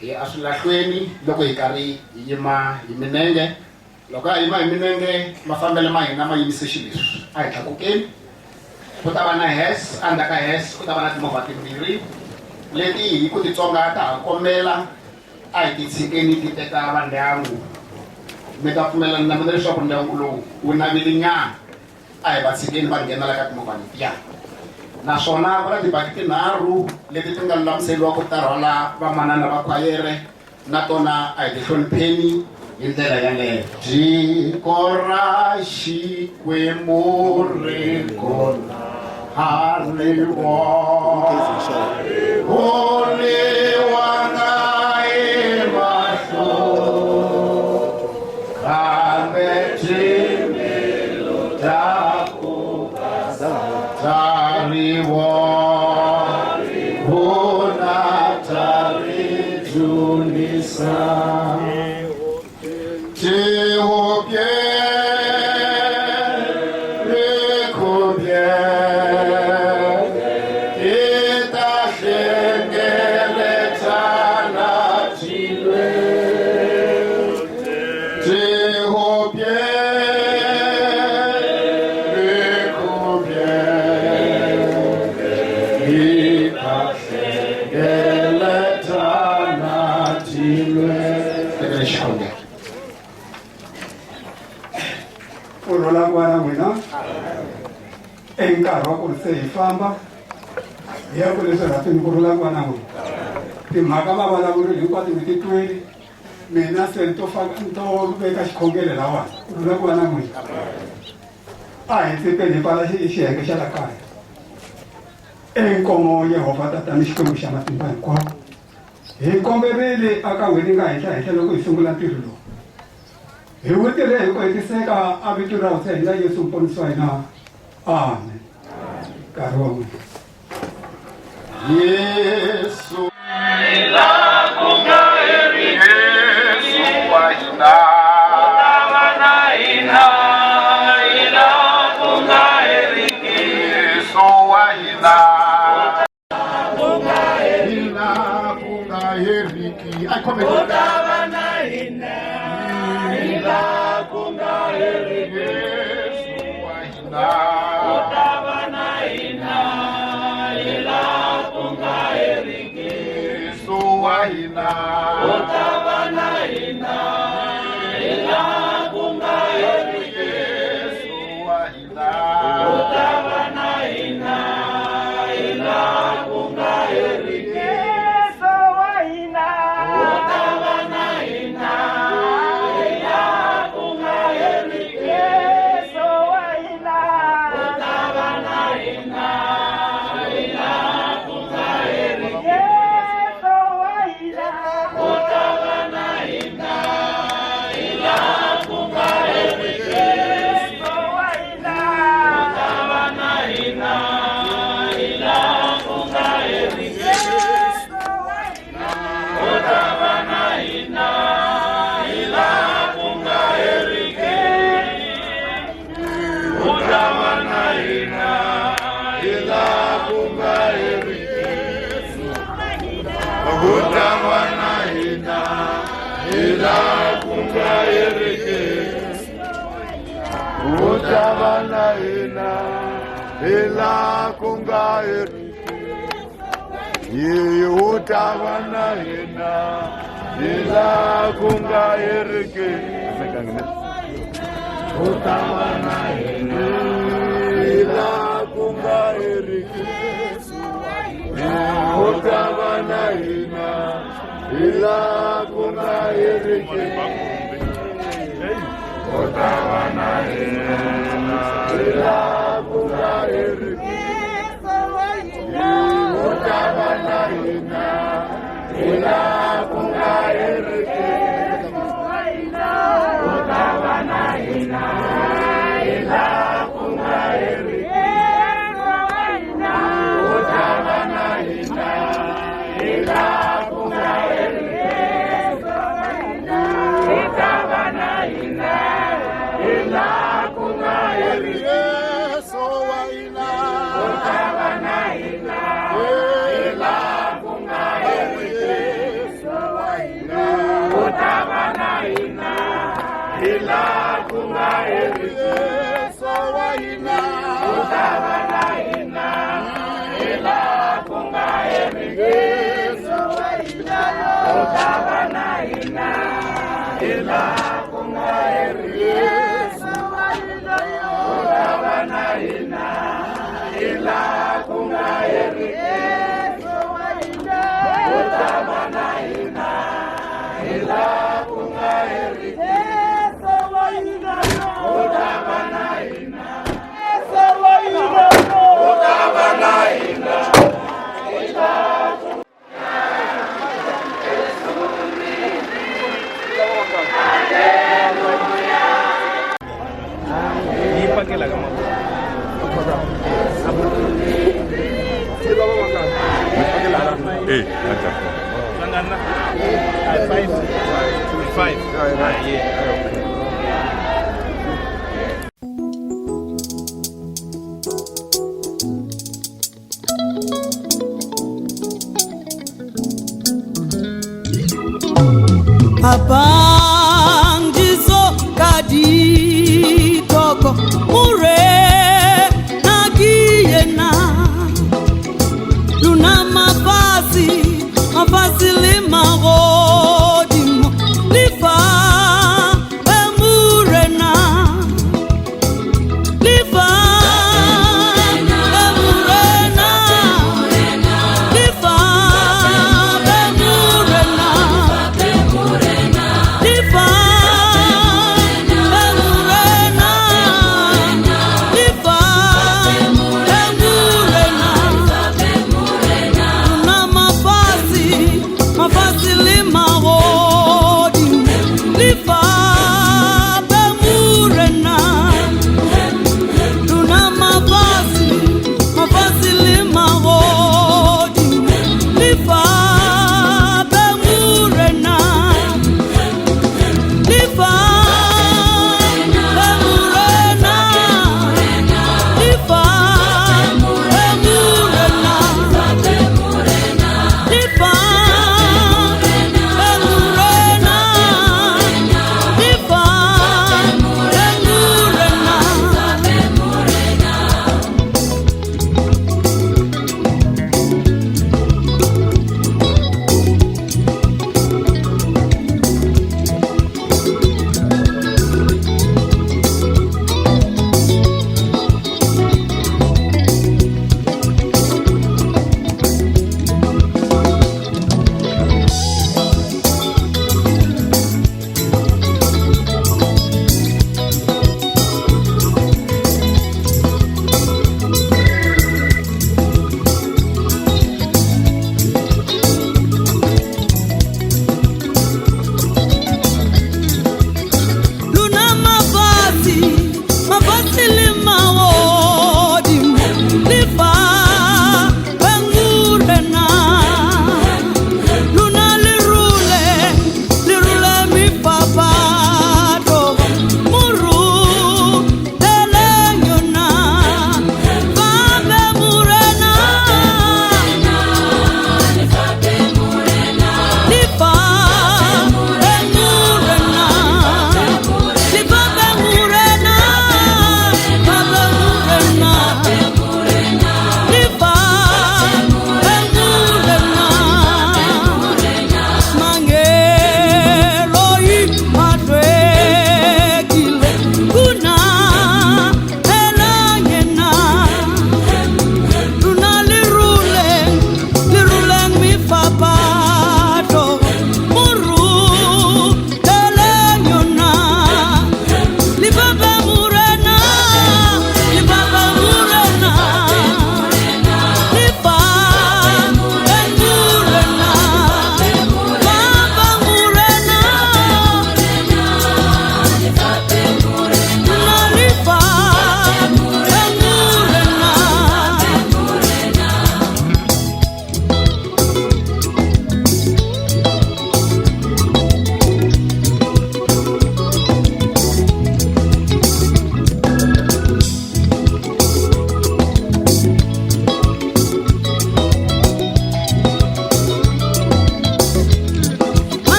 hi ya eswilahlweni loko hi karhi hi yima hi minenge. Loko ha yima hi minenge, mafambelo ma hina ma yimise xileswi a hi tlakukeni. Ku ta va na hearse, endzhaku ka hearse ku ta va na timovha timbirhi leti hi ku titsongahata ha kombela a hi ti tshikeni ti teka va ndyangu. Mi ta pfumelana na mina leswaku ndyangu lowu wu navile nyana, a hi va tshikeni va nghena la ka timovha letiya. Naswona ku na tibaki tinharhu leti ti nga lulamiseriwa ku ta rhwala vamanana va khwayere, na tona a hi ti hlonipheni hi ndlela yaleyo. Tiko ra Xikwembu ri kona, ha ri voniwanga hi mahlo, kambe timbilu ta ku ta ri vona, ta ri dzunisa. Ku rhula ku va na n'wina. I nkarhi wa ku ri se hi famba hi ya kule swirhapeni. Ku rhula ku va na n'wina. Timhaka va vulavurile hinkwato mi ti tweli, mina se ni to faka ni to veka xikhongelo lawani. Ku rhula ku va na n'wina. A hi tsepeni hi pfala xiyenge xa la kaya. Inkomo Yehovha Tatana Xikwembu xa matimba hinkwawo, hi komberile aka wena nga henhla henhla loko hi sungula ntirho lowu. Hi wu tirhe hi ku hetiseka a vito ra Hosi ya hina Yesu Muponisi wa hina. Amen. Nkarhi wa n'wina. Yesu ku nga heriki Yesu wa hina u ta va na hina hilaha ku nga heriki Yesu wa hina hilaha ku nga heriki a khome u ta va na hina hilaha ku nga heriki Yesu wa hina u ta va na hina hilaha ku nga heriki Yesu wa hina u ta va na hina hilaha ku nga heriki Yesu wa hina u ta va na hina hilaha ku nga heriki Yesu wa hina u ta va na hina hilaha ku nga heriki Yesu wa hina u ta va na hina hilaha ku nga heriki Yesu wa hina u ta va na hina hilaha ku nga heriki Yesu wa hina u ta va na hina hilaha ku nga heriki Yesu wa hina u ta va na hina hilaha ku nga heriki u ta va na hina hilaha ku nga heriki u ta va na hina hilaha ku nga heriki u ta va na hina hilaha ku nga heriki u ta va na hina hilaha ku nga heriki u ta va na hina hilaha ku nga heriki u ta va na hina hilaha ku nga heriki u ta va na hina hilaha ku nga heriki u ta va na hina hilaha ku nga heriki u ta va na hina hilaha ku nga heriki u ta va na hina hilaha ku nga heriki u ta va na hina hilaha ku nga heriki Yesu wa hina u ta va na hina hilaha ku nga heriki Yesu wa hina u ta va na hina hilaha ku nga heriki Yesu wa hina u ta va na hina hilaha ku nga heriki Yesu wa hina u ta va na hina hilaha ku nga heriki Yesu wa hina u ta va na hina hilaha ku nga heriki Yesu wa hina u ta va na hina hilaha ku nga heriki Yesu wa hina u ta va na hina Yesu wa hina u ta va na hina hilaha ku yi pakela ka mavoko Eh, acha. Hlangana. Five. Five. Ah, yeah. Abangizo kaditoko mure nagiyena luna mafasi mafasi le magodimo lifa emurena lifa emurena lifa emurena lifa emurena lifa emurena.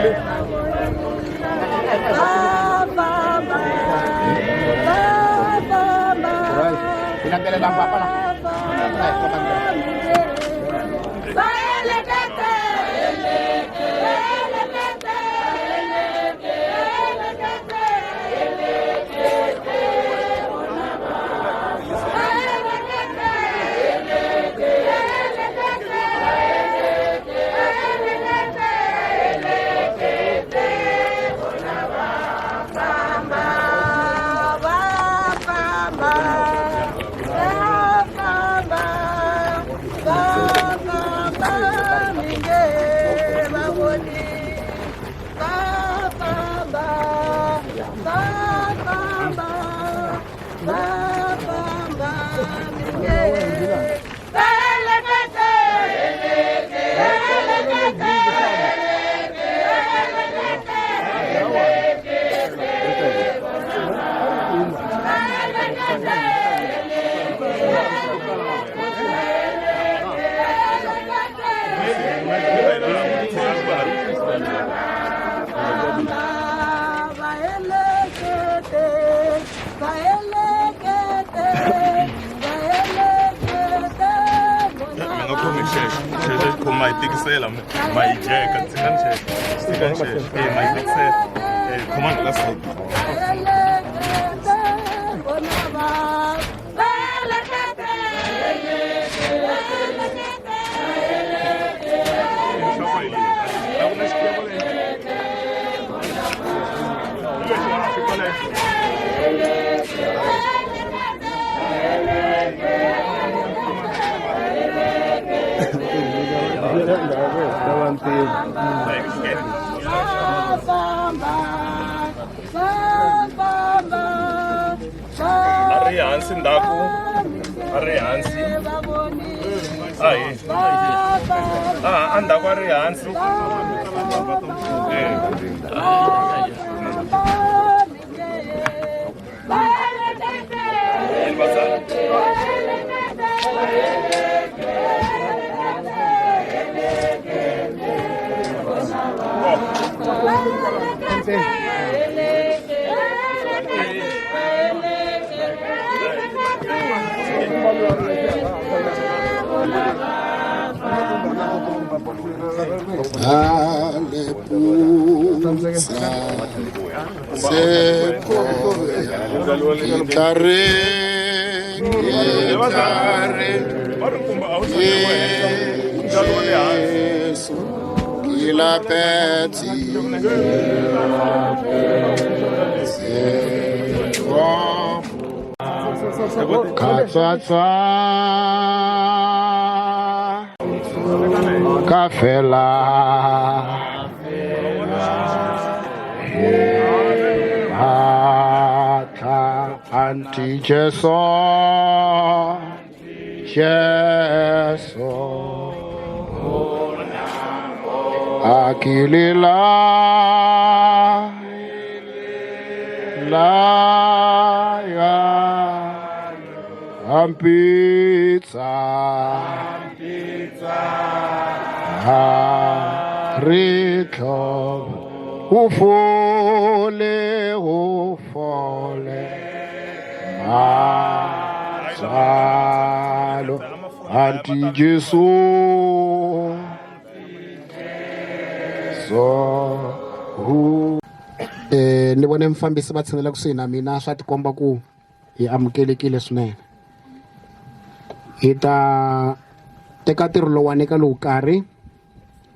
Mi nga khomi xexo xexo xi khoma hi tikisela ma yi jeka tshikani xexo tshikani xexo e ma yi tikisela e khomani la side. A ri hansi ndzhaku a ri hansi ahi a a ndzhaku a ri hansi. Katsatsa kafela batla anti Jesu Jesu akilila la ya ampitsa ha re tlhoba o fole o fole matswalo anti Jesu so hu Eh ni vone mufambisi va tshinela kusuhi na mina swa tikomba ku hi amukelekile swinene hi ta teka ntirho lowani eka lowu karhi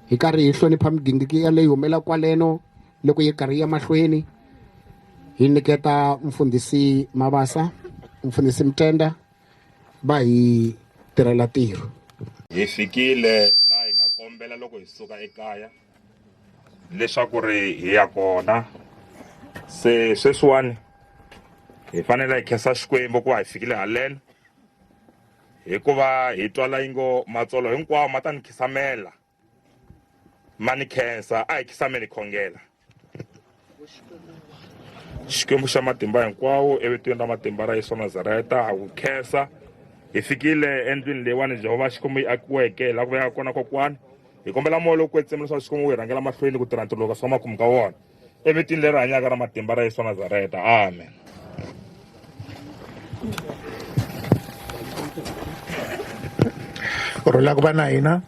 hi karhi hi hlonipha migingiriko yaleyo humela kwaleno loko yi karhi ya mahlweni hi nyiketa mfundhisi Mabasa mfundhisi Mtenda va hi tirhela ntirho. Hi fikile laha hi nga kombela loko hi suka ekaya leswaku ri hi ya kona se sweswiwani hi fanele hi khensa Xikwembu ku va hi fikile haleno hikuva hi twala yi ngo matsolo hinkwawo ma ta ni khisamela ma ni khensa a hi khisameni khongela Xikwembu xa matimba hinkwawo evitweni ra matimba ra Yesu Nazareta ha ku khensa hi fikile endlwini leyiwani Jehovha Xikwembu yi akiweke laha ku vekaka kona kokwani. Hi kombela moya lowo kwetsima leswaku Xikwembu wu hi rhangela mahlweni ku tirha ntirho lowu ka makumu ka wona. Evitini leri hanyaka ra matimba ra Yesu wa Nazareta. Amen. Ku rhula ku va na hina.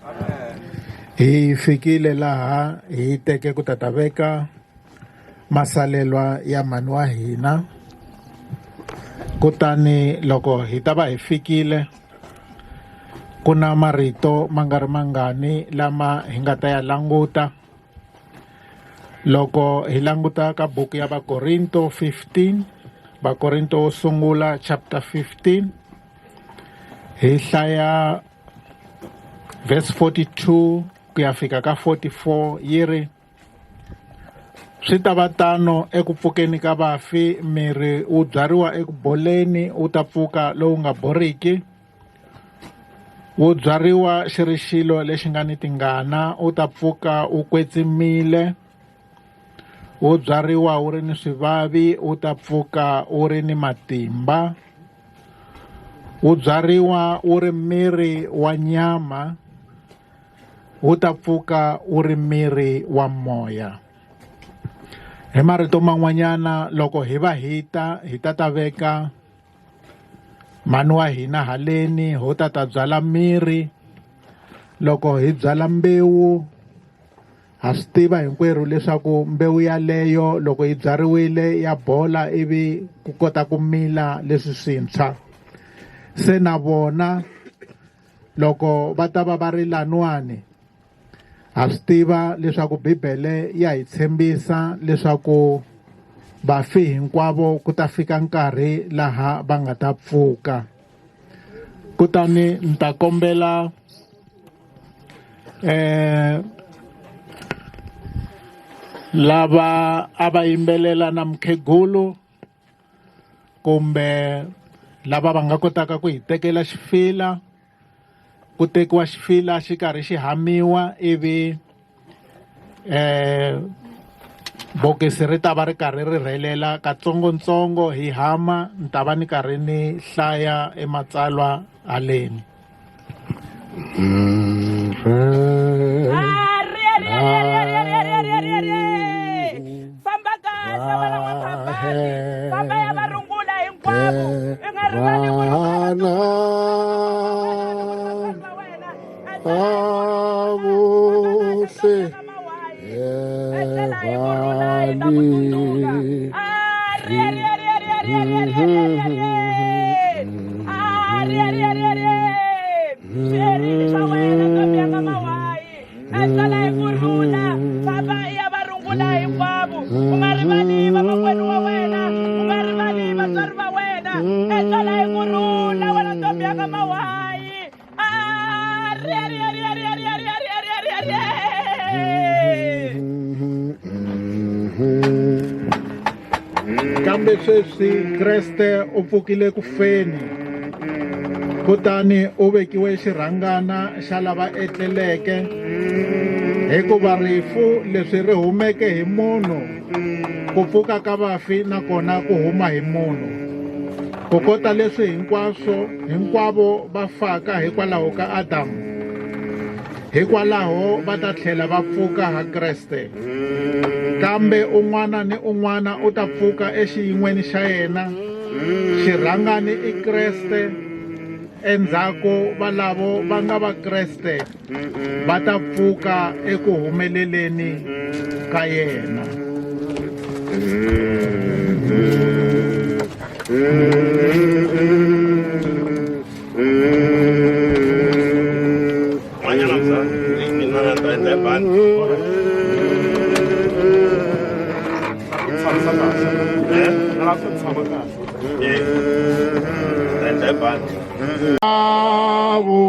Hi fikile laha hi teke ku ta ta veka masalelwa ya mhani wa hina. Kutani loko hi ta va hi fikile ku na marito ma nga ri mangani lama hi nga ta ya languta. Loko hi languta ka buku ya Vakorinto 15, Vakorinto wo sungula chapter 15, hi hlaya verse 42 ku ya fika ka 44 yi ri swi ta va tano eku pfukeni ka vafi miri wu byariwa eku boleni wu ta pfuka lowu nga boriki Wu byariwa xi ri xilo lexi nga ni tingana, wu ta pfuka wu kwetsimile. Wu byariwa wu ri ni swivavi, wu ta pfuka wu ri ni matimba. Wu byariwa wu ri miri wa nyama, wu ta pfuka wu ri miri wa moya. Hi marito man'wanyana, loko hi va hi ta, hi ta ta veka Mhani wa hina haleni ho ta ta byala mirhi loko hi byala mbewu ha swi tiva hinkwerhu leswaku mbewu yaleyo loko yi byariwile ya bola ivi ku kota ku mila leswi swintshwa se na vona loko va ta va va ri laniwani Ha swi tiva leswaku Bibele ya hi tshembisa leswaku vafi hinkwavo ku ta fika nkarhi laha va nga ta pfuka. Kutani ni ta kombela eh lava a va yimbelela na mukhegulu kumbe lava va nga kotaka ku hi tekela xifila ku tekiwa xifila xi karhi xi hamiwa ivi eh bokisi ri ta va ri karhi ri rhelela katsongotsongo hi hama ni ta va ni karhi ni hlaya ematsalwa haleni Famba kahle wena n'waphapati famba ya va rungula hinkwavo i nga rivali ku Vana avohle Etlela hi ku rhula famba i ya va rungula hinkwavo u nga rivali vamakwenu wa wena u nga rivali vatswari va wena etlela hi ku rhula wena ntombi ya ka mawayi Kambe sweswi Kreste u pfukile ku feni, kutani u vekiwe xirhangana xa lava etleleke, hikuva rifu leswi ri humeke hi munhu, ku pfuka ka vafi na kona ku huma hi munhu. Kukota leswi hinkwaswo hinkwavo va faka hikwalaho ka Adamu, Hikwalaho va ta tlhela va pfuka ha Kreste. Kambe un'wana ni un'wana u ta pfuka exiyin'weni xa yena. Xirhangani i Kreste, endzhaku valavo va nga va Kreste va ta pfuka eku humeleleni ka yena. Avo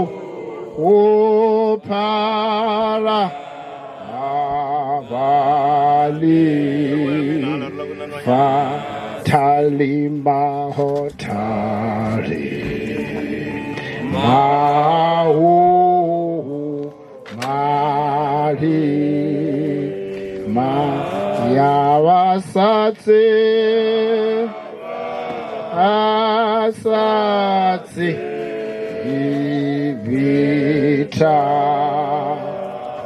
uphala avali fa thalimba hotari mahu mali ma yavasatse asatse ibita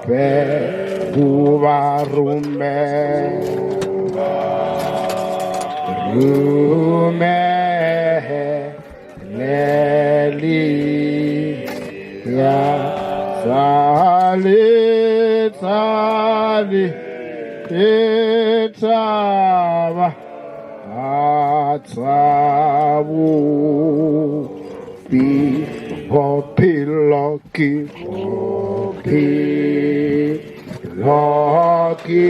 Hape ku va rhumela rhumelelia tsali tsali titshava atsavu pi bophelo ke bophelo ke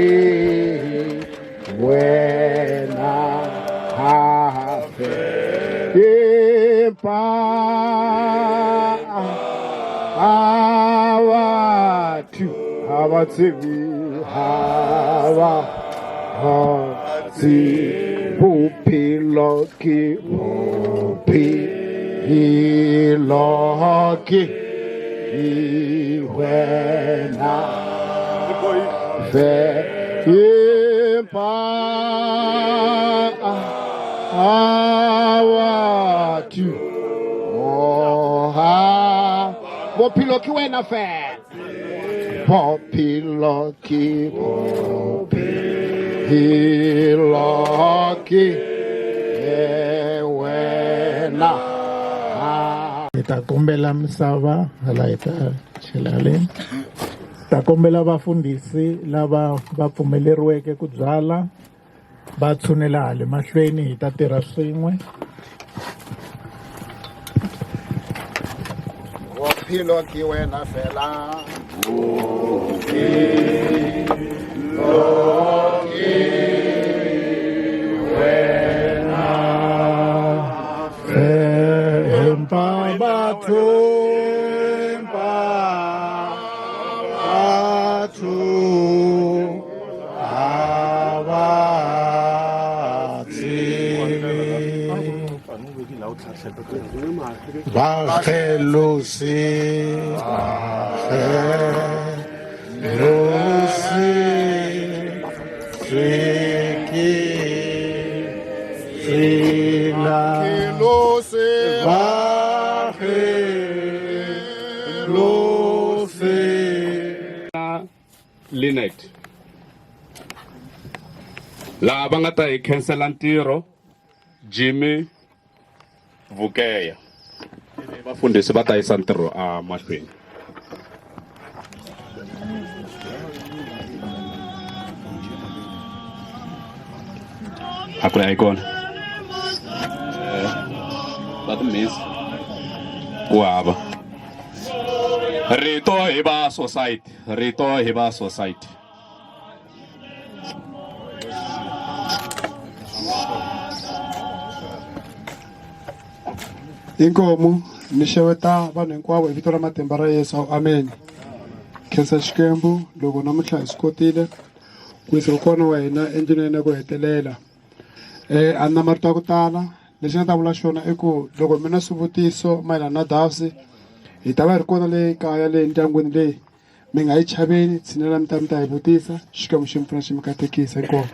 wena hape empa batho ha ba tsebe ha ba tsebe bophelo ke bophelo ke wena fe empa batho ha bophelo ke wena fela bophelo ke bophelo ke wena Hi ta kombela misava hala hi ta chela le ta kombela vafundhisi lava va pfumeleriweke ku byala va tshunela hale mahlweni hi ta tirha swin'we bophelo ke wena fela bophelo ke wena empa batho empa batho ha ba tsebe ba kgelose ba kgelose tsweke tsela ba kgelose Linet laha va nga ta hi khensela ntirho Jimmy Vukeya vafundhisi va ta yisa ntirho a mahlweni a ku ri a yi kona va timhisi ku hava rito hi va society rito hi va society Inkomu ni xeweta vanhu hinkwavo hi vito ra matimba ra Yesu amen khensa Xikwembu loko namuntlha hi swi kotile ku yisa kokwana wa hina endlwini ya yena ku hetelela a ni na marito ya ku tala lexi nga ta vula xona i ku loko mi na swivutiso mayelana na Doves hi ta va hi ri kona le kaya le ndyangwini leyi mi nga yi chaveni tshinela mi ta mi ta hi vutisa Xikwembu xi mi pfuna xi mi katekisa inkomu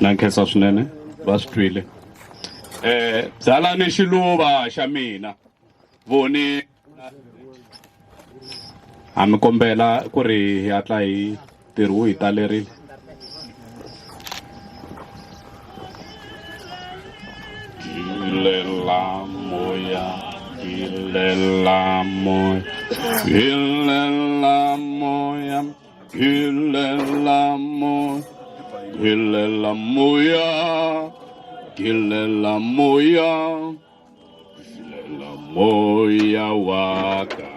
na nkhensa swinene va swi twile byalani xiluva xa mina voni ha mi kombela ku ri hi hatla hi ntirho wu hi talerile Kilela moya kilela moya kilela moya kilela moya kilela moya kilela moya moya wa ka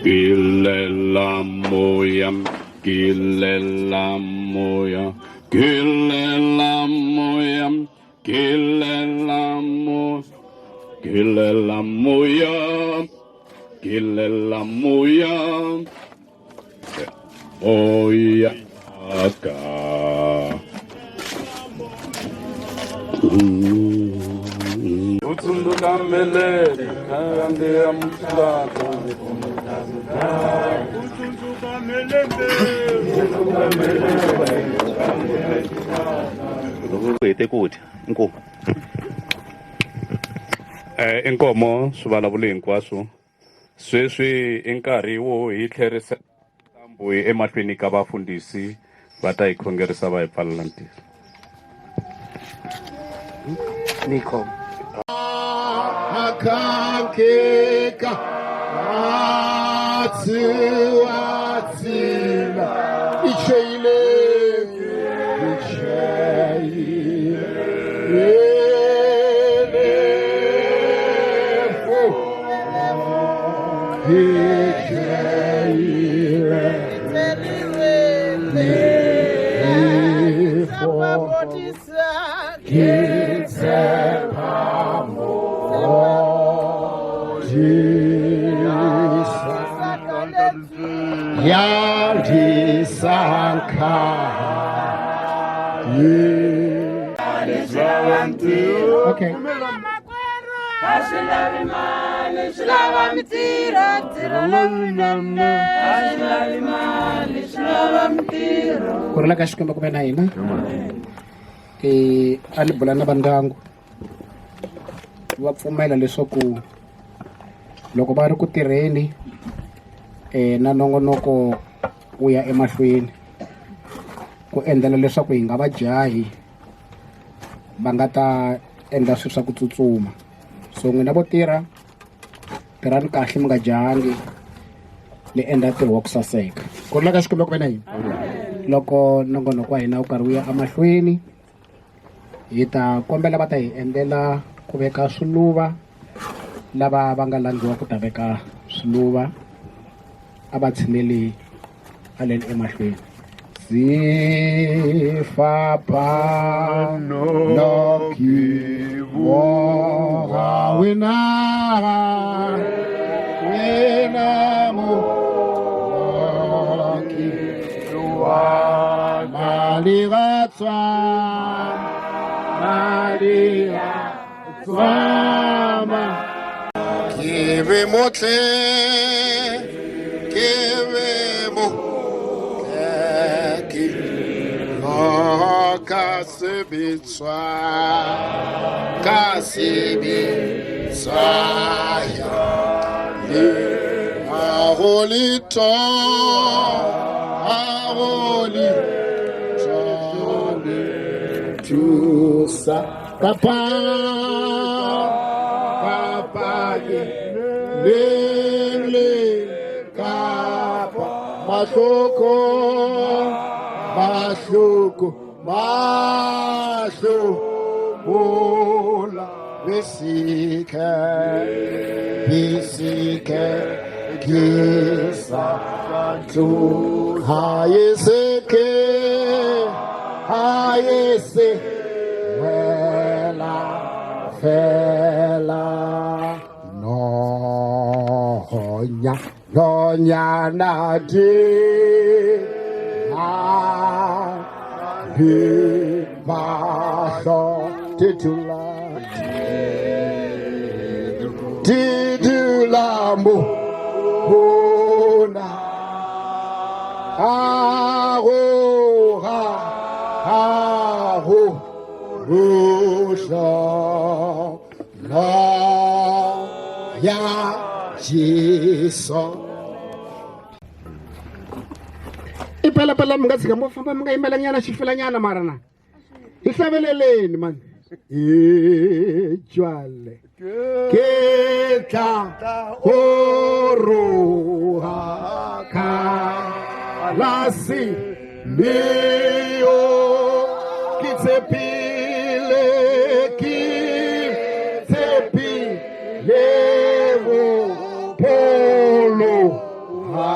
kilela moya kilela moya kilela moya kilela moya kilela moya kilela moya moya ka U tsundzuka meleke khandziya mutlaka Loko u hete ku dya inkomu Inkomo swi vulavuli hinkwaswo. Sweswi i nkarhi wo hi tlherisa ntambu emahlweni ka vafundhisi va ta hi khongerisa va hi pfalela ntirho. Nico. Akankeka atsiwatsila icheile icheile elefo icheile elefo Yandisanka Okay. A swi lavi mali swi lava mintirho ntirho lowunene a swi lavi mali swi lava mintirho Ku rhula ka Xikwembu ku ve na hina. A ni bula na va ndyangu va pfumela leswaku loko va ri ku tirheni na nongonoko wu ya emahlweni ku endlela leswaku hi nga va jahi va nga ta endla swilo swa ku tsutsuma. So n'wina vo tirha tirhani kahle mi nga jahangi ni endla ntirho wa ku saseka. Ku rhula ka Xikwembu ku ve na hina. Loko nongonoko wa hina wu karhi wu ya emahlweni hi ta kombela va ta hi endlela ku veka swiluva lava va nga langiwa ku ta veka swiluva a va tshineli haleni emahlweni. Sifapano kiwoga wena wena moki wa maligatswa maligatswa ma ke be motle ke be mo ke ka sebetswa ka sebetswa ya le ha ho letho ha ho letho le thusa kapa kapa ke le le kapa mahloko mahloko mahlo bola besike besike kisa tu hayeseke hayese wela fela nonya nonya na di ha mahlo titula titula mo bona ago ha ago rusa la ya Jesu. I pela pela mi nga tshika mo famba mi nga yimelanyana xifelanyana mara na hi hlaveleleni mani hi jwale ke tla oroha khalasi leo ke tshepile ke tshepile bopholo ha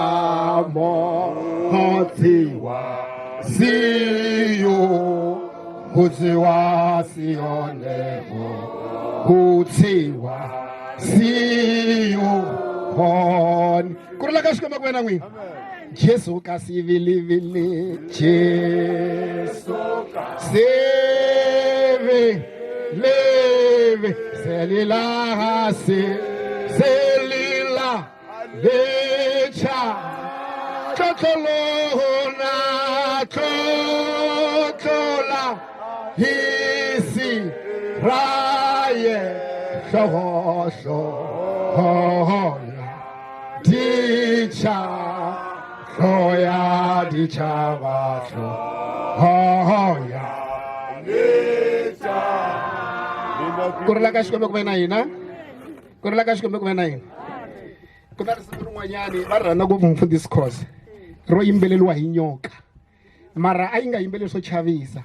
motsiwa siyo kutsiwa siyoneho kutsiwa siyo hon ku rhula ka Xikwembu ku ve na n'wina. Jesu ka sivilivili Jesu sivi livi selila se selila lecha tlotlolona tlotlola hisi raye hlohohlo hoya ditšha hloya ditšhaba hloya ku rila ka xikwembu ku ve na hina ku rila ka xikwembu ku ve na hina ku na risimu rin'wanyani va ri rhandza ngopfu mfundhisi khosa ro yimbeleriwa hi nyoka mara a yi nga yimbeleli swo chavisa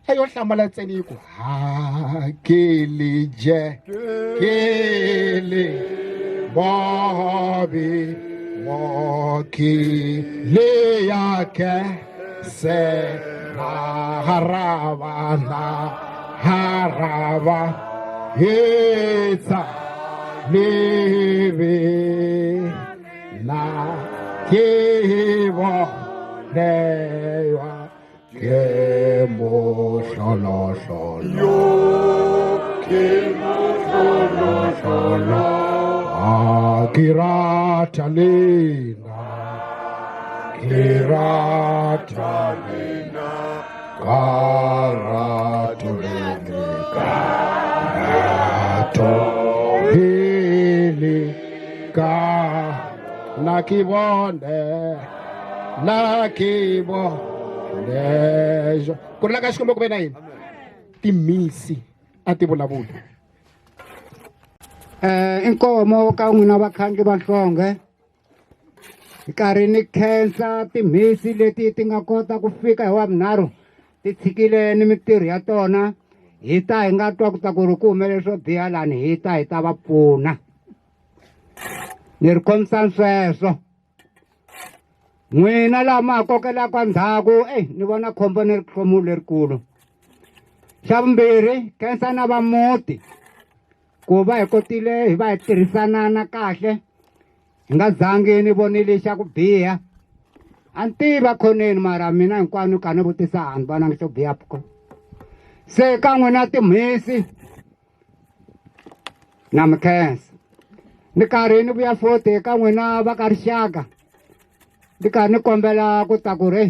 a yo hlamala ntsena yi ku hakele je kele bobi wokile yake se harava na harava etsa leve na ke bonewa ke mohlolohlolo ke mohlolohlolo a ke rata lena ke rata lena ka rato lene ka rato lele ka na ke bone na ke bone ku rila ka xikwembu ku ve na yini timhisi a ti vulavuli Inkomo ka n'wina vakhandli va nhlonge hi karhi ni khensa timhisi leti ti nga kota ku fika hi wavunharhu ti tshikile ni mintirho ya tona hi ta hi nga twa ku ta ku ri ku humelele swo biha lani hi ta hi ta va pfuna ni ri khomisani sweswo n'wina laha ma ha kokelaka ndzhaku eyi ni vona khombo ni ri hlomulo lerikulu xa vumbirhi khensa na va muti ku va hi kotile hi va hi tirhisanana kahle hi nga zangi ni vonile xa ku biha a ni tivi akhoneni mara mina hinkwanu ni kha ni vutisa a ni vonangi xo biha ko se ka n'wina timhisi na mi khensa ni karhi ni vuya futhi ka n'wina va ka rixaka ni karhi ni kombela ku ta ku ri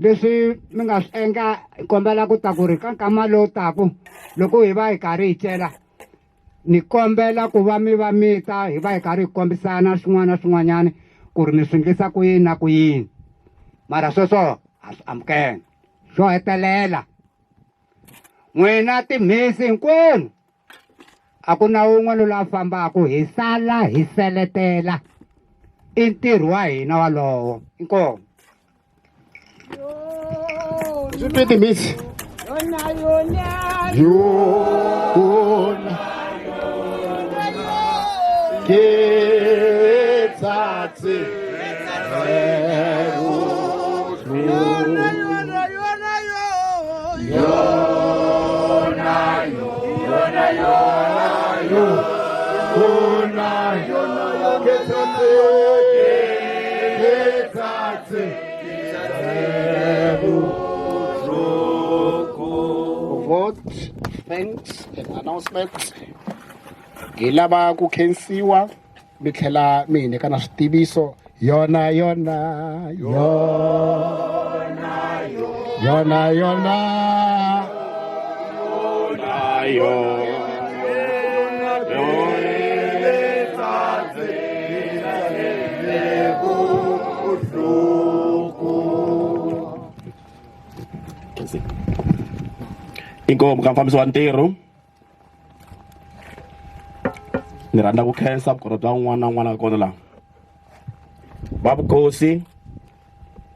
leswi mi nga swi endla hi kombela ku ta ku ri ka nkama lowu taku loko hi va hi karhi hi cela ni kombela ku va mi va mi ta hi va hi karhi hi kombisana swin'wana na swin'wanyana ku ri mi swi endlisa ku yini na ku yini mara sweswo ha swi amukela xo hetelela n'wina timhisi hinkwenu a ku na wun'we loyi a fambaka hi sala hi seletela i ntirho wa hina walowo inkomu swi twe timhisi yona ke tsatsi Vote, thanks and announcements. Hi lava ku khensiwa mi tlhela mi hi nyika na switiviso yona yona yona yona yona yona inkomu ka mfambisi wa ntirho ni rhandza ku khensa vukorho bya un'wana na un'wana ka kona laha va vukosi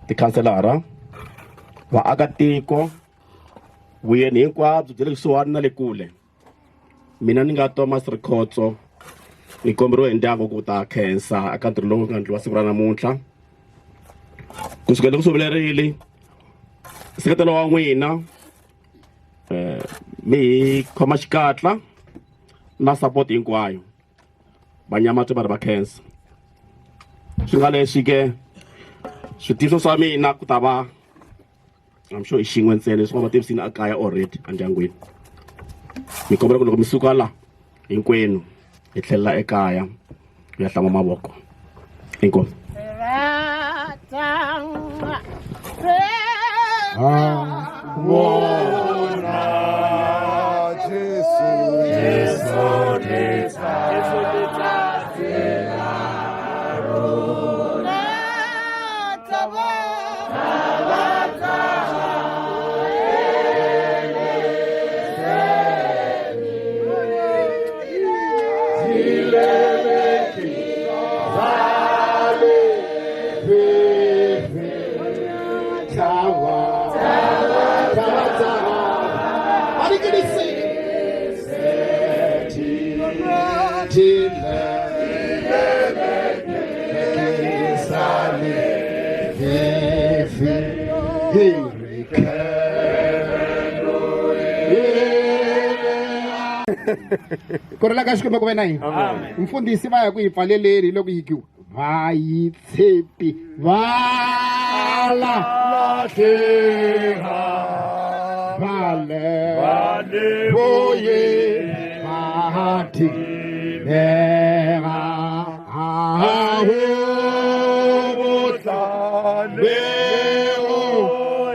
tikhanselara vaakatiko vuyeni hinkwabyo bya le kusuhani na le kule mina ni nga Thomas Rikhotso ni komberiwe hi ndyangu ku ta khensa eka ntirho lowu nga endliwa siku ra namuntlha kusukela loko swi humelerile nseketelo wa n'wina mi hi khoma xikatla na support hinkwayo vanyamati va ri va khensa swi nga leswi ke switiviso swa mina ku ta va I'm sure i xin'we ntsena leswi va tivisini a kaya already endyangwini ni kombela ku loko mi suka la hinkwenu hi tlhelela ekaya ku ya hlamba mavoko inkomu Jesu, Jesu, Hi ri ku rila ka Xikwembu ku ve na hina. Mfundhisi va ya ku yi pfaleleni loko yi kiwa va yi tshepi va lahlega vale voye vathi lega aho botlhaleo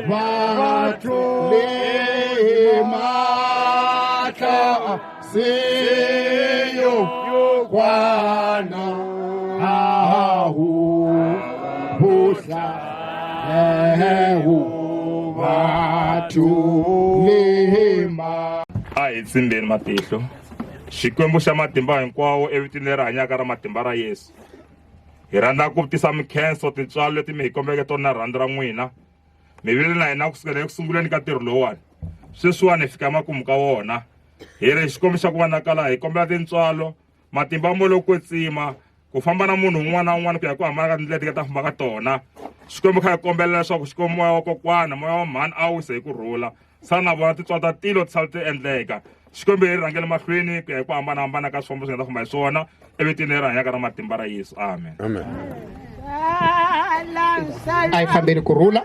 batho le matla seyo kwana aho botlhaleo batho le A hi tsimbeni matihlo. Xikwembu xa matimba hinkwawo evitweni leri hanyaka ra matimba ra Yesu. Hi rhandza ku tisa mikhenso tintswalo leti mi hi kombeke tona na rirhandzu ra n'wina. Mi vile na hina kusukela eku sunguleni ka ntirho lowuwani. Sweswiwani hi fika emakumu ka wona. Hi ri Xikwembu xa ku vonakala hi kombela tintswalo, matimba ya moya lowo kwetsima, ku famba na munhu un'wana na un'wana ku ya ku hambana ka tindlela leti nga ta famba ka tona. Xikwembu kha hi kombela leswaku Xikwembu moya wa kokwana, moya wa mhani a wise hi ku rhula. Sala na vona tintswalo ta tilo ti sala ti endleka. Xikwembu hi rhangele mahlweni ku ya hi ku hambanahambana ka swifambo swi nga ta famba hi swona evitweni leri hanyaka ra matimba ra Yesu. Amen. Amen. A hi fambeni ku rhula.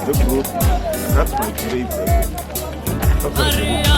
The group, that's my favorite. That's my favorite.